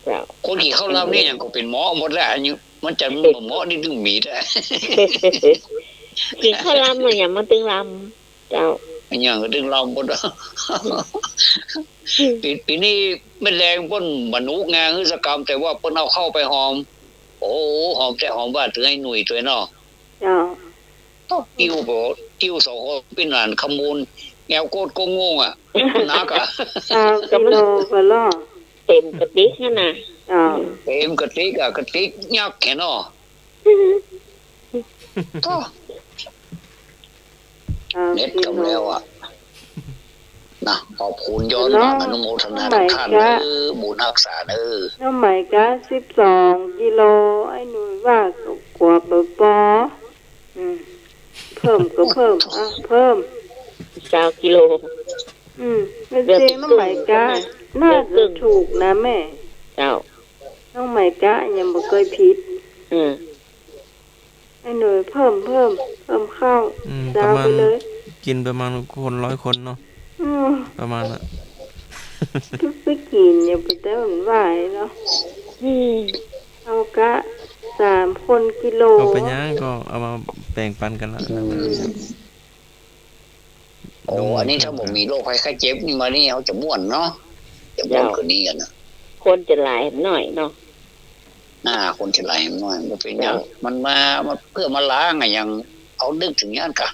เจ้า คนกิ๋นข้าวลำนี่หยังก็เป๋นหมอหมดแหละ อันนี้มันจะบ่เหมาะนี่ตึงมีดอะ กิ๋นข้าวลำมันหยังมันตึงลำ เจ้า หยังก็ตึงลำหมดอะ ปี ปี๋นี้แม่แดงเปิ้นบ่หนุกงานหื้อสักกำ แต่ว่าเปิ้นเอาข้าวไปหอม โอ้โห หอมแต๊หอมว่า ตึงไอ้หนุ่ยตวยเนาะ เจ้า ต้องติ้วบ่ ติ้วสองคนปี้หลานขมูล แอวโกดโกงงอะ หนักอะ ซาวกิโลก็ล่อ เต๋มกะติกหั้นน่ะ เจ้า เต๋มกะติกอะ กะติกยักษ์แค่เนาะ โธ่ เน็ตกำแล้วอะ นะ ขอบคุณย้อนหลัง อนุโมทนาทุกท่านเด้อ บุญฮักษาเด้อ น้องไหมกะสิบสองกิโล ไอ้หนุ่ยว่าก็กั๋วบ่ปอ อืม เพิ่มก็เพิ่ม อ่ะ เพิ่ม ซาวกิโล อืม แม่เจ๊ น้องไหมกะน่าจะถูกนะแม่ เจ้า น้องไหมกะยังบ่เกยผิด อืม ไอ้หน่วยเพิ่ม เพิ่ม เพิ่มข้าว อืม เช้าไปเลย ประมาณ กิ๋นประมาณคนร้อยคนเนาะ อืม ประมาณน่ะ ตึกไปกิ๋นอย่าไปแต่มันไหวเนาะ อืม เอากะสามคนกิโล เอาไปยังก็เอามาแบ่งปันกั๋นละ อืม โอ้ อันนี้ถ้าบ่มีโรคภัยไข้เจ็บนี่มานี่ เฮาจะม่วนเนาะ จะม่วนกว่านี้กั๋นนะ คนจะหลายหน่อยเนาะ อ่า คนจะหลายหน่อย บ่เป๋นหยัง เจ้า มันมา มันเปื้อมาล้างอะ หยัง เอานึกเถิงอย่างนั้นกะ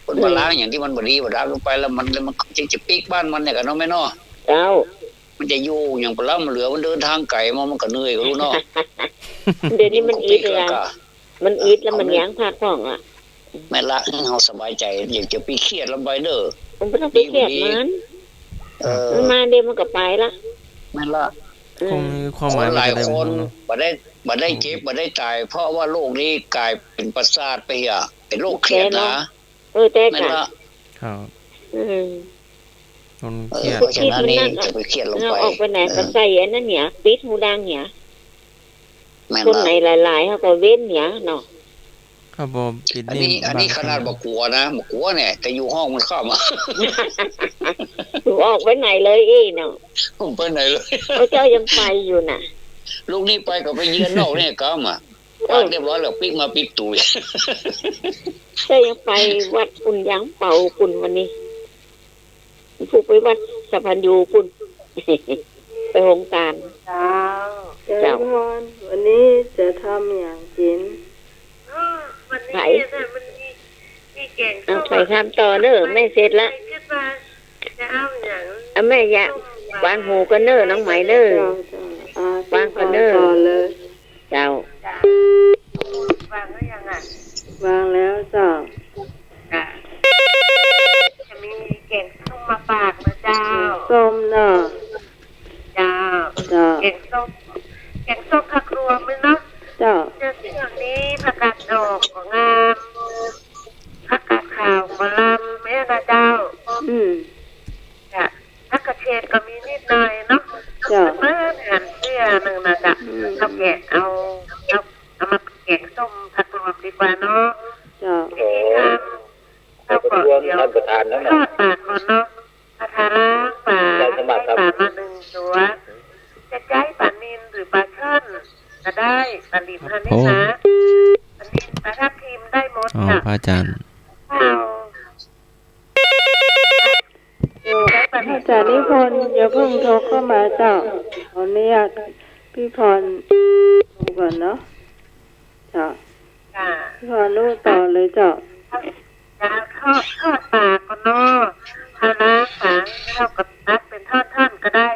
คนมาล้างอย่างตี้มันบ่ดี บ่ดำลงไปแล้วมัน แล้วมันจะ จะปิ๊กบ้านมันเนี่ยกะเนาะแม่เนาะ เจ้า มันจะอยู่อย่างปะล้ำเหลือ มันเดินตางไก๋มา มันก็เหนื่อยกะฮู้เนาะ เดี๋ยวนี้มันอิดแล้วกะ มันอิดแล้วมันย้างพักพ่องอะ แม่นละ เฮาสบายใจ๋ อย่า อย่าไปเคียดลำไปเน่อ มันบ่ต้องไปเคียดมัน เออ มันมาเดี๋ยวมันก็ไปละ แม่นละ เออ คงมีความหมาย คนหลายคน มันจะได้บ่ฮู้เนาะ บ่ได้ บ่ได้เจ็บ บ่ได้ต๋าย เพราะว่าโรคนี้ก๋ายเป๋นประสาทไปอะ เป๋นโรคเคียดนะ เออ แต่ แม่นละ ครับ อืม คนเคียด เออ เพราะฉะนั้นนี่ จะไปเคียดลำไป เอาออกไปไหน เออ ก็ใส่อันนั้นเนี่ย ปิดฮูดังเนี่ย แม่นละ คนไหนหลายๆ เขาก็เว้นเนี่ยเนาะ ครับผม ปิด อันนี้ นี่ อันนี้ บาง ขนาดบ่กั๋วนะ บ่กั๋วเนี่ย แต่อยู่ห้องมันเข้ามา บ่ออกไปไหนเลยอี้เนาะ บ่ไปไหนเลย เขาเจ้ายังไปอยู่น่ะ ลูกนี้ไปก็ไปเยือนนอกเนี่ยกำอะ เออ เรียบร้อยแล้ว ปิ๊กมาปิ๊กตู เจ้ายังไปวัดปุ้น ยังเป่าปุ้นวันนี้ ผู้ไปวัดสัพพัญญูปุ้น ไปโฮงตาน เจ้า เจ้า เจริญพร วันนี้จะทำหยังกิ๋น อ๋อ วันนี้ ไผ เนี่ยนะ มันมี มีแก๋งส้ม เอา ไผทำต่อเน่อ แม่เสร็จละ ขึ้นมา จะเอาหยัง เอาแม่ยะ ส้มหวาน วางหูก่อนเน่อ น้องไหมเน่อ เจ้า เจ้า อ่า วางก่อนเน่อ ต่อเลย เจ้า จ้ะ วางหรือยังอะ วางแล้วเจ้า จ้ะ จะมีแก๋งส้มมาฝากนะเจ้า แก๋งส้มเนาะ เจ้า เจ้า แก๋งส้ม แก๋งส้มผักรวมไหมเนาะ เจ้า เนี่ย ช่วงนี้ผักกาดดอกก็งาม ผักกาดขาวก็ลำแม่นะเจ้า อืม จ้ะ ผักกระเฉดก็มีนิดหน่อยเนาะ เจ้า เปิ้นหันเสี้ยนึ่งนะจ๊ะ อืม เอาแกะเอา เอา เอามาแก๋งส้มผักรวมดีกว่าเนาะ เจ้า วิธีทำ เอาก็เดี๋ยว ท่านประธานนั่นน่ะ ทอดปลาก่อนเนาะ ประธานล้างปลา ได้สมัครครับ ได้ปลามาหนึ่งตัว จะใจ๊ อ๋อ เจ้า พระอาจารย์ เจ้า เดี๋ยว พระอาจารย์นิพนธ์อย่าเพิ่งโทรเข้ามาเจ้า ขออนุญาตพี่พรดูก่อนเนาะ เจ้า ค่ะ พี่พรดูต่อเลยเจ้า เจ้า ทอด ทอดป๋าก่อนเนาะ เอาล้างป๋า เฮาก็ตัดเป๋นท่อนๆ ก็ได้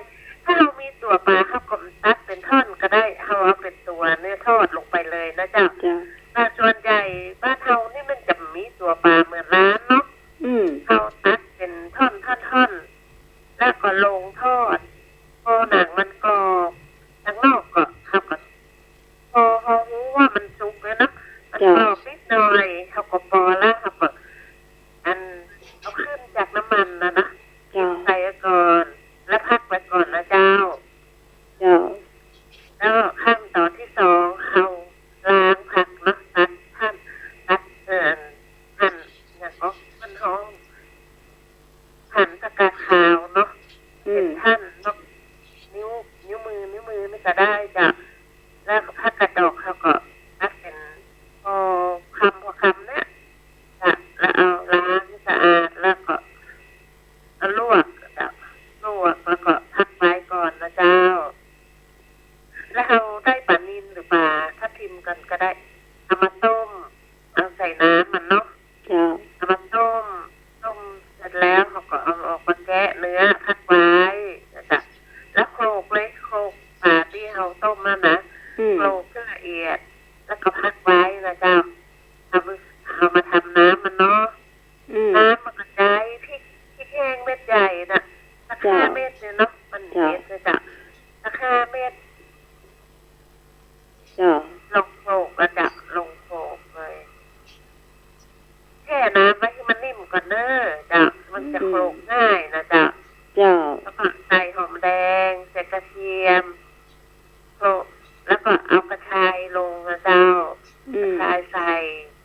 ถ้าเฮามีตั๋วป๋า เฮาก็ตัดเป๋นท่อนก็ได้ เฮาเอาเป๋นตั๋วเนี่ยทอดลงไปเลยนะเจ้า เจ้า แต่ส่วนใหญ่บ้านเฮานี่มันจะมีตั๋วป๋าเหมือนร้านเนาะ อืม เฮาตัดเป๋นท่อนๆ แล้วก็ลงทอด พอหนังมันกรอบ ตังนอกก็ เฮาก็ พอ พอฮู้ว่ามันสุกแล้วเนาะ มัน เจ้า กรอบนิดหน่อย เฮาก็ปอละ เฮาก็ อัน เอาขึ้นจากน้ำมันนะนะ เจ้า ใส่ไว้ก่อน แล้วพักไว้ก่อนนะเจ้า เจ้า แล้วขั้นตอนที่สอง เฮาล้างผักเนาะ ตัดหั่น ตัด เอ่อ หั่น อย่างก็มันฮ้อง หั่นผักกาดขาวเนาะ อืม เป๋นหั่นเนาะ นิ้ว นิ้วมือ นิ้วมือนี่ก็ได้เจ้า แล้วก็ผักกาดดอกเฮาก็ตัดเป๋นพอคำพอคำเนี่ยเจ้า แล้วเอาล้างให้สะอาด แล้วก็เอาลวกเจ้า ลวกแล้วก็พักไว้ก่อนนะเจ้า แล้วเฮาได้ป๋านิลหรือป๋าทับทิมก่อนก็ได้ เอามาต้ม เอาใส่น้ำมันเนาะ เจ้า เอามาต้ม ต้มเสร็จแล้วเฮาก็เอาออกมาแกะเนื้อพักไว้นะเจ้า แล้วโขลกเลย โขลกป๋าตี้เฮาต้มนั่นนะ อืม โขลกให้ละเอียด แล้วก็พักไว้นะเจ้า เอามา เอามาทำน้ำมันเนาะ อืม น้ำมันก็ใจ๊พริก พริกแห้งเม็ดใหญ่น่ะ สัก เจ้า ห้าเม็ดเนี่ยเนาะ มัน เจ้า เม็ดเนี่ยเจ้า สักห้าเม็ด เจ้า ลงโขลกอะเจ้า ลงโขลกเลย แช่น้ำไว้ให้มันนิ่มก่อนเน้อเจ้า มันจะ อืม โขลกง่ายนะเจ้า เจ้า แล้วก็ใส่หอมแดง ใส่กระเทียม โขลก แล้วก็เอากระชายลงนะเจ้า อืม กระชายใส่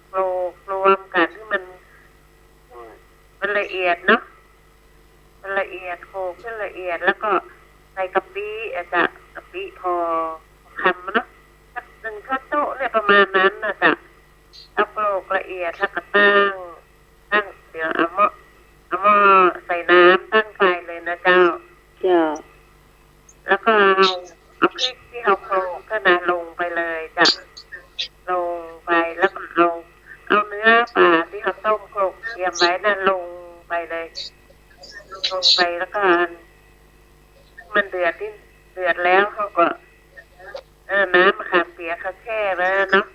โขลกรวมกันให้มัน อืม มันละเอียดเนาะ มันละเอียด โขลกให้ละเอียด แล้วก็ใส่กะปิอะเจ้า กะปิพอคำเนาะ สักหนึ่งช้อนโต๊ะเนี่ย ประมาณนั้นนะเจ้า เอาโขลกละเอียด แล้วก็ตั้ง ตั้ง เดี๋ยวเอาหม้อ เอาหม้อใส่น้ำตั้งไฟเลยนะเจ้า เจ้า แล้วก็เอา เอาพริกตี้เฮาโขลกนั่นนะลงไปเลยเจ้า ลงไป แล้วก็เอา เอาเนื้อป๋าตี้เฮาต้มโขลกเตรียมไว้นั่นลงไปเลย ลงไป แล้วก็อัน มันเดือดตี้ เดือดแล้วเฮาก็ เออ น้ำมะขามเปียกเฮาแช่ไว้เนาะ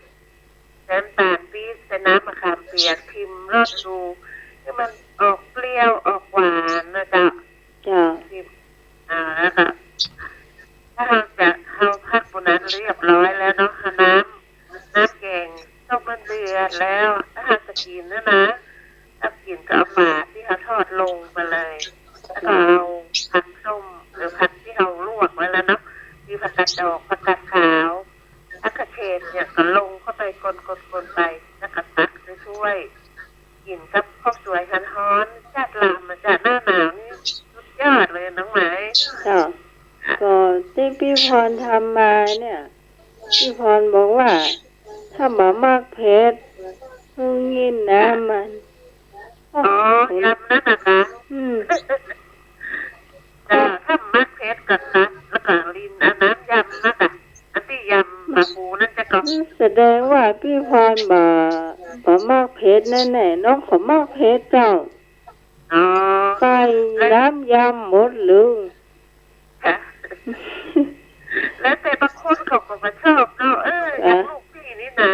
ใส่น้ำตาลปี๊บ ใส่น้ำมะขามเปียก ชิมรสดู ให้มันออกเปรี้ยวออกหวานนะเจ้า เจ้า ชิม อ่า แล้วก็ ถ้าเฮาจะ เฮาพักปูนั้นเรียบร้อยแล้วเนาะ เอาน้ำ น้ำแกงต้มมันเดือดแล้ว ถ้าเฮาจะกิ๋นนะนะ ถ้ากิ๋นก็เอาป๋าตี้เฮาทอดลงไปเลย แล้วก็เอาผักส้ม หรือผักตี้เฮาลวกไว้แล้วเนาะ มีผักกาดดอก ผักกาดขาว ผักกระเฉดเนี่ยก็ลงเข้าไป คนๆๆ ไป แล้วก็ตักใส่ถ้วย กิ๋นกับข้าวสวยฮ้อนๆ จัดลำมาจ้ะ หน้าหนาวนี่สุดยอดเลยน้องไหม เจ้า ก็ตี้พี่พรทำมาเนี่ย พี่พรบอกว่า ถ้าบ่มักเผ็ด ต้องกิ๋นน้ำมัน อ๋อ ยำนั่นนะคะ อืม จ้ะ ถ้ามักเผ็ดก็ตัด แล้วก็ลิ้นเอาน้ำยำนะจ๊ะ อันตี้ยำปลาทูนั่นจะก็ อืม แสดงว่าพี่พรบ่ บ่มักเผ็ดแน่ๆ น้องเขามักเผ็ดเจ้า อ๋อ ใส่น้ำยำหมดเลย ค่ะ แล้วแต่บางคนเขาก็บ่ชอบเนาะ เออ อย่างลูกพี่นี่นะ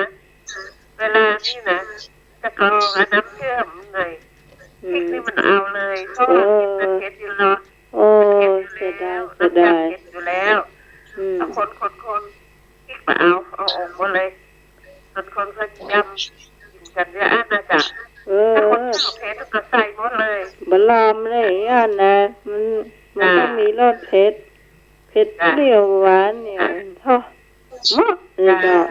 เวลานี่นะ จะกรองเอาน้ำเชื่อมหน่อย อืม พริกนี่มันเอาเลย เพราะว่า เออ พริกมันเผ็ดอยู่แล้ว โอ้ เสียดาย เสียดาย น้ำยำเผ็ดอยู่แล้ว อืม เอาคนๆๆ พริกมาเอา เอาออกหมดเลย คนๆ ก็ยำกิ๋นกันเยอะอันนะจ๊ะ เออ ถ้าคนชอบเผ็ดก็ใส่หมดเลย บ่ลำเลยอันนะ มัน มันต้อง จ้ะ มีรสเผ็ด เผ็ด จ้ะ เปรี้ยวหวานเนี่ย จ้ะ โถ่ เหมาะเลย จ้ะ เนาะ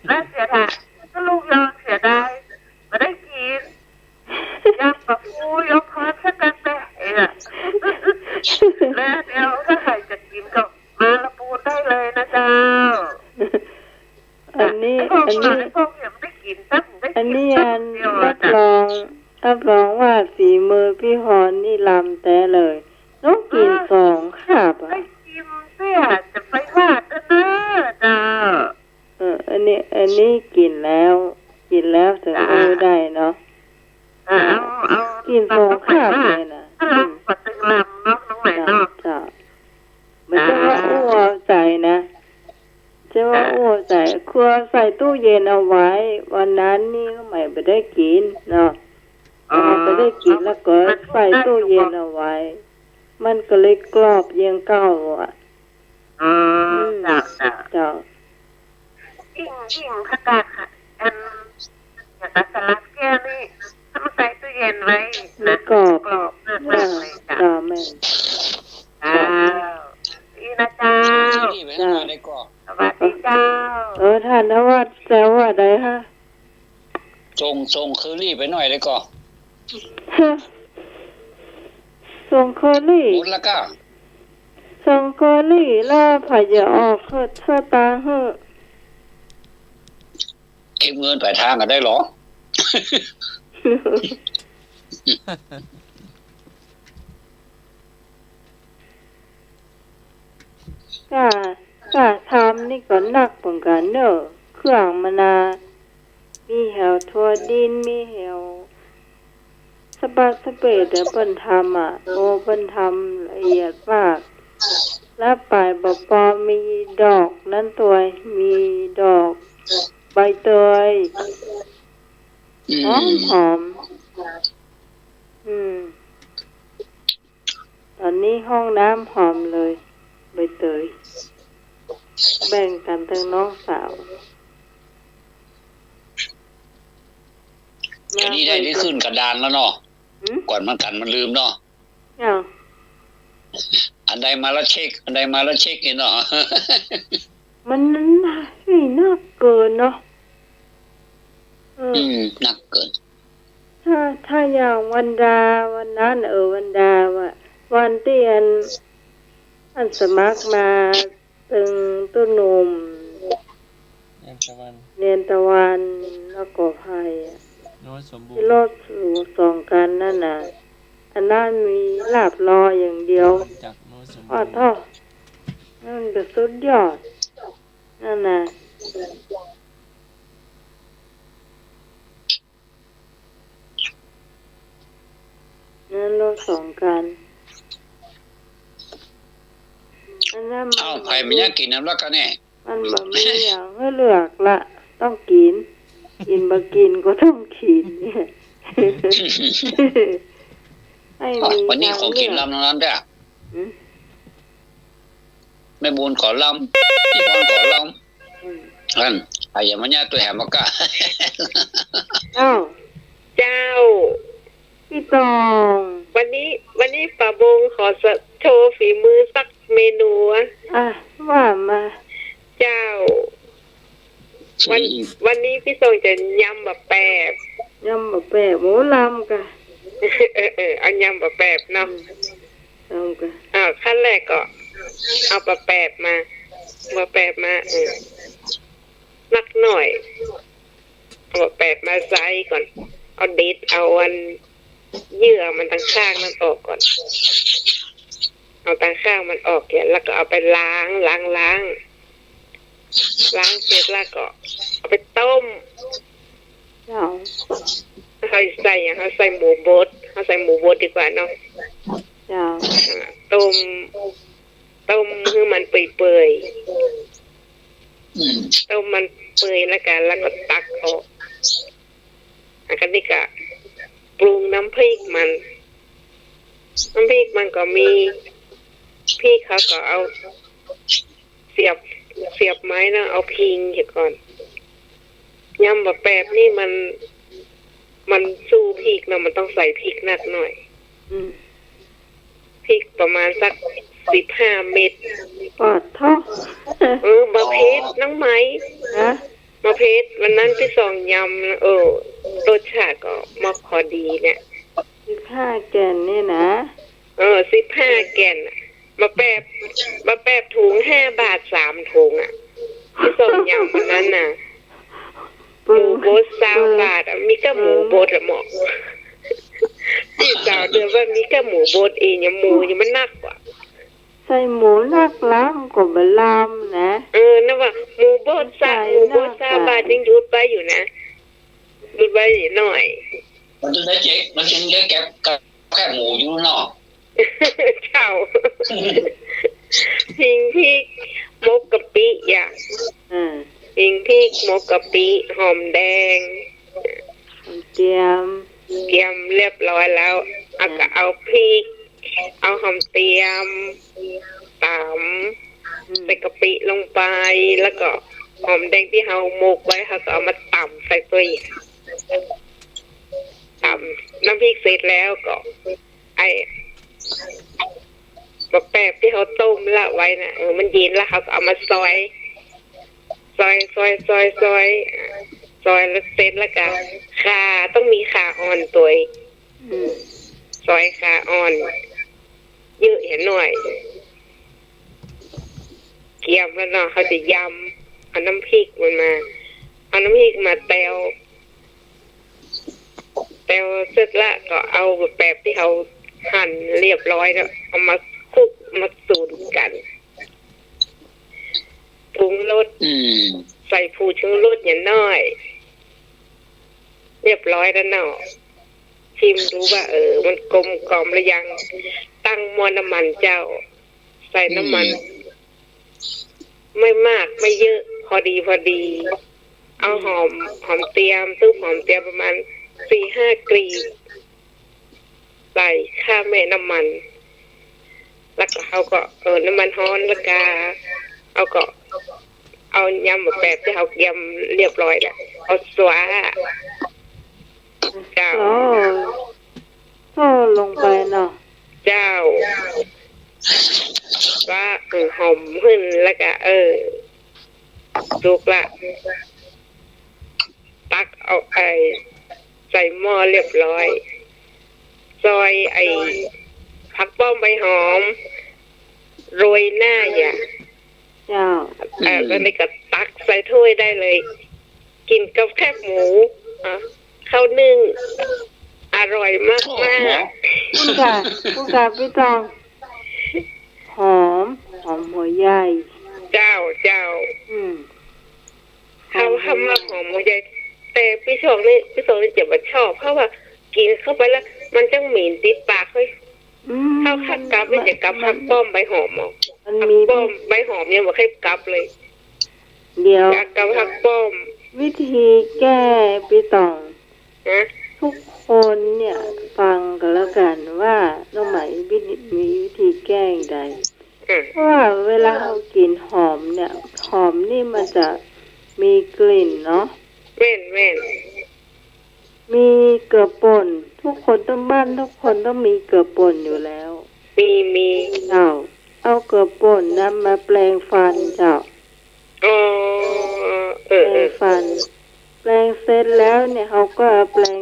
แล้วเสียดาย ก็ลูกยังเสียดาย บ่ได้กิ๋น ยำปลาทูยกทอดสักกันไป เออ แล้วเดี๋ยวถ้าใครจะกิ๋นก็มาละปูนได้เลยนะเจ้า อันนี้ จ้ะ อันนี้ ไอ้พวกเนี้ยมันได้กิ๋นตั้ง ได้กิ๋นตั้ง อันนี้อัน รับรอง รับรองว่าฝีมือปี้ฮอนนี่ลำแต๊เลย นกกิ๋นสองคาบอะ เออ ได้กิ๋นเสี้ย จะไปว่าเต้อเน่อเจ้า เออ อันนี้ อันนี้กิ๋นแล้ว กิ๋นแล้วเถิง จ้ะ อู้ได้เนาะ เออ เอา เอา กิ๋นสองคาบเลยนะ ถ้าลำกว่าตึงลำเนาะ น้องใหม่เนาะ จ้ะ บ่ใจ้ว่าอู้เอาใจ๋นะ บ่ใจ้ว่าอู้เอาใจ๋ คือใส่ตู้เย็นเอาไว้ วันนั้นนี่ก็ใหม่บ่ได้กิ๋นเนาะ อ๋อ บ่ได้กิ๋นแล้วก็ใส่ตู้เย็นเอาไว้ มันก็เลยกรอบอย่างเก่าอะ อ๋อ อืม เจ้า เจ้า เจ้า ยิ่ง ยิ่งผักกาดค่ะ อัน อย่างกับสลัดแก้วนี่ ถ้ามันใส่ตู้เย็นไว้นะ มันกรอบ กรอบมากๆเลย เจ้า เจ้า แม่น เจ้า ดีนะเจ้า เจ้า สวัสดีเจ้า เออ ต้านทวัช เจ้าว่าใดฮะ ส่ง ส่งเคอรี่ไปหน่อยได้ก่อ ฮะ ส่งเคอรี่ หมดแล้วก้า ส่งเคอรี่แล้วใผจะออกเถิดสตางค์หื้อ เก็บเงินปลายทางก็ได้หรอ ก้า ก้าทำนี่ก็นักเหมือนกั๋นเน่อ เครื่องมันนา มีแหวถั่วดิน มีแหวสะบัดสะเปด เดี๋ยวเปิ้นทำอะ โอ้ เปิ้นทำละเอียดมาก แล้วป๋ายบ่ปอมีดอกนั้นตวย มีดอกใบเตย อืม หอมหอม อืม ต๋อนนี้ห้องน้ำหอมเลย ใบเตย แบ่งกั๋นตึงน้องสาว อันนี้ได้ ได้ขึ้นกระดานแล้วเนาะ หืม ก่อนมันกั๋นมันลืมเนาะ อ้าว อันใดมาแล้วเช็ค อันใดมาแล้วเช็คนี่เนาะ มันนัก เฮ้ย นักเกินเนาะ เออ อืม นักเกิน ถ้า ถ้าอย่างวันดาวันนั้น เออ วันดาว่า วันตี้อัน อันสมัครมาตึงตุ๊หนุ่ม เนียนตะวัน เนียนตะวัน แล้วก็ใผอะ โน้ตสมบูรณ์ ตี้รถหรูสองคันนั่นน่ะ อันนั้นมีลาบลอยอย่างเดียว จากโน้ตสมบูรณ์ อ้อ โธ่ นั่นก็สุดยอด นั่นน่ะ นั่นรถสองคัน อันนั้นมัน เอ้า ใผมันอยากกิ๋นน้ำละก้าเนี่ย มันบ่มีอย่างหื้อเลือกละ ต้องกิ๋น กิ๋นบ่กิ๋นก็ต้องกิ๋นเนี่ย ให้มี อ้าว วันนี้ของกิ๋นลำตังนั้นเตื้อ หืม แม่บุญก็ลำ พี่พรก็ลำ อืม อัน อะหยังมาเนี่ย ตั๋วแหมบ่กล้า อ้าว เจ้า พี่ตอง วันนี้ วันนี้ป๋าบงขอสะ โชว์ฝีมือสักเมนูอะ อ่ะ ว่ามา เจ้า วัน อืม วันนี้พี่ตองจะยำบ่าแปบ ยำบ่าแปบ โอ้ ลำก่ะ เออ เออ เอายำบ่าแปบเนาะ อืม ลำก่ะ อ่า ขั้นแรกก็เอาบ่าแปบมา บ่าแปบมา เออ นักหน่อย เอาบ่าแปบมาใส่ก่อน เอาเด็ด เอาอัน เยื่อมันตังข้างนั้นออกก่อน เอาตังข้างมันออกเสีย แล้วก็เอาไปล้าง ล้าง ล้าง ล้างเสร็จแล้วก็เอาไปต้ม เจ้า เฮาใส่หยัง เฮาใส่หมูบด เฮาใส่หมูบดดีกว่าเนาะ เจ้า อ่า ต้ม ต้มหื้อมันเปื่อยๆ อืม ต้มมันเปื่อยแล้วก็ แล้วก็ตักออก แล้วก็นี่ก็ปรุงน้ำพริกมัน น้ำพริกมันก็มี พริกเขาก็เอา เสียบ เสียบไม้เนาะ เอาพิงเหียก่อน ยำบ่าแปบนี่มัน มันสู้พริกเนาะ มันต้องใส่พริกนักหน่อย อืม พริกประมาณสักสิบห้าเม็ด ปาดโธ่ เออ บ่าเผ็ด น้องไหม ฮะ บ่าเผ็ด วันนั้นพี่สองยำ เออ รสชาติก็มาพอดีเนี่ย สิบห้าแก่นเนี่ยนะ เออ สิบห้าแก่น บ่าแปบ บ่าแปบถุงห้าบาทสามถุงอะ พี่สองยำวันนั้นน่ะ หมูบดซาวบาทอะ มีก้าหมูบดอะหมอ ตี้สาวเดือนว่ามีก้าหมูบดเอง ยังหมูยังมันนักกว่า ใส่หมูนักล้ำก็บ่ล้ำนะ เออ นั่นว่าหมูบดซา หมูบดซาวบาทยังหยุดไว้อยู่นะ หยุดไว้หน่อย มันจึงได้เจ๊ก มันจึงได้แก็บกับแคบหมูอยู่เนาะ เจ้า ผิงพริก หมกกะปิอะ อืม ผิงพริก หมกกะปิ หอมแดง เตรียม เตรียมเรียบร้อยแล้ว แล้วก็เอาพริก เอาหอมเตียม ตำ อืม ใส่กะปิลงไป แล้วก็หอมแดงตี้เฮาหมกไว้ เฮาก็เอามาตำใส่ตวย ตำน้ำพริกเสร็จแล้วก็ ไอ้ บักแปบตี้เฮาต้มละไว้น่ะ เออ มันเย็นแล้ว เฮาก็เอามาซอย ซอย ซอย ซอย ซอย ซอยแล้วเสร็จแล้วก็ ข่า ต้องมีข่าอ่อนตวย อืม ซอยข่าอ่อน เยอะแยะหน่อย เกียมแล้วเนาะ เฮาจะยำ เอาน้ำพริกมันมา เอาน้ำพริกมาแตว แตวเสร็จละก็เอาแปบตี้เฮาหั่นเรียบร้อยแล้ว เอามาคลุกมาสูนกั๋น ปรุงรส อืม ใส่ผงชูรสหยังหน้อย เรียบร้อยแล้วเนาะ ชิมดูว่า เออ มันกลมกล่อมหรือยัง ตั้งหม้อน้ำมันเจ้า ใส่น้ำมัน อืม ไม่มากไม่เยอะ พอดีพอดี เอาหอม หอมเตียม ตุ๊บหอมเตียมประมาณสี่ห้ากลีบ ใส่ข้าแม่น้ำมัน แล้วก็เฮาก็ เออ น้ำมันฮ้อนแล้วก็ เฮาก็ เอายำบักแปบตี้เฮาเกียมเรียบร้อยแล้ว เอาสวา เจ้า โอ้ โอ้ ลงไปเนาะ เจ้า ว่า เออ หอมขึ้นแล้วก็ เออ สุกละ ตักเอาไอ้ ใส่หม้อเรียบร้อย ซอยไอ้ ผักป้อมใบหอม โรยหน้าอย่า เจ้า เออ อืม แล้วนี่ก็ตักใส่ถ้วยได้เลย กิ๋นกับแคบหมู อ่ะ ข้าวนึ่ง อร่อยมากๆ โอ้โห คุณกะ คุณกะปี้ตอง หอม หอมหัวใหญ่ เจ้า เจ้า อืม เฮา เฮามักหอมหัวใหญ่ แต่ปี้ตองนี่ ปี้ตองนี่จะบ่ชอบ เพราะว่ากิ๋นเข้าไปแล้ว มันจังเหม็นติดปากเฮ้ย อืม เฮาคักกับนี่จะกับผักป้อมใบหอมเอา มันมี ผักป้อมใบหอมยังบ่เคยกับเลย เดี๋ยว อยากกับผักป้อม วิธีแก้ปี้ตอง ฮะ ทุกคนเนี่ยฟังกันแล้วกันว่าน้องไหมมีวิธีแก้อย่างใด อืม เพราะว่าเวลาเฮากิ๋นหอมเนี่ย หอมนี่มันจะมีกลิ่นเนาะ แม่น แม่น มีเกลือป่น ทุกคนต้อง บ้านทุกคนต้องมีเกลือป่นอยู่แล้ว มี มี เจ้า เอาเกลือป่นนั้นมาแปรงฟันเจ้า อ๋อ เออ แปรงฟัน เออ แปรงเสร็จแล้วเนี่ย เฮาก็เอาแปรง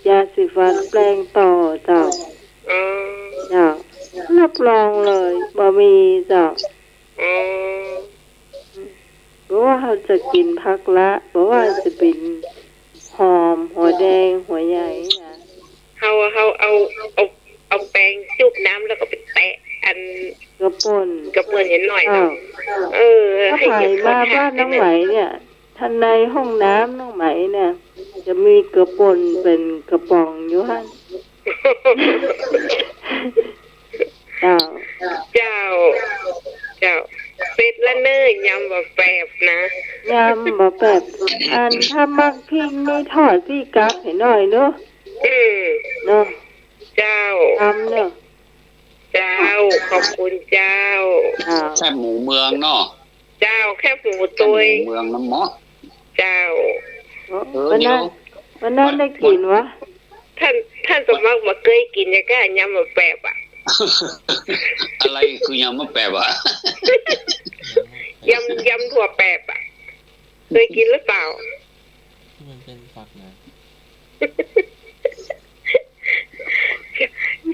ยาสีฟันแปรงต่อเจ้า อ๋อ เจ้า รับรองเลย บ่มีเจ้า อ๋อ บ่ว่าเฮาจะกิ๋นผักละ บ่ว่าจะเป๋นหอม หัวแดง หัวใหญ่นะ เฮา เฮาเอา เอา เอาแปรงจุ่มน้ำแล้วก็ไปแตะอัน เกลือป่น เกลือป่นหยังหน้อยเนาะ เออ ถ้า ให้ ใผ เห็น มาบ้านน้องไหมเนี่ย ถ้าในห้องน้ำน้องไหมเนี่ย จะมีเกลือป่นเป๋นกระป๋องอยู่หั้น เจ้า เจ้า เจ้า เสร็จละเน่อ ยำบ่าแปบนะ ยำบ่าแปบ อันถ้ามักพริกนี่ถอดพริกกลับหื้อหน้อยเนาะ อืม เนาะ เจ้า ตำเนาะ เจ้า ขอบคุณเจ้า เจ้า แคบหมูเมืองเนาะ เจ้า แคบหมูตวย แคบหมูเมืองน้ำเมาะ เจ้า เออ วันนั้น เดี๋ยว วันนั้นได้กิ๋นวะ ท่าน ท่านสมบัติบ่าเกยกิ๋นจะก้ายำบ่าแปบอะ อะไรคือยำบ่าแปบอะ ยำ ยำถั่วแปบอะ เกยกิ๋นหรือเปล่า ที่มันเป๋นฝักนะ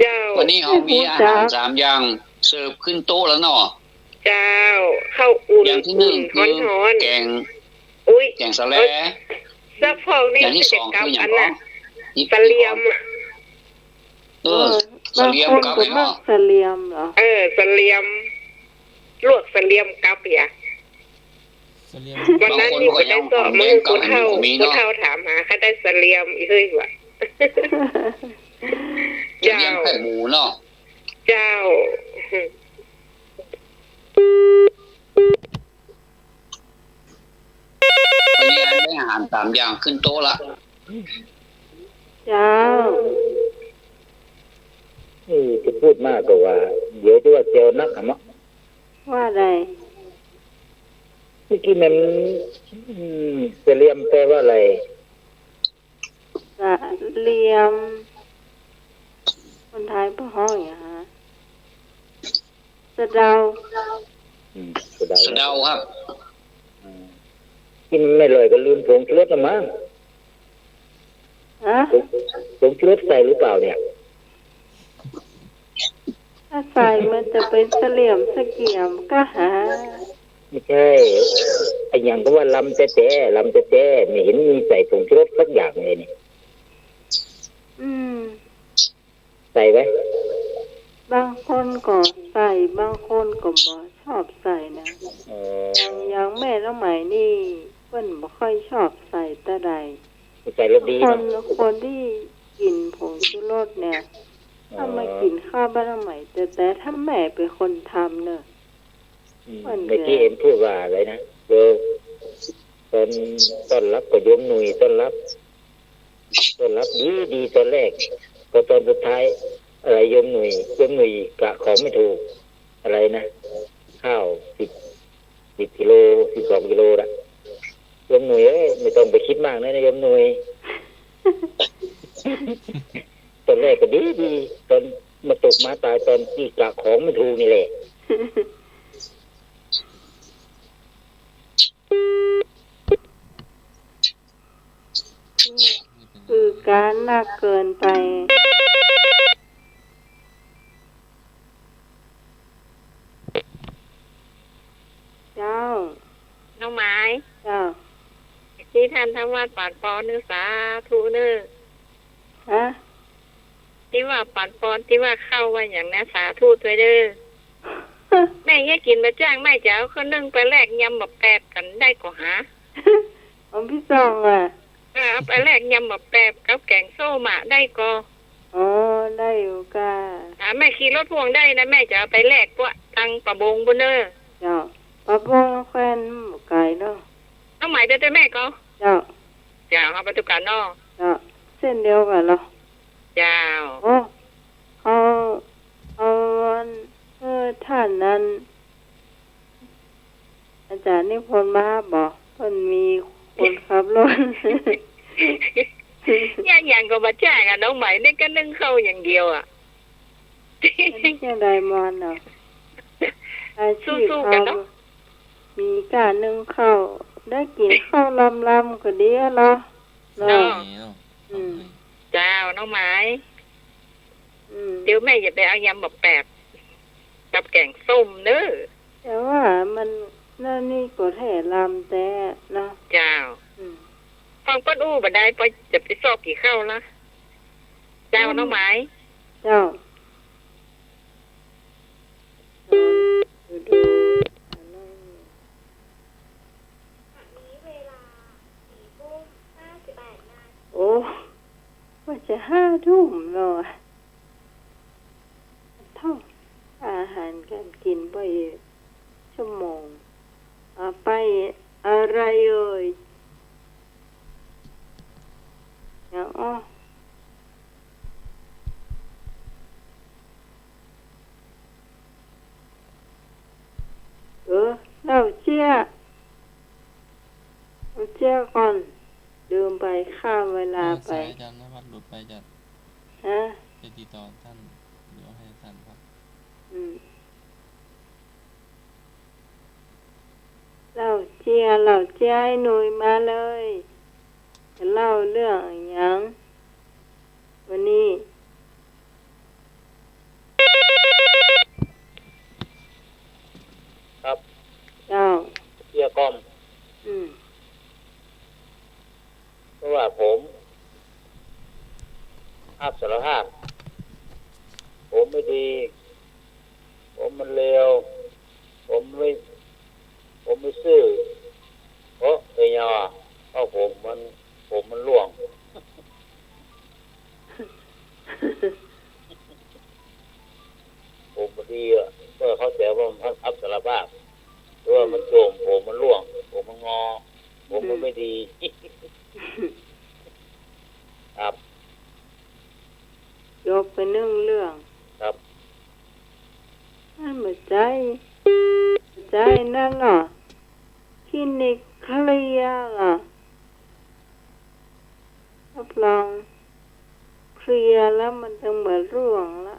เจ้า วันนี้เฮามีอาหารสามอย่างเสิร์ฟขึ้นโต๊ะแล้วเนาะ เจ้า ข้าวอุ่น อย่างตี้นึ่ง คือ ฮ้อนๆ แก๋ง อุ๊ย แก๋งสะแหล เอ้ย เจ้าพ่อนี่ อย่างตี้สองคือหยัง ก็อันน่ะ ก็ เสลียม เออ เออ เสลียม บางคนก็ กับไอ้น้อง มักเสลียมเหรอ เออ เสลียม ลวกเสลียมกับเปียะ เสลียม วันนั้นนี่ก็ได้เจาะมือผู้เฒ่า บางคนก็ยัง ผู้เฒ่าถามหา ข้าได้เสลียมอีกเฮ้ยว่ะ เสลียมแคบหมูเนาะ เจ้า วันนี้ได้อาหารสามอย่างขึ้นโต๊ะละ เจ้า เอ้ย จะพูดมากก็ว่า เดี๋ยวจะว่าเจียวนักอะเนาะ ว่าอะไร เมื่อกี้มัน อืม เสลียมแปลว่าอะไร เสลียม คนไทยบ่ฮ้องหยังฮะ สะเดา อืม สะเดา สะเดาครับ อืม กิ๋นไม่อร่อยก็ลืมผงชูรสละมั้ง ฮะ ผง ผงชูรสใส่หรือเปล่าเนี่ย ถ้าใส่มันจะเป็นเสลียมเสกียมก็หา ไม่ใช่ ไอ้หยังก็ว่าลำแต๊ๆ ลำแต๊ๆ ไม่เห็นมีใส่ผงชูรสสักอย่างเลยนี่ อืม ใส่ไหม บางคนก็ใส่ บางคนก็บ่ชอบใส่นะ อ๋อ อย่าง อย่างแม่น้องไหมนี่ เปิ้นบ่ค่อยชอบใส่เต้าใด ใส่รสดีเนาะ คน คนตี้กิ๋นผงชูรสเนี่ย อ๋อ ถ้ามากิ๋นข้าวบ้านน้องไหมแต๊ๆ ถ้าแม่เป๋นคนทำเน่อ อืม มัน เมื่อกี้เห็นพูดว่าอะไรนะ เออ ตอน ต้อนรับก็โยมหนุ่ยต้อนรับ ต้อนรับดีดีตอนแรก พอตอนสุดท้าย อะไรโยมหนุ่ย โยมหนุ่ยกะของไม่ถูก อะไรนะ ข้าวสิบ สิบกิโล สิบสองกิโลละ โยมหนุ่ยเอ้ย ไม่ต้องไปคิดมากนะ โยมหนุ่ย ตอนแรกก็ดีดี ตอนมาตกมาตายตอนตี้กะของไม่ถูกนี่แหละ คือก๋านนักเกินไป เจ้า น้องไหม เจ้า ตี้ต้านทำวัดปานปอนเน่อ สาธุเน่อ ฮะ ตี้ว่าปานปอน ตี้ว่าเข้าว่าหยังนะ สาธุตวยเน่อ แม่เยียะกิ๋นบ่จ้าง แม่จะเอาข้าวนึ่งไปแลกยำบ่าแปบกั๋นได้ก่อหา ของพี่ซองอะ เออ เอาไปแลกยำบ่าแปบกับแก๋งส้มอะ ได้ก่อ อ๋อ ได้อยู่ก่า อ่า แม่ขี่รถพ่วงได้นะ แม่จะเอาไปแลกพวกตังป่าบงปู้นเน่อ เจ้า ป่าบงแคว่นบ่ไก๋เนาะ เอาไหมเดี๋ยวแม่ก่อ เจ้า เจ้า เอาไปตุ๊กตาเนาะ เจ้า เส้นเดียวกั๋นเหรอ เจ้า โอ้ เอา เอาอัน เออ ต้านนั้น อาจ๋ารย์นิพนธ์มาบ่ เปิ้นมีคนขับรถ เยียะหยังก็บ่จ้างอะ น้องไหมนี่ก็นึ่งข้าวอย่างเดียวอะ เฮ็ดจั่งใดมอนเนาะ อาชีพ สู้ๆ กั๋นเนาะ เฮามีก้านึ่งข้าว ได้กิ๋นข้าวลำๆ ก็ดีแล้วเนาะ เนาะ อืม เจ้า น้องไหม อืม เดี๋ยวแม่จะไปเอายำบ่าแปบกับแก๋งส้มเน่อ แต่ว่ามัน นั่นนี่ก็แท้ลำแต๊เนาะ เจ้า อืม ฟังเปิ้นอู้บ่ได้ ปอจะไปซอกกี่ข้าวละ เจ้า อืม น้องไหม เจ้า ดู ดู โอ้ ว่าจะห้าทุ่มแล้วอะ เท่า อาหารการกิ๋นบ่อีกชั่วโมง อ่า ไปอะไรเอ่ย อย่างอ้อ เออ เล่าเจี้ย เล่าเจี้ยก่อน ลืมไป ข้ามเวลาไป เออ สายอาจ๋ารย์นวัตรหลุดไปจ้ะ ฮะ จะติดต่อต้าน เดี๋ยวหื้อต้านพัก อืม เล่าเจี้ย เล่าเจี้ย ไอ้หนุ่ยมาเลย จะเล่าเรื่องอะหยัง วันนี้ ครับ เจ้า เกลี้ยกล่อม อืม รับสารภาพ ผมไม่ดี ผมมันเลว ผมไม่ ผมไม่ซื่อ เพราะเป็นยังไง เพราะผมมัน ผมมันร่วง ผมมันดีอะ ก็เข้าใจว่ามันรับสารภาพ หรือว่ามันโจ่ง ผมมันร่วง ผมมันงอ ผมมันไม่ดี ครับ จบไปนึ่งเรื่อง ครับ มันบ่ใจ้ บ่ใจ้นั่นเนาะ คลินิกเคลียร์เนาะ รับรองเคลียร์แล้วมันจะเหมือนร่วงละ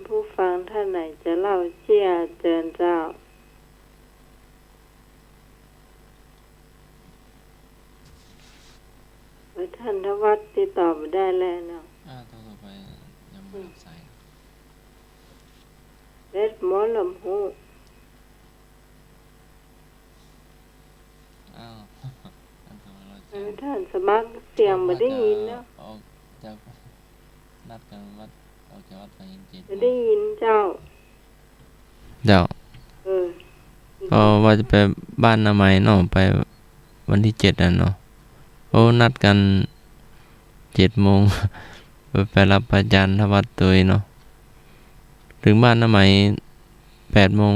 ผู้ฟังท่านไหนจะเล่าเจี้ยเจิญเจ้า ว่าท่านธวัฒน์ติดต่อบ่ได้แล้วเนาะ อ่า โทรไปยังบ่รับสาย เบสหมดละฮู้ อ้าว อันตรายแล้ว เออ ท่านสมัครเสียงบ่ได้ยินเนาะ ออกจาก นัดกันวัด ออกจากวัดไปเห็นเจ็ด บ่ได้ยินเจ้า เจ้า เออ ก็ว่าจะไปบ้านน้าไหมเนาะ ไปวันที่เจ็ดน่ะเนาะ โอ้ นัดกันเจ็ดโมง ไป ไปรับพระอาจารย์ธวัฒน์ตวยเนาะ ถึงบ้านน้าไหมแปดโมง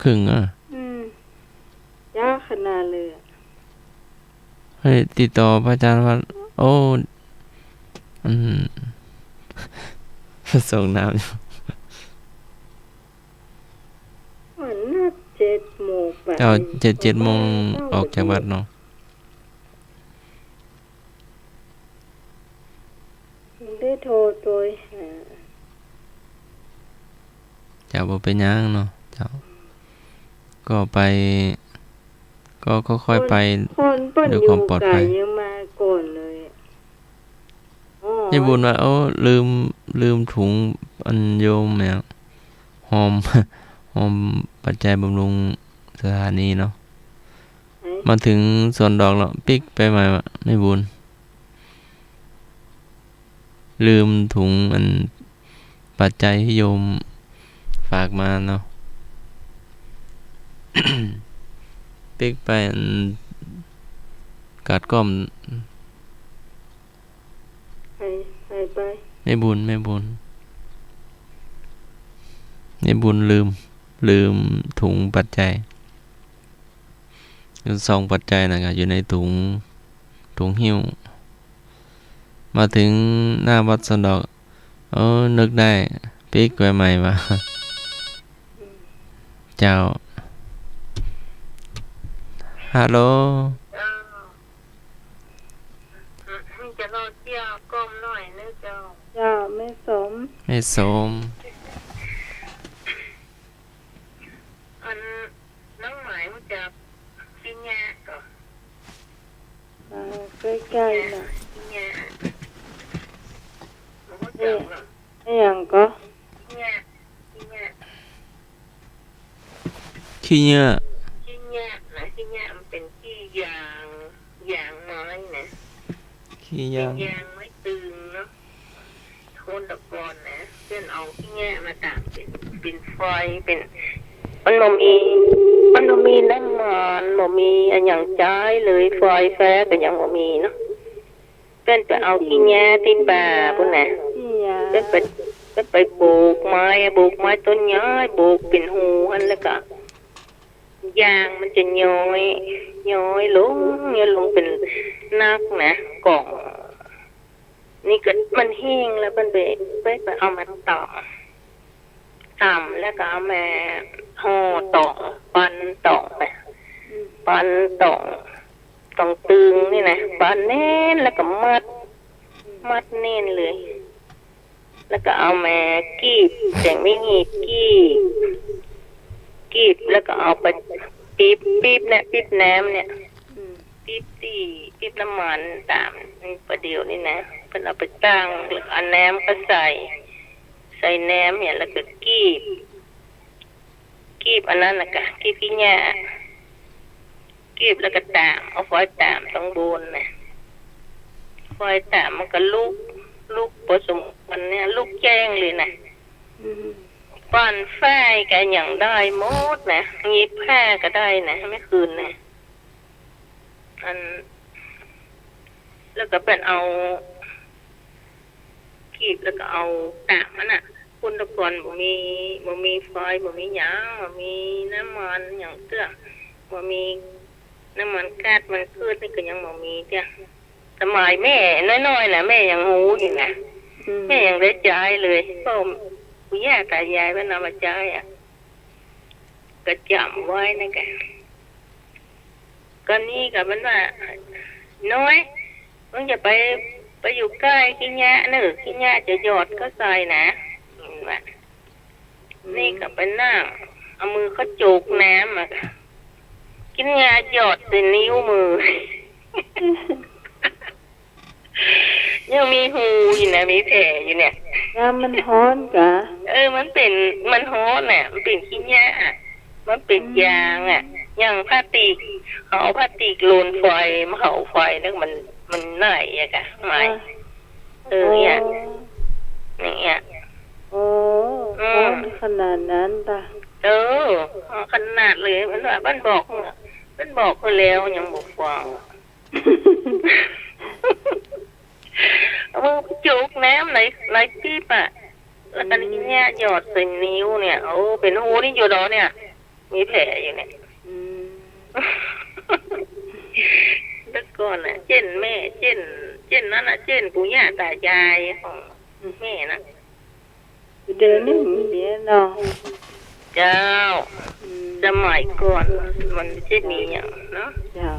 ครึ่งอะ อืม ยากขนาดเลยอะ เฮ้ย ติดต่อพระอาจารย์ธวัฒน์ โอ้ อืม ส่งน้ำอยู่ เหมือนนัดเจ็ดโมงแปด เจ้า เจ็ด เจ็ดโมง ออกจากวัดเนาะ ได้โทรตวยหา เจ้า บ่เป็นหยังเนาะ เจ้า ก็ไป ก็ค่อยๆไป คน คนเปิ้น ด้วยความปลอดภัย อยู่ไกลยังมาก่อนเลย อ๋อ ยายบุญว่า โอ้ ลืม ลืมถุง อันโยมเนี่ย ฮอม ฮอมปัจจัยบำรุงสถานีเนาะ ไหน มาถึงสวนดอกแล้ว ปิ๊กไปใหม่วะ ยายบุญ ลืมถุงอันปัจจัยที่โยมฝากมาเนาะ ปิ๊กไปอันกาดก้อม ไป ไป ไป แม่บุญ แม่บุญ แม่บุญลืม ลืมถุงปัจจัย ซองปัจจัยน่ะก็อยู่ในถุง ถุงหิ้ว มาถึงหน้าวัดสะเดาะ เออ นึกได้ ปิ๊กไว้ใหม่วะ เจ้า ฮัลโหล เจ้า จะรอเที่ยวก้มหน่อยนะเจ้า เจ้า แม่สม แม่สม อัน น้องหมายมันจะขี้เยียะก่อ อ่า ใกล้ๆน่ะ ขี้เยียะ มันก็จะ เอ๊ะ อะหยังก่อ ขี้เยียะ ขี้เยียะ ขี้เยียะ ขี้เยียะนะ ขี้เยียะมันเป๋นขี้ยาง ยางไม้นะ ขี้ยาง เป๋นยางไม้ตึงเนาะ คนแต่ก่อนนะ เปิ้นเอาขี้เยียะมาต๋ากเป๋น เป๋นฟอย เป๋น มันบ่มี มันบ่มีน้ำมัน บ่มีอะหยังใจ๊เลย ไฟฟ้าก็ยังบ่มีเนาะ เปิ้นไปเอาขี้เยียะตี้ป่าปู๊นน่ะ ขี้เยียะ เปิ้นไป เปิ้นไปโบกไม้ โบกไม้ต้นใหญ่ โบกเป๋นฮูหั้น แล้วก็ ยางมันจะย้อย ย้อยลง ย้อยลงเป๋นนักนะ ก่อง นี่ก็มันแห้งแล้ว เปิ้นไป ไป ไปเอามาต๋ำ ต๋ำแล้วก็เอามาห่อต่อง ปั้นต่องไป อืม ปั้นต่อง ต่องตึงนี่นะ ปั้นแน่นแล้วก็มัด อืม มัดแน่นเลย แล้วก็เอามากีบ แต่งไม้หนีบกีบ กีบแล้วก็เอาไปปิ๊บ ปิ๊บเนี่ย ปิ๊บน้ำเนี่ย อืม ปิ๊บตี้ ปิ๊บน้ำมันต๋าม ประเดี๋ยวนี้นะ เปิ้นเอาไปตั้ง แล้วก็เอาน้ำก็ใส่ ใส่น้ำเนี่ย แล้วก็กีบ กีบอันนั้นน่ะกะ กีบขี้เยียะ กีบแล้วก็ต๋าม เอาฝอยต๋ามตังบนน่ะ ฝอยต๋ามมันก็ลุก ลุกปอสมควรเนี่ย ลุกแจ้งเลยน่ะ อืม ปั่นฝ้ายก็หยังได้หมดน่ะ หยิบผ้าก็ได้น่ะ เมื่อคืนน่ะ อัน แล้วก็เปิ้นเอา กีบแล้วก็เอาต๋ามมันน่ะ ปุ้นตะก่อนบ่มี บ่มีฝอย บ่มีหยัง บ่มีน้ำมันหยังเตื้อ บ่มีน้ำมันก๊าซ มันพืชนี่ก็ยังบ่มีเตื้อ สมัยแม่น้อยๆ น่ะ แม่ยังฮู้อยู่น่ะ อืม แม่ยังได้ใจ๊เลย เพราะปู่ย่าต๋ายายเปิ้นเอามาใจ๊อะ ก็จ๋ำไว้นะแก ก็นี่ก็มันว่า น้อย มึงอย่าไป ไปอยู่ใก้ขี้เยียะเน่อ ขี้เยียะจะหยอดเข้าใส่นะ มันว่า อืม นี่ก็ไปนั่ง เอามือเข้าจุกน้ำอะ ขี้เยียะหยอดใส่นิ้วมือ ยังมีฮูอยู่นะ มีแผลอยู่เนี่ย น้ำมันฮ้อนกะ เออ มันเป๋น มันฮ้อนน่ะ มันเป๋นขี้เยียะอะ มันเป๋น อืม ยางอะ อย่างพลาสติก เขาเอาพลาสติกโรนไฟ มาเผาไฟแล้วมัน มันไหม้อะกะ ไหม้ อ่ะ เออ เนี่ย อ๋อ อย่างเงี้ย โอ้ อืม ฮ้อนขนาดนั้นตะ เออ ขนาดเลย มันว่า มันบอก มันบอกเขาแล้วยังบ่ฟัง เอามือไปจุกน้ำใน ในปิ๊บอะ แล้วก็ อืม เนี่ยหยอดใส่นิ้วเนี่ย โอ้ เป๋นฮูนี่อยู่ดอเนี่ย มีแผลอยู่เนี่ย อืม แต่ก่อนน่ะ เจ้นแม่ เจ้น เจ้นนั่นน่ะ เจ้นปู่ย่าต๋ายายของ อืม แม่นะ เดี๋ยวนี้มีเนาะ เจ้า อืม สมัยก่อนมันบ่ใจ้มีหยังเนาะ เจ้า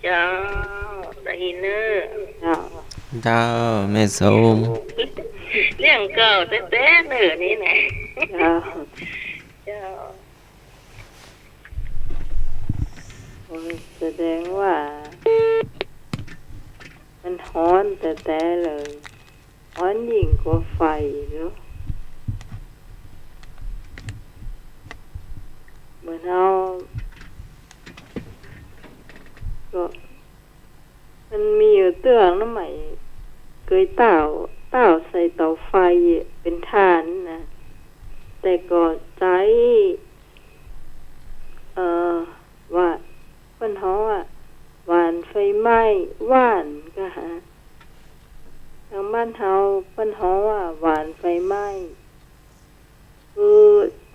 เจ้า ตาอีเน่อ เจ้า เจ้า แม่ส้ม เรื่องเก่าแต๊ๆ เน่อนี่นะ เจ้า เจ้า โอ้ย แสดงว่า มันฮ้อนแต๊ๆ เลย ฮ้อนยิ่งกว่าไฟเนาะ เหมือนเฮา ก็ มันมีอยู่เตื้องน้ำใหม่ เกยต้าว ต้าวใส่เต๋าไฟเป๋นถ่านนะ แต่ก็ใจ๊ เอ่อ ว่า เปิ้นฮ้องว่า หว่านไฟไหม้ หว่านกะหา ตางบ้านเฮาเปิ้นฮ้องว่า หว่านไฟไหม้ คือ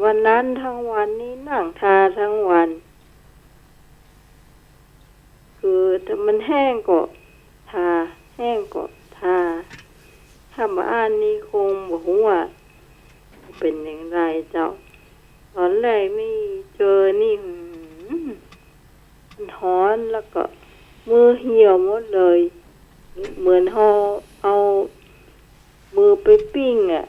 วันนั้นทั้งวันนี้นั่งทาทั้งวัน คือถ้ามันแห้งก็ทา แห้งก็ทา ถ้าบ่อั้นนี่คงบ่ฮู้ว่าเป๋นอย่างใดเจ้า ต๋อนแรกนี่เจอนี่ หืม มันฮ้อนแล้วก็มือเหี่ยวหมดเลย เหมือนเฮาเอามือไปปิ้งอะ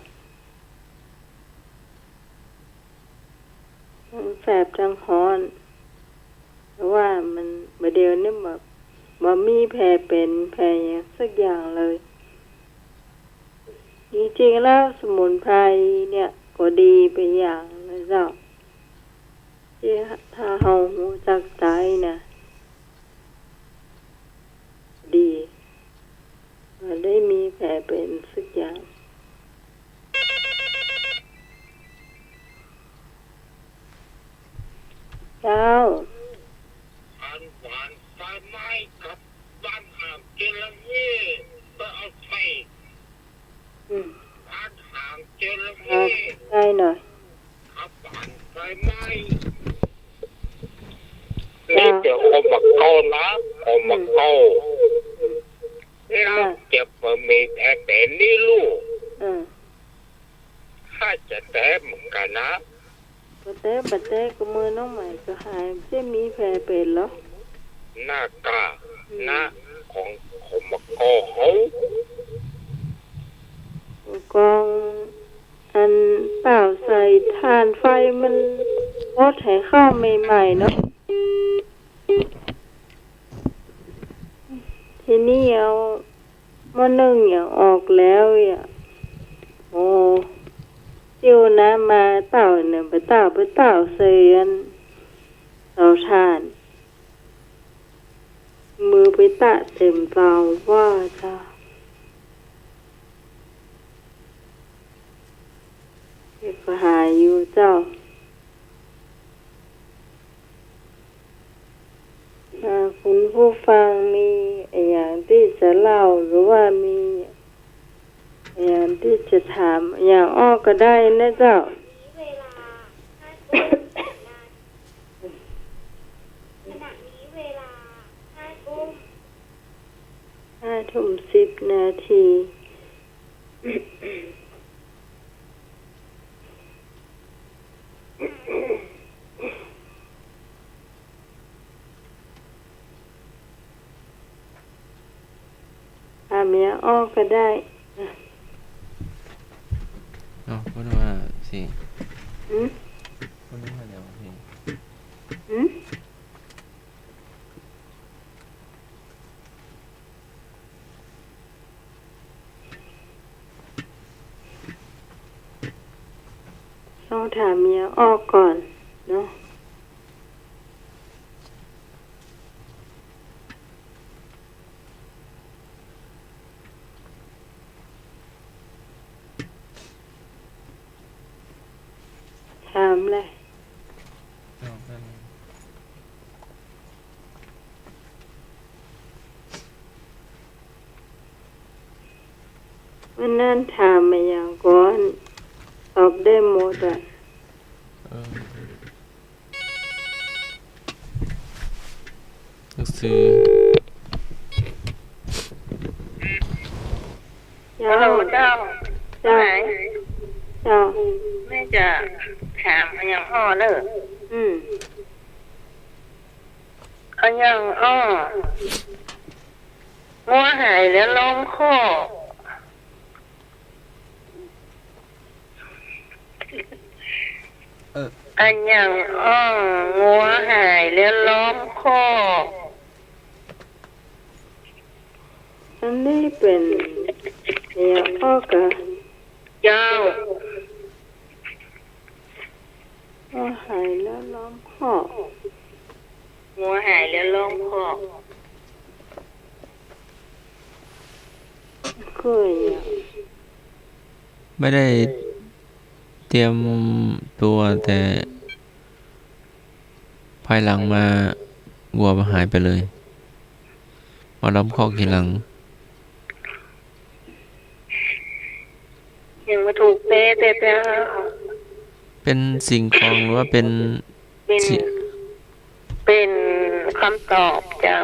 ทั้งแสบทั้งฮ้อน แต่ว่ามัน บ่าเดี่ยวนี้บ่ บ่มีแผลเป๋นแผลหยังสักอย่างเลย จริงๆ แล้วสมุนไพรเนี่ยก็ดีไปอย่างนะเจ้า ตี้ถ้าเฮาฮู้จักใจ๊นะ ดี บ่ได้มีแผลเป๋นสักอย่าง เจ้า อันหว่านไฟไหม้กับบ้านหางจระเข้ ก็เอาใส่ อืม บ้านหางจระเข้ อ่า ใช่หน่อย ครับ อันไฟไหม้ อ่า นี่เดี๋ยวเอามาเข้านะ เอามาเข้า อืม แล้ว อ่า จะบ่มีแผลเป๋นนี่ลูก อืม ข้าจะแต๊เหมือนกั๋นนะ บ่แต๊ บ่แต๊ ก็มือน้องใหม่ก็หาย จะมีแผลเป๋นเหรอ หน้ากาก อืม นะ ของ ของมะกอกเขา กอง อันเต๋าใส่ถ่านไฟมันบดหื้อเข้าใหม่ๆ เนาะ ทีนี้เอาหม้อนึ่งอย่างออกแล้วอ่ะ โอ้ ซิ่วน้ำมาเต๋าเนี่ย ไปเต๋า ไปเต๋าใส่อันเต๋าถ่าน วิตะเต็มเปล่าว่าเจ้า ก็หายอยู่เจ้า อ่า คุณผู้ฟังมีอะหยังตี้จะเล่า หรือว่ามีอะหยังตี้จะถามอะหยังอ้อก็ได้นะเจ้า ห้าทุ่มสิบนาที อ่ะ เมียอ้อก็ได้ เอ้า พูดว่าสิ อืม พูดว่าเดี๋ยวสิ อืม ต้องถามเมียอ้อก่อนเนาะ ถามเลย อ้าว แป๊บนึง วันนั้นถามมาอย่างก่อน ตอบได้หมดอะ เออ หนังสือ เจ้า ฮัลโหลเจ้า เจ้า เจ้า แม่จะถามอะหยังอ้อเน่อ อืม อะหยังอ้อ งัวหายแล้วล้อมคอก เออ อะหยังอ้อ งัวหายแล้วล้อมคอก อันนี้เป๋นอะหยังอ้อ กะ เจ้า งัวหายแล้วล้อมคอก งัวหายแล้วล้อมคอก คืออะหยัง ไม่ได้เตรียมตัว แต่ภายหลังมาวัวมันหายไปเลย มาล้อมคอกทีหลัง ยังบ่ถูกเต๊ะ เต๊ะ เต๊ะ เป๋นสิ่งของหรือว่าเป๋น เป๋น สิ่ง เป๋นกำตอบเจ้า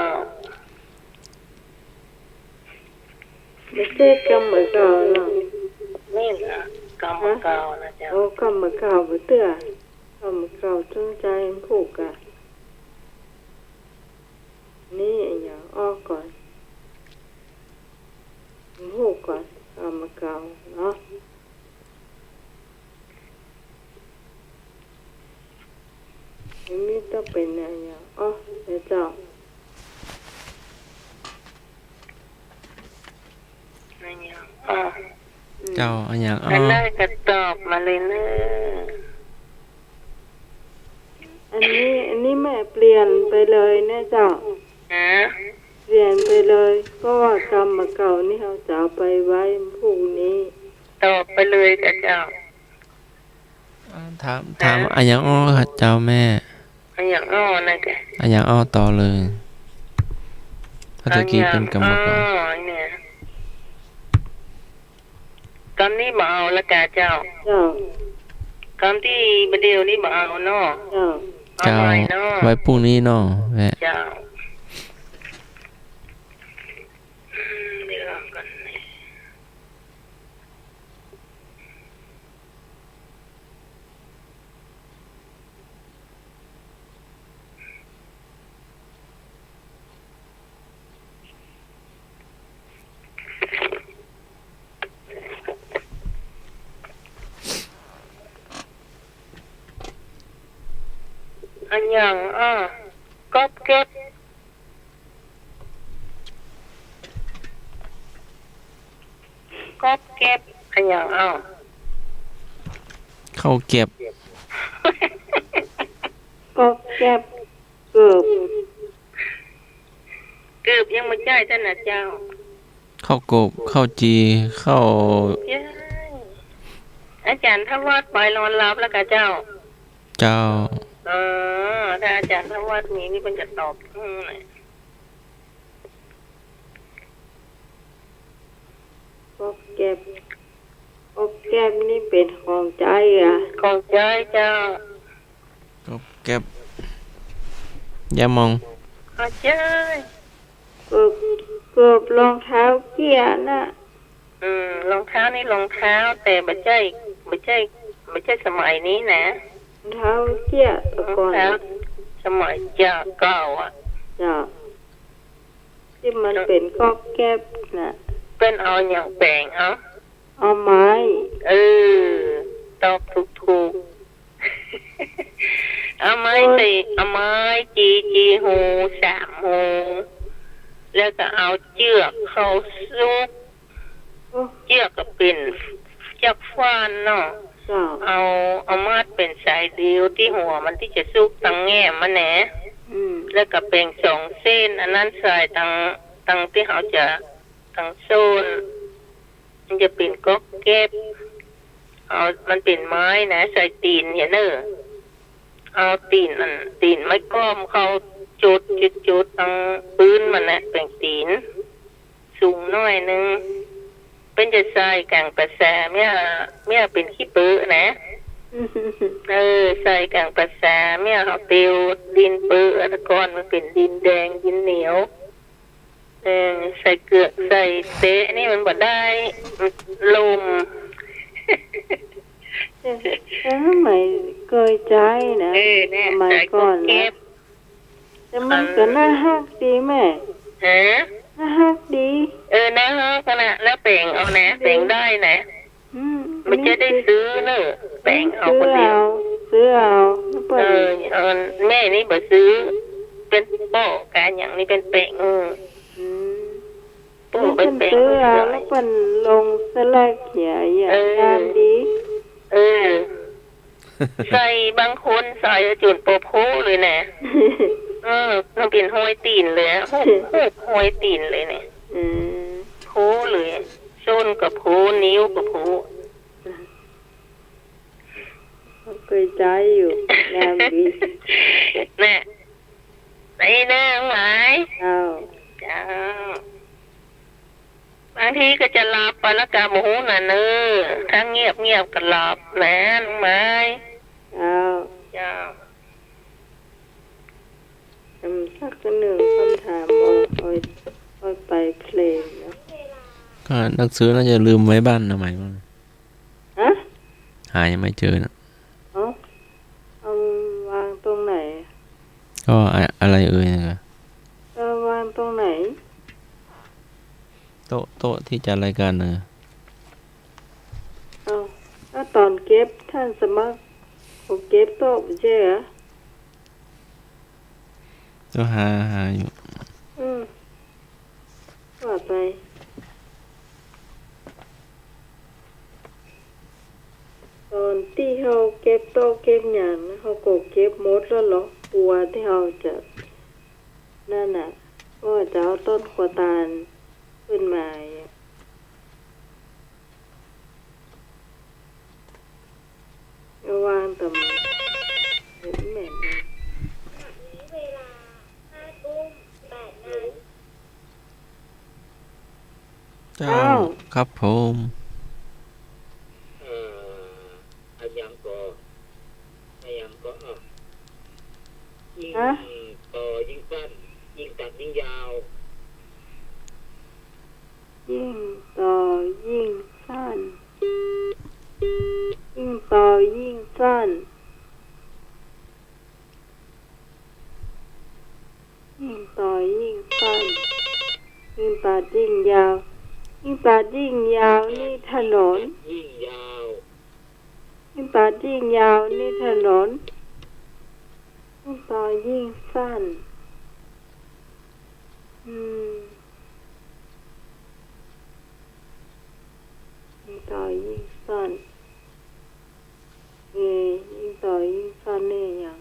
บ่ใจ้กำบ่าเก่าเนาะ นี่นะ กำบ่าเก่านะเจ้า โอ้ กำบ่าเก่าบ่เตื้อ กำบ่าเก่า จงใจ๋ฮู้กะ นี่อะหยังอ้อก่อน ฮู้ก่อน กำบ่าเก่าเนาะ อันนี้ต้องเป๋นอะหยังอ้อ เดี๋ยวเจ้า อะหยังอ้อ เจ้า อะหยังอ้อ อันใดก็ตอบมาเลยเน่อ อันนี้ อันนี้แม่เปลี่ยนไปเลยนะเจ้า ฮะ เปลี่ยนไปเลย เพราะว่ากำบ่าเก่านี่เฮาจะเอาไปไว้พรุ่งนี้ ตอบไปเลยกะเจ้า อ่า ถาม ฮะ ถามอะหยังอ้อค่ะเจ้าแม่ อะหยังอ้อนะกะ อะหยังอ้อต่อเลย เพราะตะกี้เป๋นกำบ่าเก่า อะหยังอ้อเนี่ย กำนี้บ่เอาละกะเจ้า เจ้า กำตี้บ่าเดี่ยวนี้บ่เอาเนาะ เจ้า เอาใหม่เนาะ เจ้า ไว้พรุ่งนี้เนาะแม่ เจ้า อืม เดี๋ยวก่อน อะหยังอ้อ ก๊อบแก๊บ ก๊อบแก๊บ อะหยังอ้อ ข้าวแก๊บ ก๊อบแก๊บ เกือบ เกือบ ยังบ่ใจ้ต้านน่ะเจ้า ข้าวกบ ข้าวจี่ ข้าว ใจ้ อาจ๋ารย์ธวัชไปนอนหลับแล้วก่อเจ้า เจ้า เออ ถ้าอาจ๋ารย์ธวัชมีนี่เปิ้นจะตอบ อืม ก๊อบแก๊บ ก๊อบแก๊บนี่เป๋นของใจ๊อะ ของใจ๊เจ้า ก๊อบแก๊บ ยามอง ของใจ๊ เกือบ เกือบรองเท้าเกี้ยน่ะ อืม รองเท้านี่รองเท้า แต่บ่ใจ้ บ่ใจ้ บ่ใจ้สมัยนี้นะ รองเท้าเกี้ยแต่ก่อน รองเท้าสมัยเจ้าเก่าอะ เจ้า ตี้มันเป๋นก๊อบแก๊บน่ะ เปิ้นเอาหยังแป๋งเอา เอาไม้ เออ ตอบถูกๆ เอาไม้ใส่ เอาไม้จี จีหู สามหู แล้วก็เอาเจื้อกเข้าสุก โอ้ เจื้อกก็เป๋นเจื้อกฟ้านเนาะ เจ้า เอา เอามัดเป๋นสายเดียวตี้หัวมันตี้จะสุกตังแง่มมันแหนะ อืม แล้วก็แป๋งสองเส้น อันนั้นใส่ตัง ตังตี้เฮาจะ ตังโซน มันจะเป๋นก๊อบแก๊บ เอา มันเป๋นไม้นะ ใส่ตี๋นเหียเน่อ เอาตี๋นอัน ตี๋นไม้ก้อมเข้าจุด จุด จุดตังปื๊นมันนะ แป๋งตี๋น สูงหน้อยนึ่ง เปิ้นจะใส่ก๋างประสา เมื่อ เมื่อเป๋นขี้เปื้อนะ เออ ใส่ก๋างประสา เมื่อเฮาเตียวดินเปื้อ แต่ก่อนมันเป๋นดินแดง ดินเหนียว เออ ใส่เกือก ใส่เต๊ะนี่มันบ่ได้ มันลม เออ สมัยเกยใจ๊นะ เออ เนี่ย สมัยก่อนนะ ใส่เกือกเก็บ แต่มันก็น่าฮักดีแม่ ฮะ น่าฮักดี เออ น่าฮักขนาด แล้วแป๋งเอานะ แป๋งได้นะ อืม มันจะได้ซื้อเนอะ แป๋งเอาคนเดียว ซื้อเอา ซื้อเอา แล้วเปิ้น เออ เออ แม่นี่บ่ซื้อ เปิ้นป้อก๋าหยังนี่เปิ้นแป๋ง เออ อืม ป้อ แล้วเปิ้น เปิ้นแป๋ง ซื้อเอา แล้วเปิ้นลงสลักเขียนอย่าง เออ งามดี เออ ใส่ บางคนใส่จ๋นปอโพเลยนะ เออ มันเป๋นฮอยตี๋นเลยอะ ฮูป ฮูปฮอยตี๋นเลยเนี่ย อืม โพเลย ส้นก็โพ นิ้วก็โพ เกยใจ๊อยู่ งามดี แน่ ไอ้นางหมาย เจ้า เจ้า บางทีก็จะหลับไปแล้วก็บ่ฮู้น่ะเน้อ ถ้าเงียบๆ ก็หลับนะ นางหมาย เจ้า เจ้า อืม สักหนึ่งคำถาม เอา เอา เอาไปเพลงเนาะ ก็หนังสือน่าจะลืมไว้บ้านนะ หมายว่า ฮะ หายังไม่เจอนะ เอ้า เอาวางตรงไหน ก็อะ อะไรเอ่ยนะ เออ วางตรงไหน โต๊ะ โต๊ะที่จัดรายการนะ เอ้า แล้วต๋อนเก็บ ต้านสมัคร เขาเก็บโต๊ะบ่ใจ้เหรอ ก็หา หาอยู่ อืม ว่าไป ต๋อนตี้เฮาเก็บโต๊ะเก็บหยังนะ เฮาก็เก็บหมดแล้วเหรอ กั๋วตี้เฮาจะ นั่นน่ะ ก็จะเอาต้นขั่วต๋าลขึ้นมาอะ วางต๋าม แม่น เจ้า อ้าว ครับผม เอ่อ อะหยังก่อ อะหยังก่อ อ่ะ ยิ่ง ฮะ ต่อยิ่งสั้น ยิ่งตัดยิ่งยาว ยิ่งต่อยิ่งสั้น ยิ่งต่อยิ่งสั้น ยิ่งต่อยิ่งสั้น ยิ่งตัดยิ่งยาว ยิ่งตัดยิ่งยาวนี่ถนน ยิ่งยาว ยิ่งตัดยิ่งยาวนี่ถนน ยิ่งต่อยิ่งสั้น อืม ยิ่งต่อยิ่งสั้น เอ ยิ่งต่อยิ่งสั้นนี่อะหยัง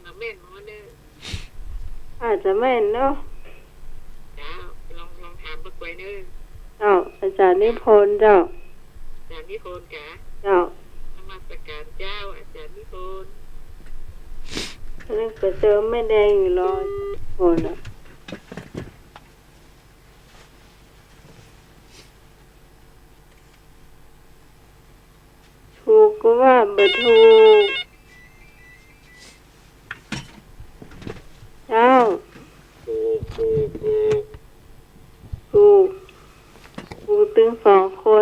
มาแม่นบ่เน่อ อาจจะแม่นเนาะ เจ้า ลอง ลองถามป้าก๋วยเน่อ เจ้า อาจ๋ารย์นิพนธ์เจ้า อาจ๋ารย์นิพนธ์กา เจ้า นมัสการเจ้า อาจ๋ารย์นิพนธ์ นึกไปเจอแม่แดงอยู่รอ นิพนธ์อะ ถูกก็ว่าบ่ถูก